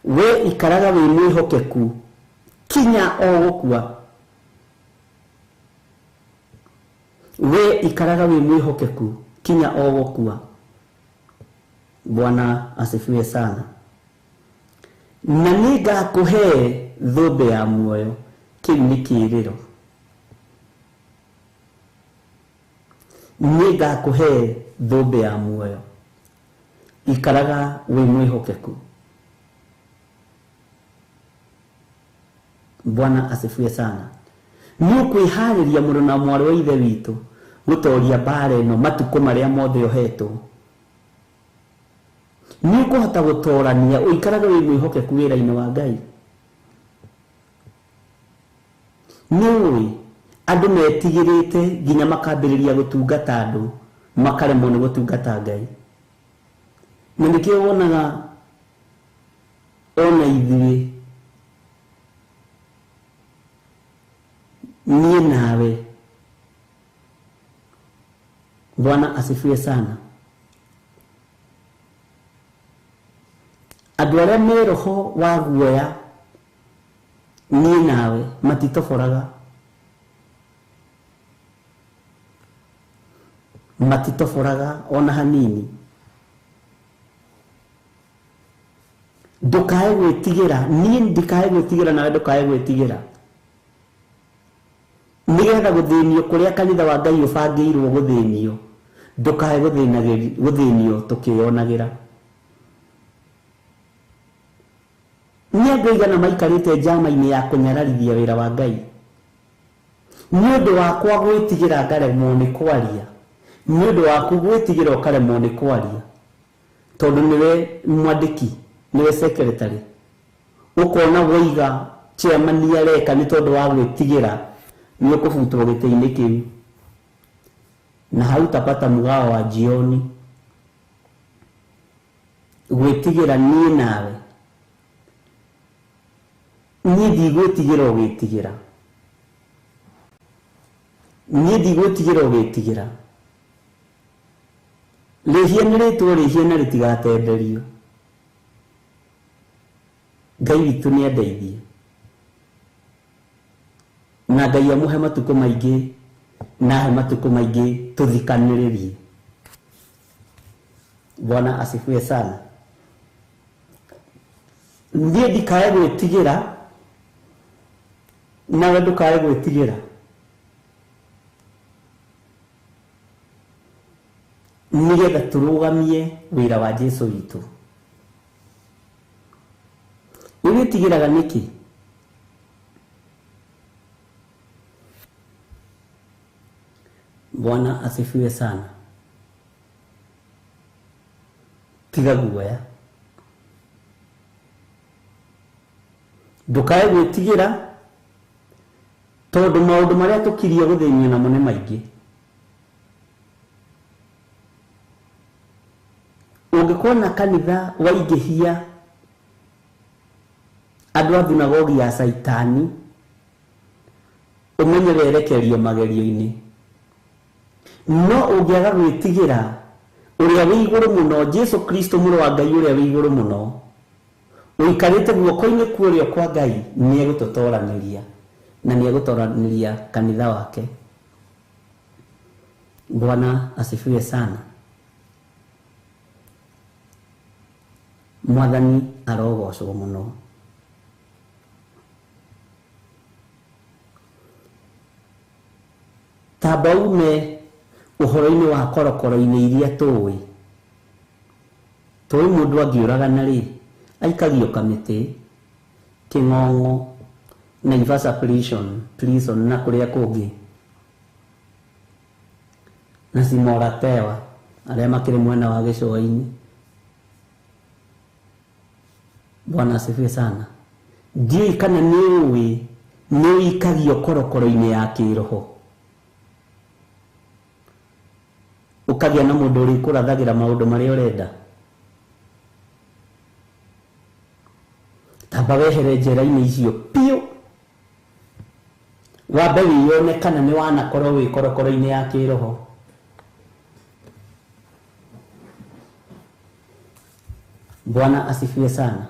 We ikaraga wĩ mwĩhokeku kinya o gũkua. We ikaraga wĩ mwĩhokeku kinya o gũkua. Bwana asifiwe sana. Na nĩngakũhe thũmbĩ ya muoyo. Kĩu nĩ kĩĩrĩro. Nĩngakũhe thũmbĩ ya muoyo. Ikaraga wĩ mwĩhokeku. Bwana asifiwe sana. Nĩ ũkwĩharĩria mũrũ na mwarĩ wa ithe witũ gũtoria mbara ĩno matukũ marĩa mothe ũhetwo. Nĩ ũkũhota gũtorania ũikarage wĩ mwĩhokeku wĩra-inĩ wa Ngai. Nĩ ũĩ andũ metigĩrĩte nginya makambĩrĩria gũtungata andũ makaremwo nĩ gũtungata Ngai. Na nĩkĩo wonaga ona ithuĩ niĩ nawe. Bwana asifiwe sana. Andũ arĩa me roho wa guoya niĩ nawe matitoboraga. Matitoboraga ona hanini. Ndũkae gwĩtigĩra, niĩ ndikae gwĩtigĩra nawe ndũkae gwĩtigĩra. Nĩgetha gũthĩnio kũrĩa kanitha wa Ngai ũbangĩirwo gũthĩnio, ndũkae gũthĩnio tũkĩyonagĩra. Nĩ andũ aigana maikarĩte njama-inĩ ya kũnyararithia wĩra wa Ngai. Nĩ ũndũ wakwa gwĩtigĩra ngaremwo nĩ kwaria. Nĩ ũndũ waku gwĩtigĩra ũkaremwo nĩ kwaria. Tondũ nĩwe mwandĩki, nĩwe secretary. Ũkona woiga chairman areka nĩ tondũ wa gwĩtigĩra nĩ ũkũbutwo gĩtĩ-inĩ kĩu. Na hautapata mgao wa jioni. Gwĩtigĩra niĩ nawe. Niĩ ndigwĩtigĩra ũgĩtigĩra. Niĩ ndigwĩtigĩra ũgĩtigĩra. Rĩhia nĩ rĩtwo rĩhia na rĩtigatenderio. Ngai witũ nĩ andeithie. Na Ngai amũhe matukũ maingĩ na ahe matukũ maingĩ tũthikanĩrĩrie. Bwana asifiwe sana. Niĩ ndikae gwĩtigĩra nawe ndũkae gwĩtigĩra. Nĩgetha tũrũgamie wĩra wa Jesũ witũ. Ũgĩtigĩraga nĩkĩ? Bwana asifiwe sana. Tiga guoya. Ndũkae gwĩtigĩra tondũ maũndũ marĩa tũkirie gũthĩnio namo nĩ maingĩ. Ũngĩkona kanitha waingĩhia andũ a thunagogi ya Caitani, ũmenye werekerio magerio-inĩ. No ũngĩaga gwĩtigĩra ũrĩa wĩ igũrũ mũno, Jesũ Kristo mũrũ wa Ngai ũrĩa wĩ igũrũ mũno, ũikarĩte guoko-inĩ kwa ũrĩo kwa Ngai, nĩ egũtũtoranĩria na nĩ egũtoranĩria kanitha wake. Bwana asifiwe sana. Mwathani arogocwo mũno. Tamba ume ũhoro-inĩ wa korokoro-inĩ iria tũĩ. Tũĩ mũndũ angĩũragana rĩ, aikagio kamĩtĩ, kĩng'ong'o, Naivasha prison na kũrĩa kũngĩ. Na Simoratewa arĩa makĩrĩ mwena wa gĩcũa-inĩ. Bwana asifiwe sana. Ndiũĩ kana nĩ ũĩ nĩ ũikagio korokoro-inĩ ya kĩroho. Ũkagĩa na mũndũ ũrĩkũrathagĩra maũndũ marĩa ũrenda. Tamba wehere njera-inĩ icio piũ. Wambe wĩyone kana nĩ wanakorwo wĩ korokoro-inĩ ya kĩroho. Bwana asifiwe sana.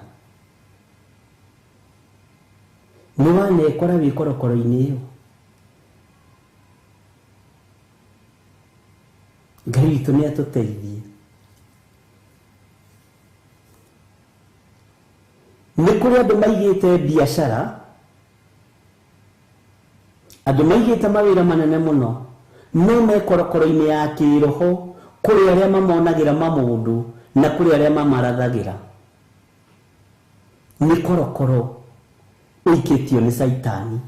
Nĩ wanekora wĩ korokoro-inĩ ĩyo. Ngai witũ nĩ atũteithie. Nĩ kũrĩ andũ maigĩte biacara, andũ maigĩte mawĩra manene mũno, no me korokoro-inĩ ya kĩroho, kũrĩ arĩa mamonagĩra mamũndũ na kũrĩ arĩa mamarathagĩra. Nĩ korokoro ũikĩtio nĩ Caitani.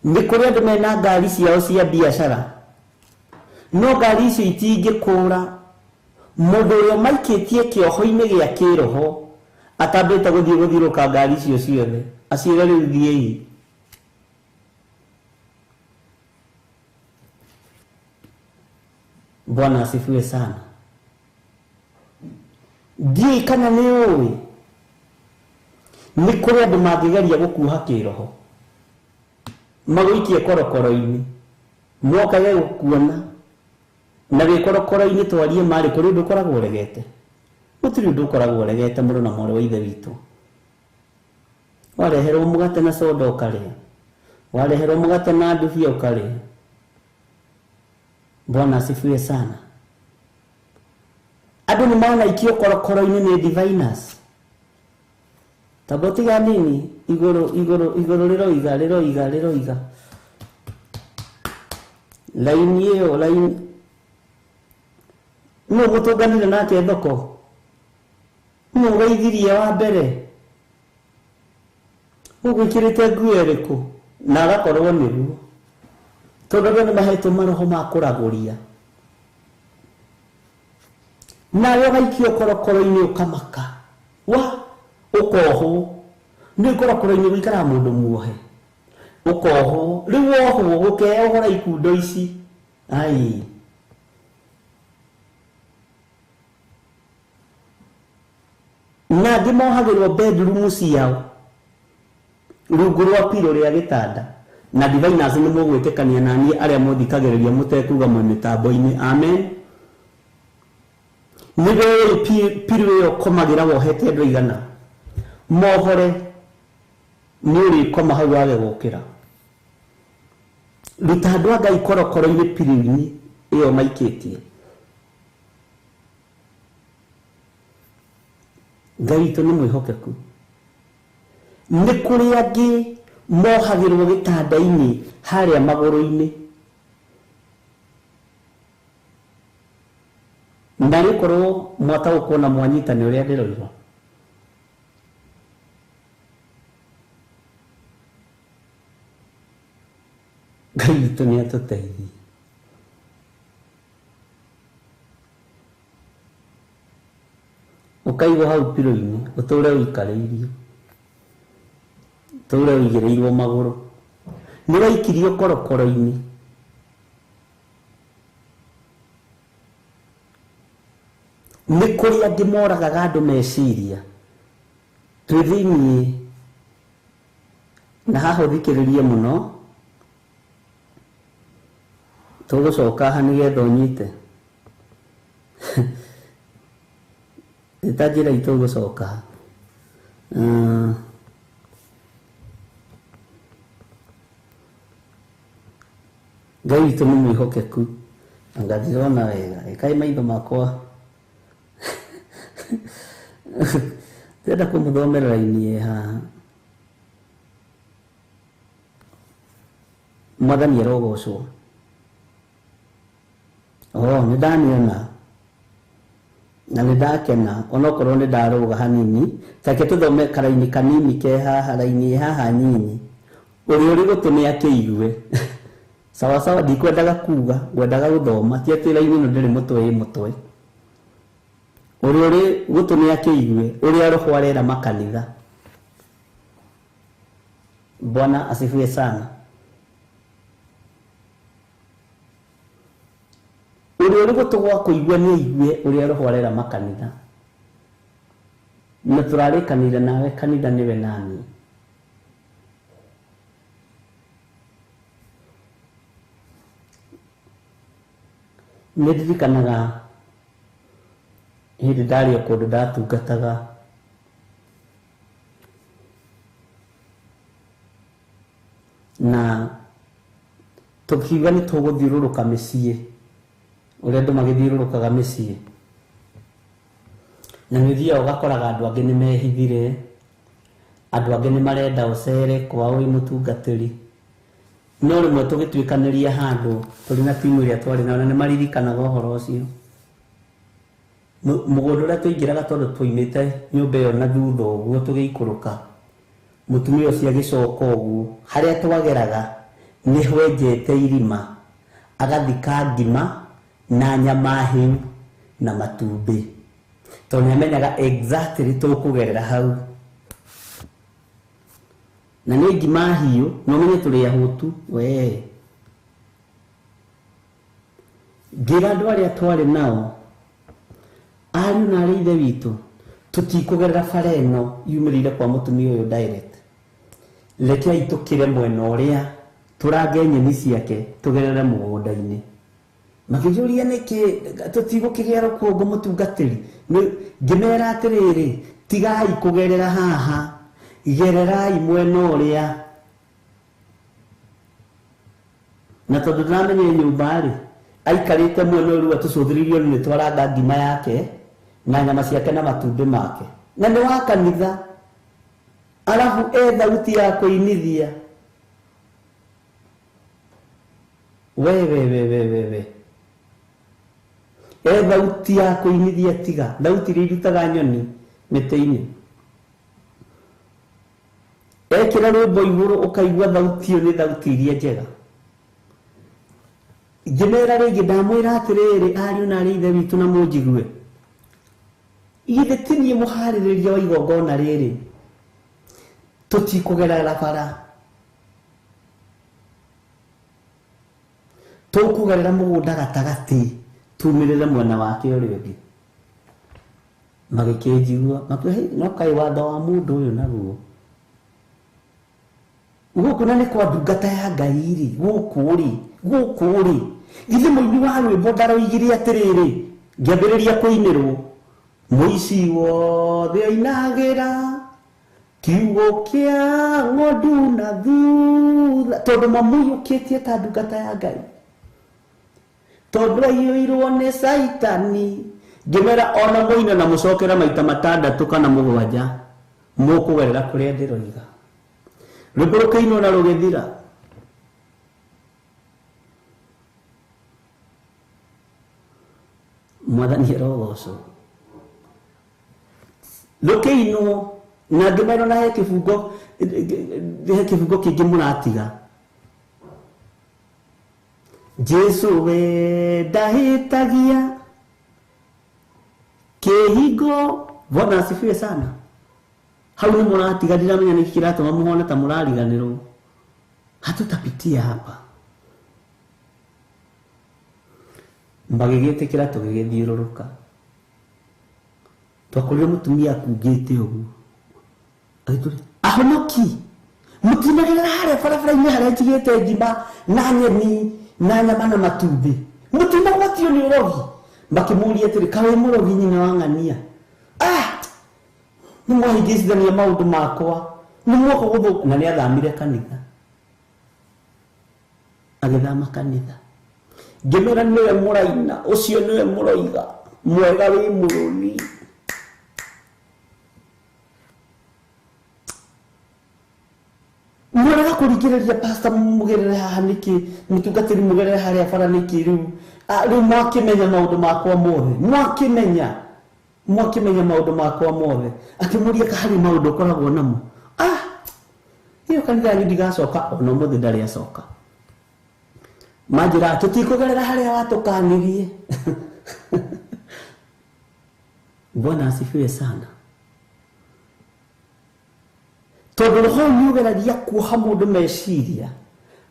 Nĩ kũrĩ andũ mena ngari ciao cia biacara, no ngari icio itingĩkũra. Mũndũ ũrĩa maikĩtie kĩoho-inĩ gĩa kĩroho atambĩte gũthiĩ gũthiũrũka ngari icio ciothe, aciĩre rĩu thiĩi. Bwana asifiwe sana. Ndiũĩ kana nĩ ũĩ, nĩ kũrĩ andũ mangĩgeria gũkuoha kĩroho, magũikie korokoro-inĩ, mokage gũkuona na wĩ korokoro-inĩ. Twarie marĩ kũrĩ ũndũ ũkoragwo ũregete. Gũtirĩ ũndũ ũkoragwo ũregete mũrũ na mwarĩ wa ithe witũ. Wareherwo mũgate na soda ũkarĩa, wareherwo mũgate na ndubia ũkarĩa. Bwana asifiwe sana. Andũ nĩ manaikio korokoro-inĩ nĩ diviners. Tamba tiga nini igũrũ igũrũ igũrũ rĩroiga rĩroiga rĩroiga. Laini ĩyo laini nũ mũtũnganire nake thoko, nũ ũgeithirie wa mbere, ũgwĩkĩrĩte nguo ĩrĩkũ, na agakorwo nĩguo. Tondũ andũ nĩ mahetwo maroho ma kũragũria, nawe ũgaikio korokoro-inĩ ũkamaka wa ũkohwo. Nĩ korokoro-inĩ gũikaraga mũndũ muohe, ũkohwo. Rĩu wohwo gũkeohora ikundo ici. Ai, na angĩ mohagĩrwo bedroom ciao rungu rwa piro rĩa gĩtanda. Na diviners nĩ mũgwĩtĩkania na niĩ arĩa mũthikagĩrĩria mũtekuga mwĩ mĩtambo-inĩ. Amen. Nĩ weĩ piro ĩyo ũkomagĩra wohete andũ aigana, mohore nĩ ũrĩkoma hau wage gũkĩra. Ruta andũ a Ngai korokoro-inĩ piro-inĩ ĩyo maikĩtie. Ngai witũ nĩ mwĩhokeku. Nĩ kũrĩ angĩ mohagĩrwo gĩtanda-inĩ harĩa magũrũ-inĩ, na rĩkorwo mwataũkwo na mwanyita nĩ ũrĩa ndĩroiga. Ngai witũ nĩ atũteithie. Ũkaigwo hau piro-inĩ, ũtũre ũikarĩirio, ũtũre ũigĩrĩirwo magũrũ. Nĩ waikirio korokoro-inĩ. Nĩ kũrĩ angĩ moragaga andũ meciria. Twĩ thĩiniĩ na haha ũthikĩrĩrie mũno, tũgũcoka haha nĩgetha ũnyite. Ta njĩra itũ gũcoka. Ngai witũ nĩ mwĩhokeku. Anga ndirona wega. Ĩkai maitho makwa. Ndĩrenda kũmũthomera raini ĩ haha. Mwathani arogocwo. Oh, nĩ ndamĩona na nĩ ndakena onokorwo nĩ ndarũga hanini. Take tũthome karaini kanini ke haha, raini haha nyinyi. Ũrĩa ũrĩ gũtũ nĩ akĩigue. Sawa sawa, ndikwendaga kuga, ngwendaga gũthoma. Ti atĩ raini ĩno ndĩrĩ mũtwe ĩ mũtwe. Ũrĩa ũrĩ gũtũ nĩ akĩigue ũrĩa roho arera makanitha. Bwana asifiwe sana. Ũrĩa ũrĩ gũtũ gwa kũigua nĩ aigue ũrĩa Roho arera makanitha. Na tũrarĩkanĩire nawe kanitha nĩwe nani. Nĩ ndirikanaga hĩndĩ ndarĩ o kũndũ ndatungataga na tũkiuga nĩ tũgũthiũrũrũka mĩciĩ ũrĩa andũ magĩthiũrũrũkaga mĩciĩ na nĩ ũthiaga ũgakoraga andũ angĩ nĩ mehithire, andũ angĩ nĩ marenda ũcere kwao wĩ mũtungatĩri. No rĩmwe tũgĩtuĩkanĩria handũ tũrĩ na timu ĩrĩa twarĩ nayo na nĩ maririkanaga ũhoro ũcio. Mũgũnda ũrĩa tũingĩraga tondũ twaumĩte nyũmba ĩyo na thutha ũguo tũgĩikũrũka, mũtumia ũcio agĩcoka ũguo harĩa twageraga nĩ hwenjete irima agathika ngima na nyama hĩu na matumbĩ tondũ nĩ amenyaga exactly tũkũgerera hau. Na nĩ ngima hiũ na ũmenye tũrĩ ahũtu we. Ngĩra andũ arĩa twarĩ nao, ariũ na arĩ ithe witũ, tũtikũgerera bara ĩno yumĩrĩire kwa mũtumia ũyũ direct. Rekei tũkĩre mwena ũrĩa tũrange nyeni ciake tũgerere mũgũnda-inĩ. Makĩnjũria nĩkĩ tũtigũkĩgĩa rũkũngũ mũtungatĩri. Ngĩmera atĩrĩrĩ, tigai kũgerera haha, gererai mwena ũrĩa. Na tondũ ndĩramenyire nyũmba rĩ, aikarĩte mwena ũyũ rĩu atũcũthĩrĩirio nĩ twaranga ngima yake na nyama ciake na matumbĩ make. Na nĩ wa kanitha, arabu e thauti ya kũinithia. We we we we we we. E thauti ya kũinithia tiga, thauti iria irutaga nyoni mĩtĩ-inĩ. Ekĩra rwĩmbo igũrũ ũkaigua thauti ĩyo nĩ thauti iria njega. Ngĩmera rĩngĩ ndamwĩra atĩrĩrĩ, ariũ na arĩ ithe witũ na mũnjigue. Githĩ ti niĩ mũharĩrĩria wa igongona rĩrĩ? Tũtikũgerera bara, tũkũgerera mũgũnda gatagatĩ tumĩrĩre mwena wake ũrĩa ũngĩ. Magĩkĩnjigua makiuga, "Hey, no kaĩ watho wa mũndũ ũyũ naguo gũkũ na nĩ kwa ndungata ya Ngai rĩ, gũkũ rĩ, gũkũ rĩ, githĩ mũini wa rwĩmbo ndaroigire atĩrĩrĩ, ngĩambĩrĩria kũinĩrwo, mũici wothe ainagĩra kiugo kĩa ng'ondu na thutha, tondũ mamũiyũkĩtie ta ndungata ya Ngai, tondũ aiyũirwo nĩ Caitani. Ngĩmera ona mũina na mũcokera maita matandatũ kana mũgwanja, mũkũgerera kũrĩa ndĩroiga. Rwĩmbo rũkĩinwo na rũgĩthira. Mwathani arogocwo. Rũkĩinwo na ngĩmera na he kĩbungo, he kĩbungo kĩngĩ mũratiga. Jesu we ndahĩtagia kĩhingo. Bwana asifiwe sana. Hau nĩ mũratiga, ndiramenya nĩkĩ kĩratũma mũhone ta mũrariganĩrwo. Hatutapitia hapa. Magĩgĩtĩkĩra tũgĩgĩthiũrũrũka. Twakorire mũtumia akungĩte ũguo. Agĩtũria, ahonoki, mũtinagerera harĩa barabara-inĩ harĩa njigĩte ngima na nyeni na nyama na matumbĩ. Mũtinagwatio nĩ ũrogi. Makĩmũria atĩrĩ, kaĩ wĩ mũrogi nyina wa ng'ania? Ah, nĩ mwahĩngĩcithania maũndũ makwa, nĩ mwoka gũthũka. Na nĩ athamire kanitha, agĩthama kanitha. Ngĩmera nĩwe mũraina, ũcio nĩwe mũroiga, mwega wĩ mũrũri. Mũrega kũringĩrĩria pastor mũgerere haha nĩkĩ, mũtungatĩri mũgerere harĩa bara nĩkĩ rĩu? Rĩu mwakĩmenya maũndũ makwa mothe, mwakĩmenya maũndũ makwa mothe. Akĩmũria ka harĩ maũndũ ũkoragwo namo. Ah, ĩyo kanitha yanyu ndigacoka, ona ũmũthĩ ndarĩ acoka. Manjĩraga tũtikũgerera harĩa watũkanirie. Bwana asifiwe sana. Tondũ roho nĩ ũgeragia kuoha mũndũ meciria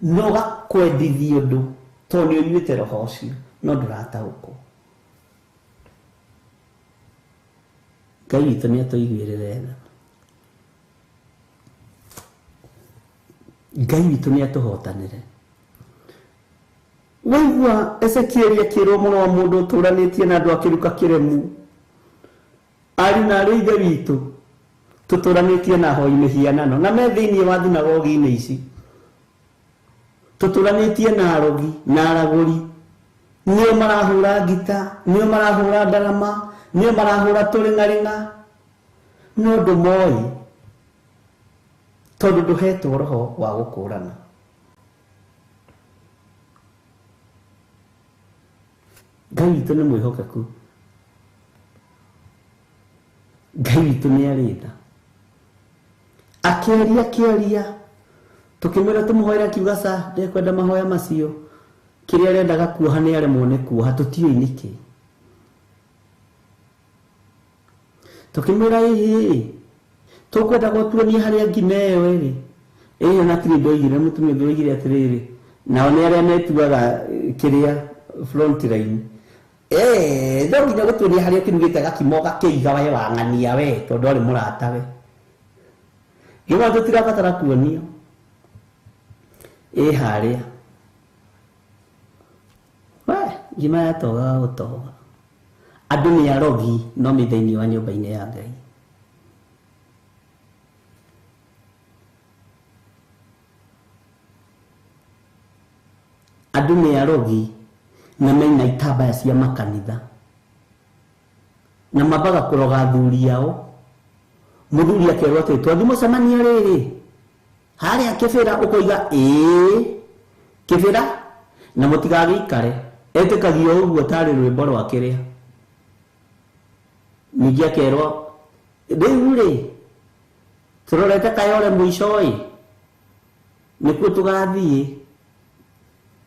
na ũgakwendithia ũndũ tondũ nĩ ũnyuĩte roho ũcio. No ndũrataũkwo. Ngai witũ nĩ atũiguĩrĩre tha. Ngai witũ nĩ atũhotanĩre. Waigua Ezekieli akĩrwo mũno wa mũndũ ũtũranĩtie na andũ akĩruka kĩremu. Ari na arĩ ithe witũ tũtũranĩtie na ahoi mĩhianano na me thĩinĩ wa thunagogi-inĩ ici. Tũtũranĩtie na arogi na aragũri. Nĩo marahũra ngita, nĩo marahũra ndarama, nĩo marahũra tũrĩng'arĩng'a. No ndũmoĩ tondũ ndũhetwo roho wa gũkũrana. Ngai witũ nĩ mwĩhokeku. Ngai witũ nĩ arĩ tha. Akĩaria akĩaria tũkĩmwĩra tũmũhoere akiuga ca ndekwenda mahoya macio. Kĩrĩa arendaga kuoha nĩ aremwo nĩ kuoha tũtiũĩ nĩkĩ. Tũkĩmwĩra ĩhĩ tũkwenda gũtuonia harĩa ngima ĩyo ĩrĩ. Ĩĩ ona tirĩ ndoigire mũtumia ũngĩ oigire atĩrĩrĩ nao nĩ arĩa metuaga kĩrĩa front line. No nginya gũtuonia harĩa ũkĩrugĩte gakima ũgakĩiga we wang'ania we tondũ arĩ mũratawe. Ngĩmwĩra tũtirabatara kuonio. Ĩ harĩa. We ngima yatogaga gũtoga. Andũ nĩ arogi no me thĩinĩ wa nyũmba-inĩ ya Ngai. Andũ nĩ arogi na mena itambaya cia makanitha. Na mambaga kũroga athuri ao. Mũthuri akerwo atĩ twathiĩ mũcemanio rĩrĩ harĩa kĩbĩra ũkoiga ĩĩ kĩbĩra na mũtigagĩikare. Etĩkagio ũguo tarĩ rwĩmbo rwa kĩrĩa. Ningĩ akerwo rĩu rĩ tũrorete Kayole mũico ĩ nĩkuo tũgathiĩ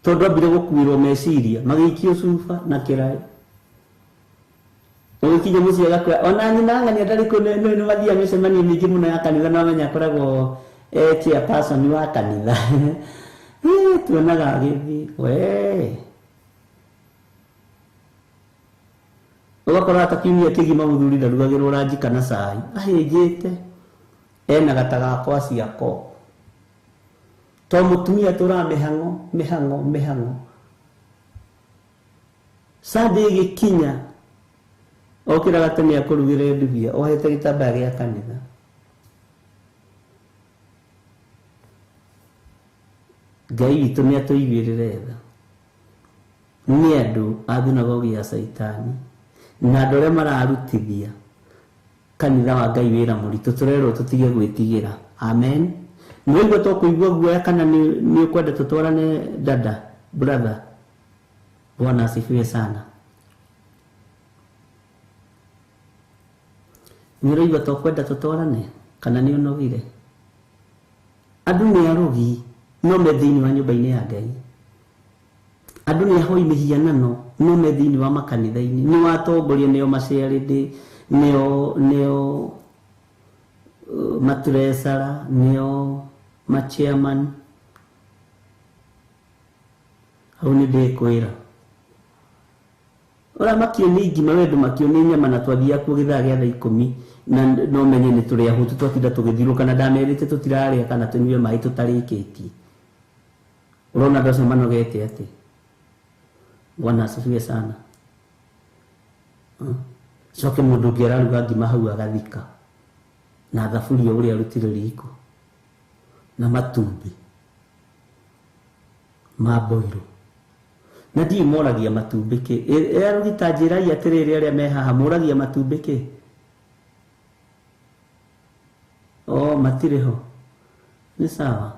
tondũ ambire gũkuĩrwo meciria magĩikio cuba na kĩraĩ. Ũgĩkinya mũciĩ agakwĩra ona nyina ng'ania ndarĩ kuo nĩ mathiaga mĩcemanio mĩingĩ mũno ya kanitha no amenya akoragwo chairperson wa kanitha. Tuonaga agĩthiĩ we ũgakora ta kiumia kĩgima mũthuri ndarugagĩrwo ranji kana cai ahĩnjĩte ena gata gakwa ciako. To mũtumia tũraga mĩhang'o mĩhang'o mĩhang'o. Sunday ĩgĩkinya okĩraga tene akũrugĩre ndubia ohete gĩtambaya gĩa kanitha. Ngai witũ nĩ atũiguĩrĩre tha. Nĩ andũ a thunagogi ya Caitani na andũ arĩa mararutithia kanitha wa Ngai wĩra mũritũ tũrerwo tũtige gwĩtigĩra. Amen. Nĩ waigua to kũigua guoya kana nĩ ũkwenda tũtwarane dada brother? Bwana asifiwe sana. Nĩ ũraigua to kwenda tũtwarane kana nĩ ũnogire? Andũ nĩ arogi no me thĩinĩ wa nyũmba-inĩ ya Ngai. Andũ nĩ ahoi mĩhianano no me thĩinĩ wa makanitha-inĩ. Nĩ watongoria nĩo maciarĩndĩ nĩo nĩo matreasara nĩo machairman. Hau nĩ ndĩkwĩra ũramakio nĩ ngima we ndũmakio nĩ nyama na twathiaga kuo gĩthaa gĩa thaa ikũmi na no menye nĩ tũrĩ ahũtu twatinda tũgĩthiũrũrũka na ndamerĩte tũtirarĩa kana tũnyue maĩ tũtarĩkĩtie. Ũrona andũ acio manogete atĩ. Bwana asifiwe sana. Coke mũndũ ũngĩ araruga ngima hau agathika na thaburia ũrĩa arutire riko na matumbĩ ma boiro. Na ndiũĩ moragia matumbĩ kĩ. Arugi ta njĩrai atĩrĩrĩ arĩa me haha moragia matumbĩ kĩ? Oh, matirĩ ho. Nĩ sawa.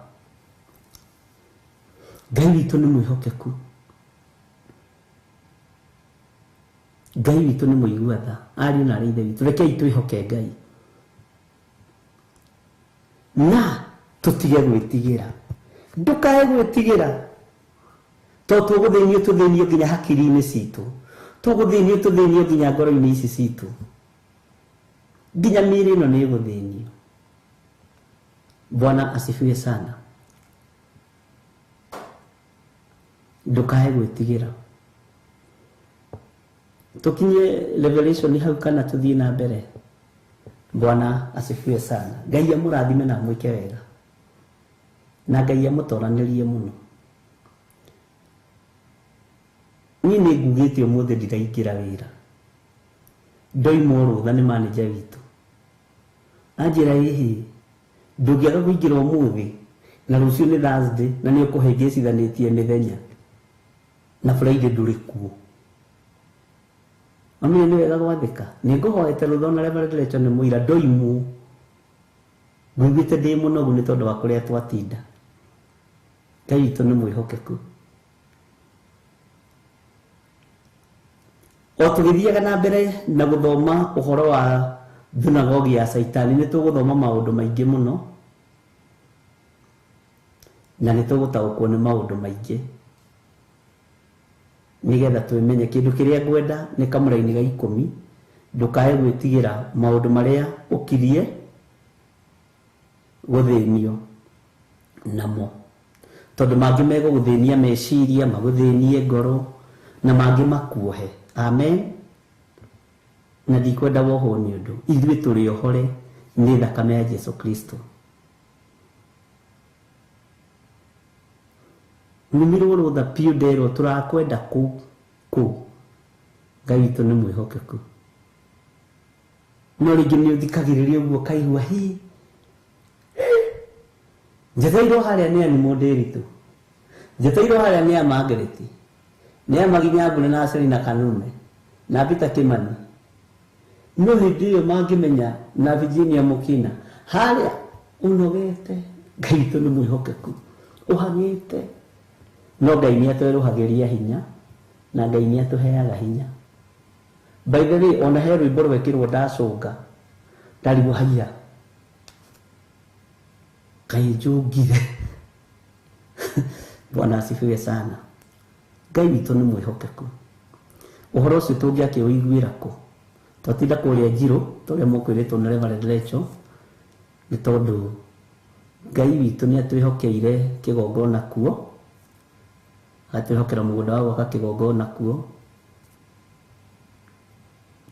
Ngai witũ nĩ mwĩhokeku. Ngai witũ nĩ mũigua tha. Ariũ na arĩ ithe witũ rekei twĩhoke Ngai na tũtige gwĩtigĩra. Ndũkae gwĩtigĩra to tũgũthĩnio tũthĩnio nginya hakiri-inĩ citũ, tũgũthĩnio tũthĩnio nginya ngoro-inĩ ici citũ, nginya mĩĩrĩ ĩno nĩ ĩgũthĩnio. Bwana asifiwe sana. Ndũkae gwĩtigĩra. Tukinye Revelation hau kana tuthie na mbere. Bwana asifiwe sana. Ngai amũrathime na amwĩke wega. Na Ngai amũtoranĩrie mũno. Niĩ nĩ ngugĩte ũmũthĩ ndiraingĩra wĩra. Ndoimwo rũtha nĩ manager witũ. Anjĩra ĩhĩ, ndũngĩaga kũingĩra ũmũthĩ na rũciũ nĩ Thursday na nĩ ũkũhĩngĩcithanĩtie mĩthenya na Friday ndũrĩ kuo. Mami nĩ wega gwathĩka. Nĩ ngũhoete rũtha ona Reverend Rachel nĩ mũira ndoimwo. Nguigĩte ndĩ mũnogu nĩ tondũ wa kũrĩa twatinda. Ngai witũ nĩ mwĩhokeku. O tũgĩthiaga na mbere na gũthoma ũhoro wa thunagogi ya Caitani, nĩ tũgũthoma maũndũ maingĩ mũno na nĩ tũgũtaũkwo nĩ maũndũ maingĩ nĩgetha twĩmenye. Kĩndũ kĩrĩa ngwenda nĩ kamũraini ga 10, ndũkae gwĩtigĩra maũndũ marĩa ũkirie gũthĩnio namo, tondũ mangĩ megũgũthĩnia meciria, magũthĩnie ngoro na mangĩ makuohe. Amen. Na ndikwenda wohwo nĩ ũndũ, ithuĩ tũrĩ ohore nĩ thakame ya Jesu Kristo. Nyumirwo rũtha piũ nderwo tũrakwenda kũu kũu. Ngai witũ nĩ mwĩhokeku. No rĩngĩ nĩ ũthikagĩrĩria ũguo ũkaigua hi njeteirwo harĩa nĩ Annie Mũndĩritũ, njeteirwo harĩa nĩ a Margaret, nĩ a Maginyangũrĩ na Selina Kanume na Peter Kimani. No hĩndĩ ĩyo mangĩmenya na Virginia Mũkina harĩa ũnogete. Ngai witũ nĩ mwĩhokeku, ũhang'ĩte. No Ngai nĩ atwerũhagĩria hinya na Ngai nĩ atũheaga hinya. By the way, ona he rwĩmbo rwekĩrwo ndacũnga ndarigwo haiya Ngai njũngire. Bwana asifiwe sana. Ngai witũ nĩ mwĩhokeku. Ũhoro ũcio tũngĩakĩũiguĩra kũ? Twatinda kũrĩa Njirũ tũrĩa mũkwĩrĩtwo nĩ Reverend Rachel, nĩ tondũ Ngai witũ nĩ atwĩhokeire kĩgongona kuo, agatwĩhokera mũgũnda wa gwaka kĩgongona kuo.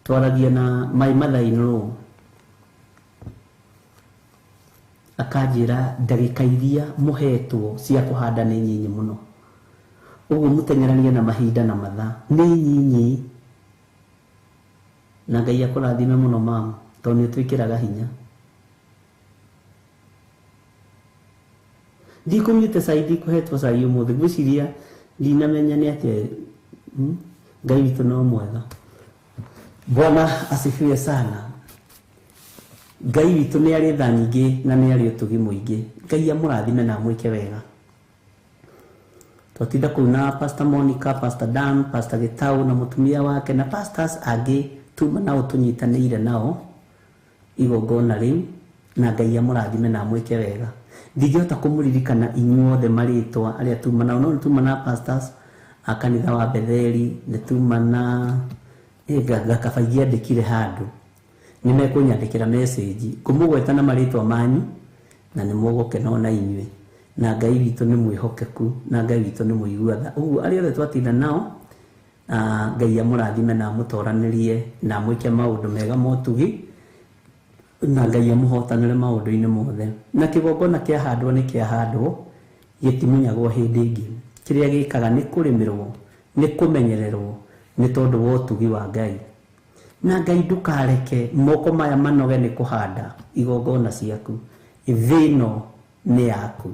Twaragia na my mother in law akanjĩra ndagĩka iria mũhetwo cia kũhanda nĩ nyinyi mũno, ũguo mũteng'eranie na mahinda na mathaa nĩ nyinyi. Na Ngai akũrathime mũno mamu, tondũ nĩ ũtwĩkĩraga hinya. Ndikũnyuĩte cai, ndikũhetwo cai ũmũthĩ, ngwĩciria ndinamenya nĩ atĩa. Ngai witũ no mwega. Bwana asifiwe sana. Ngai witũ nĩ arĩ tha nyingĩ na nĩ arĩ ũtugi mũingĩ. Ngai amũrathime na amwĩke wega. Twatinda kũu na Pastor Monica, Pastor Dan, Pastor Gitau na mũtumia wake na pastors angĩ tuma nao tũnyitanĩire nao igongona rĩu, na Ngai amũrathime na amwĩke wega. Ndingĩhota kũmũririkana inyuothe marĩtwa arĩa tuma nao, no nĩ tuma na pastors a kanitha wa Betheli, nĩ tuma na gakaba ingĩandĩkire handũ nĩ mekũnyandĩkĩra message ngũmũgweta na marĩtwa manyu na nĩ mũgũkena ona inyuĩ. Na Ngai witũ nĩ mwĩhokeku na Ngai witũ nĩ mũigua tha. Ũguo arĩa othe twatinda nao, Ngai amũrathime na amũtoranĩrie na amwĩke maũndũ mega motugi, na Ngai amũhotanĩre maũndũ-inĩ mothe. Na kĩgongona kĩahandwo nĩ kĩahandwo, gĩtimunyagwo hĩndĩ ĩngĩ. Kĩrĩa gĩkaga nĩ kũrĩmĩrwo, nĩ kũmenyererwo nĩ tondũ wa ũtugi wa Ngai. Na Ngai ndũkareke moko maya manoge nĩ kũhanda igongona ciaku. Thĩ ĩno nĩ yaku,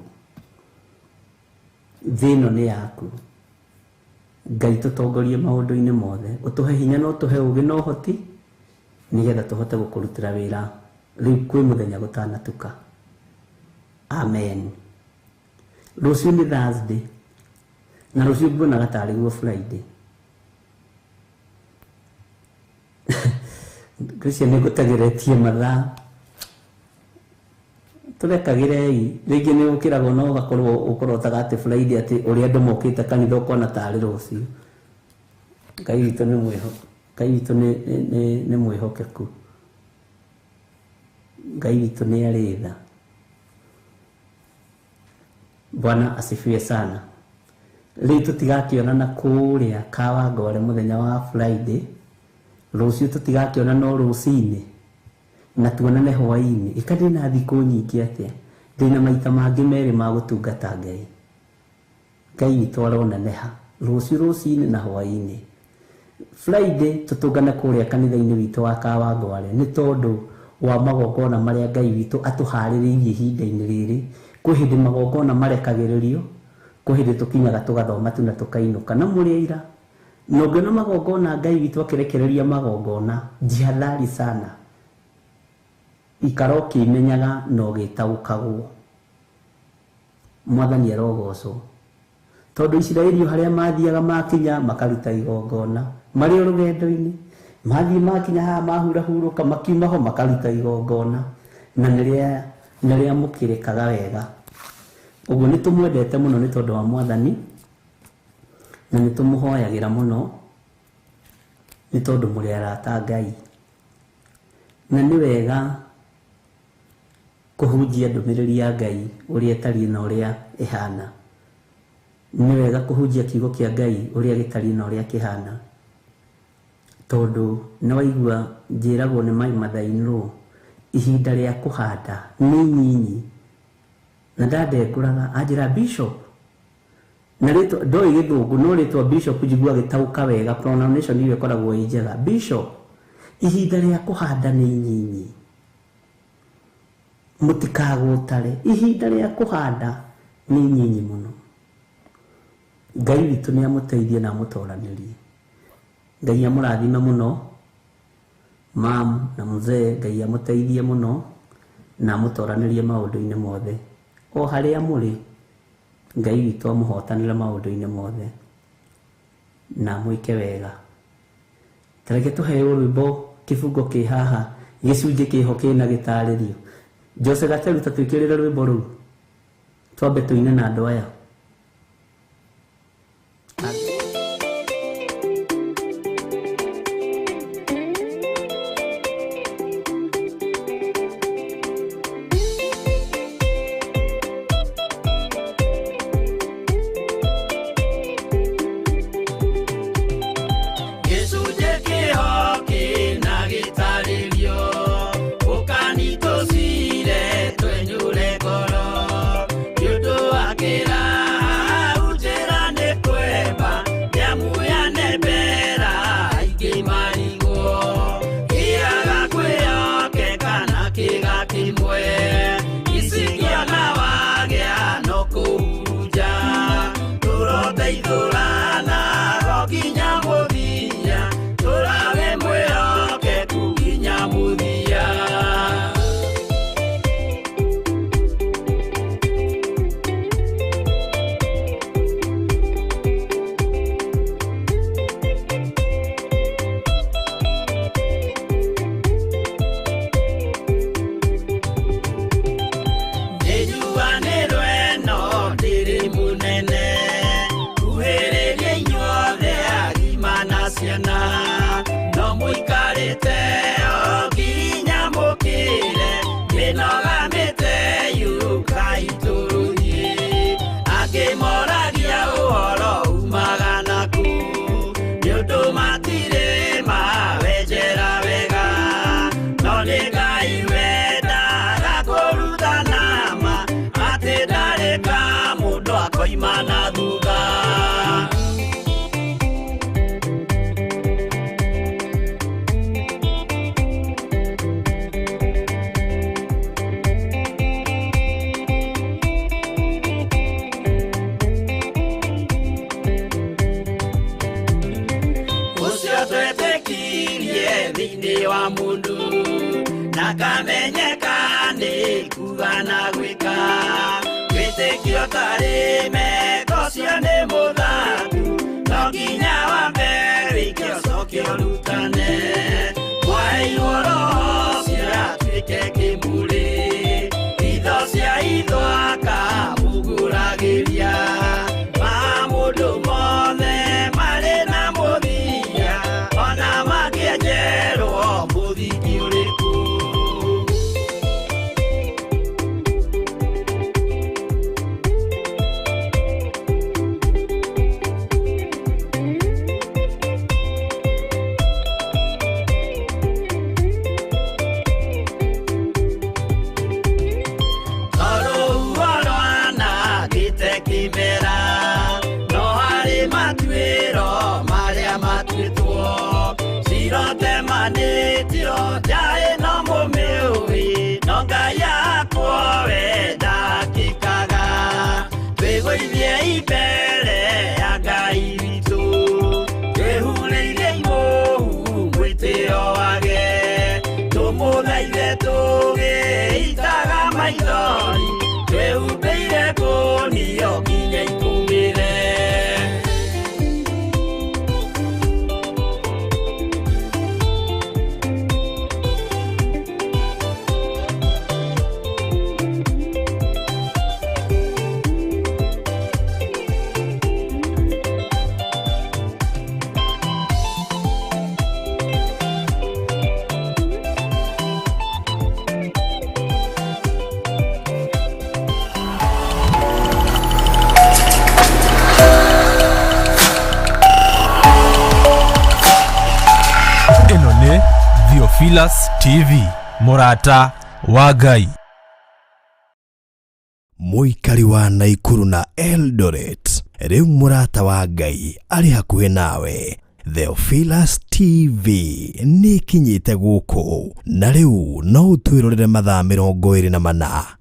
thĩ ĩno nĩ yaku. Ngai tũtongorie maũndũ-inĩ mothe, ũtũhe hinya na ũtũhe ũũgĩ na ũhoti nĩgetha tũhote gũkũrutĩra wĩra rĩu kwĩ mũthenya gũtanatuka. Amen. Rũciũ nĩ Thursday na rũciũ nguonaga tarĩ guo Friday. Ngwĩciria nĩ ngũtegeretie mathaa. Tũrekagĩrei, rĩngĩ nĩ ũkĩragwo no ũgakorwo ũkũrotaga atĩ Friday atĩ ũrĩa andũ mokĩte kanitha ũkona tarĩ rũciũ. Ngai witũ nĩ mwĩho, Ngai witũ nĩ mwĩhokeku. Ngai witũ nĩ arĩ tha. Bwana asifiwe sana. Rĩu tũtigakĩonana kũrĩa Kawangware mũthenya wa Friday. Rũciũ tũtigakĩona no rũcinĩ na tuonane hwaĩ-inĩ. Ĩka ndĩna thikũ nyingĩ atĩa, ndĩna maita mangĩ merĩ ma gũtungata Ngai. Ngai witũ aroneneha rũciũ rũcinĩ na hwaĩ-inĩ. Friday tũtũngane kũrĩa kanitha-inĩ witũ wa Kawangware nĩ tondũ wa magongona marĩa Ngai witũ atũharĩrĩirie ihinda-inĩ rĩrĩ. Kwĩ hĩndĩ magongona marekagĩrĩrio, kwĩ hĩndĩ tũkinyaga tũgathoma tu na tũkainũka na mũrĩ aira. Na ũngĩona magongona Ngai witũ akĩrekereria magongona, jihadhari sana, ikara ũkĩmenyaga na ũgĩtaũkagwo. Mwathani arogocwo, tondũ Isiraeli harĩa mathiaga makinya makaruta igongona, marĩ o rũgendo-inĩ mathiĩ makinya haha mahurahurũka makiuma ho makaruta igongona, na nĩrĩa mũkĩrĩkaga wega. Ũguo nĩ tũmwendete mũno nĩ tondũ wa Mwathani, na nĩ tũmũhoyagĩra mũno nĩ tondũ mũrĩ arata Ngai. Na nĩ wega kũhunjia ndũmĩrĩri ya Ngai ũrĩa ĩtariĩ na ũrĩa ĩhana. Nĩ wega kũhunjia kiugo kĩa Ngai ũrĩa gĩtariĩ na ũrĩa kĩhana, tondũ nĩ waigua njĩragwo nĩ my mother-in-law ihinda rĩa kũhanda nĩ nyinyi, na ndandengũraga anjĩra bishop, na rĩtwa ndoĩ gĩthũngũ no rĩtwa bishop njigua gĩtaũka wega, pronunciation ĩyo ĩkoragwo ĩ njega. Bishop, ihinda rĩa kũhanda nĩ nyinyi, mũtikagũtare, ihinda rĩa kũhanda nĩ nyinyi mũno. Ngai witũ nĩ amũteithie na amũtoranĩrie. Ngai amũrathime mũno mam na mzee, Ngai amũteithie mũno na amũtoranĩrie maũndũ-inĩ mothe. O harĩa mũrĩ, Ngai witũ amũhotanĩre maũndũ-inĩ mothe na amwĩke wega. Ta reke tũheo rwĩmbo kĩbungo kĩ haha, gĩcunjĩ kĩho kĩna gĩtarĩrio. Jose Gateru, ta twĩkĩrĩre rwĩmbo rũu twambe tũine na andũ aya. Gĩcunjĩ kĩho kĩna gĩtarĩrio, ũkani tũcire twenyũre ngoro, nĩ ũndũ wa kĩraha njĩra nĩ kwemba, nĩamu yanembera aingĩ marigwo, kĩaga kwĩhokeka na kĩga kĩmwe, icikĩona wagĩa no kũhurunja, tũroteithũrana nginya mũthia, tũrawe mwĩhokeku nginya mũthia. Nĩnjuanĩrwo ĩno ndĩrĩ mũnene, kuhĩrĩria inyuothe agima na ciana, no mũikarĩte o nginya mũkĩre, mĩnoga mĩte yũkai tũrũthiĩ. Angĩ moragia ũhoro umaga naku, nĩ ũndũ matirĩ mawenjera wega, no nĩ Ngai wendaga kũrutana ma, atĩ ndarĩ ka mũndũ akoima na thutha. Ũcio twetĩkirie thĩinĩ wa mũndũ, na kamenyeka nĩ kuga na gwĩka, wĩtĩkio tarĩ meko ũcio nĩ mũthaku, no nginya wambe wĩke ũcoke ũrutane, mwaheirwo roho ũcio atuĩke kĩmũrĩ, itho cia itho akamũgũragĩria, ma mũndũ mothe marĩ na mũthia, ona mangĩenjerwo mũthingi ũrĩkũ. Twamũthaithe tũgĩitaga maithori, twĩhumbĩire ngũnio nginya ikũmĩre. Ĩno nĩ Theophilus TV, mũrata wa Ngai. Mũikari wa Naikuru na Eldoret, rĩu mũrata wa Ngai arĩ hakuhĩ nawe. Theophilus TV nĩ ĩkinyĩte gũkũ na rĩu no ũtwĩrorere mathaa 24.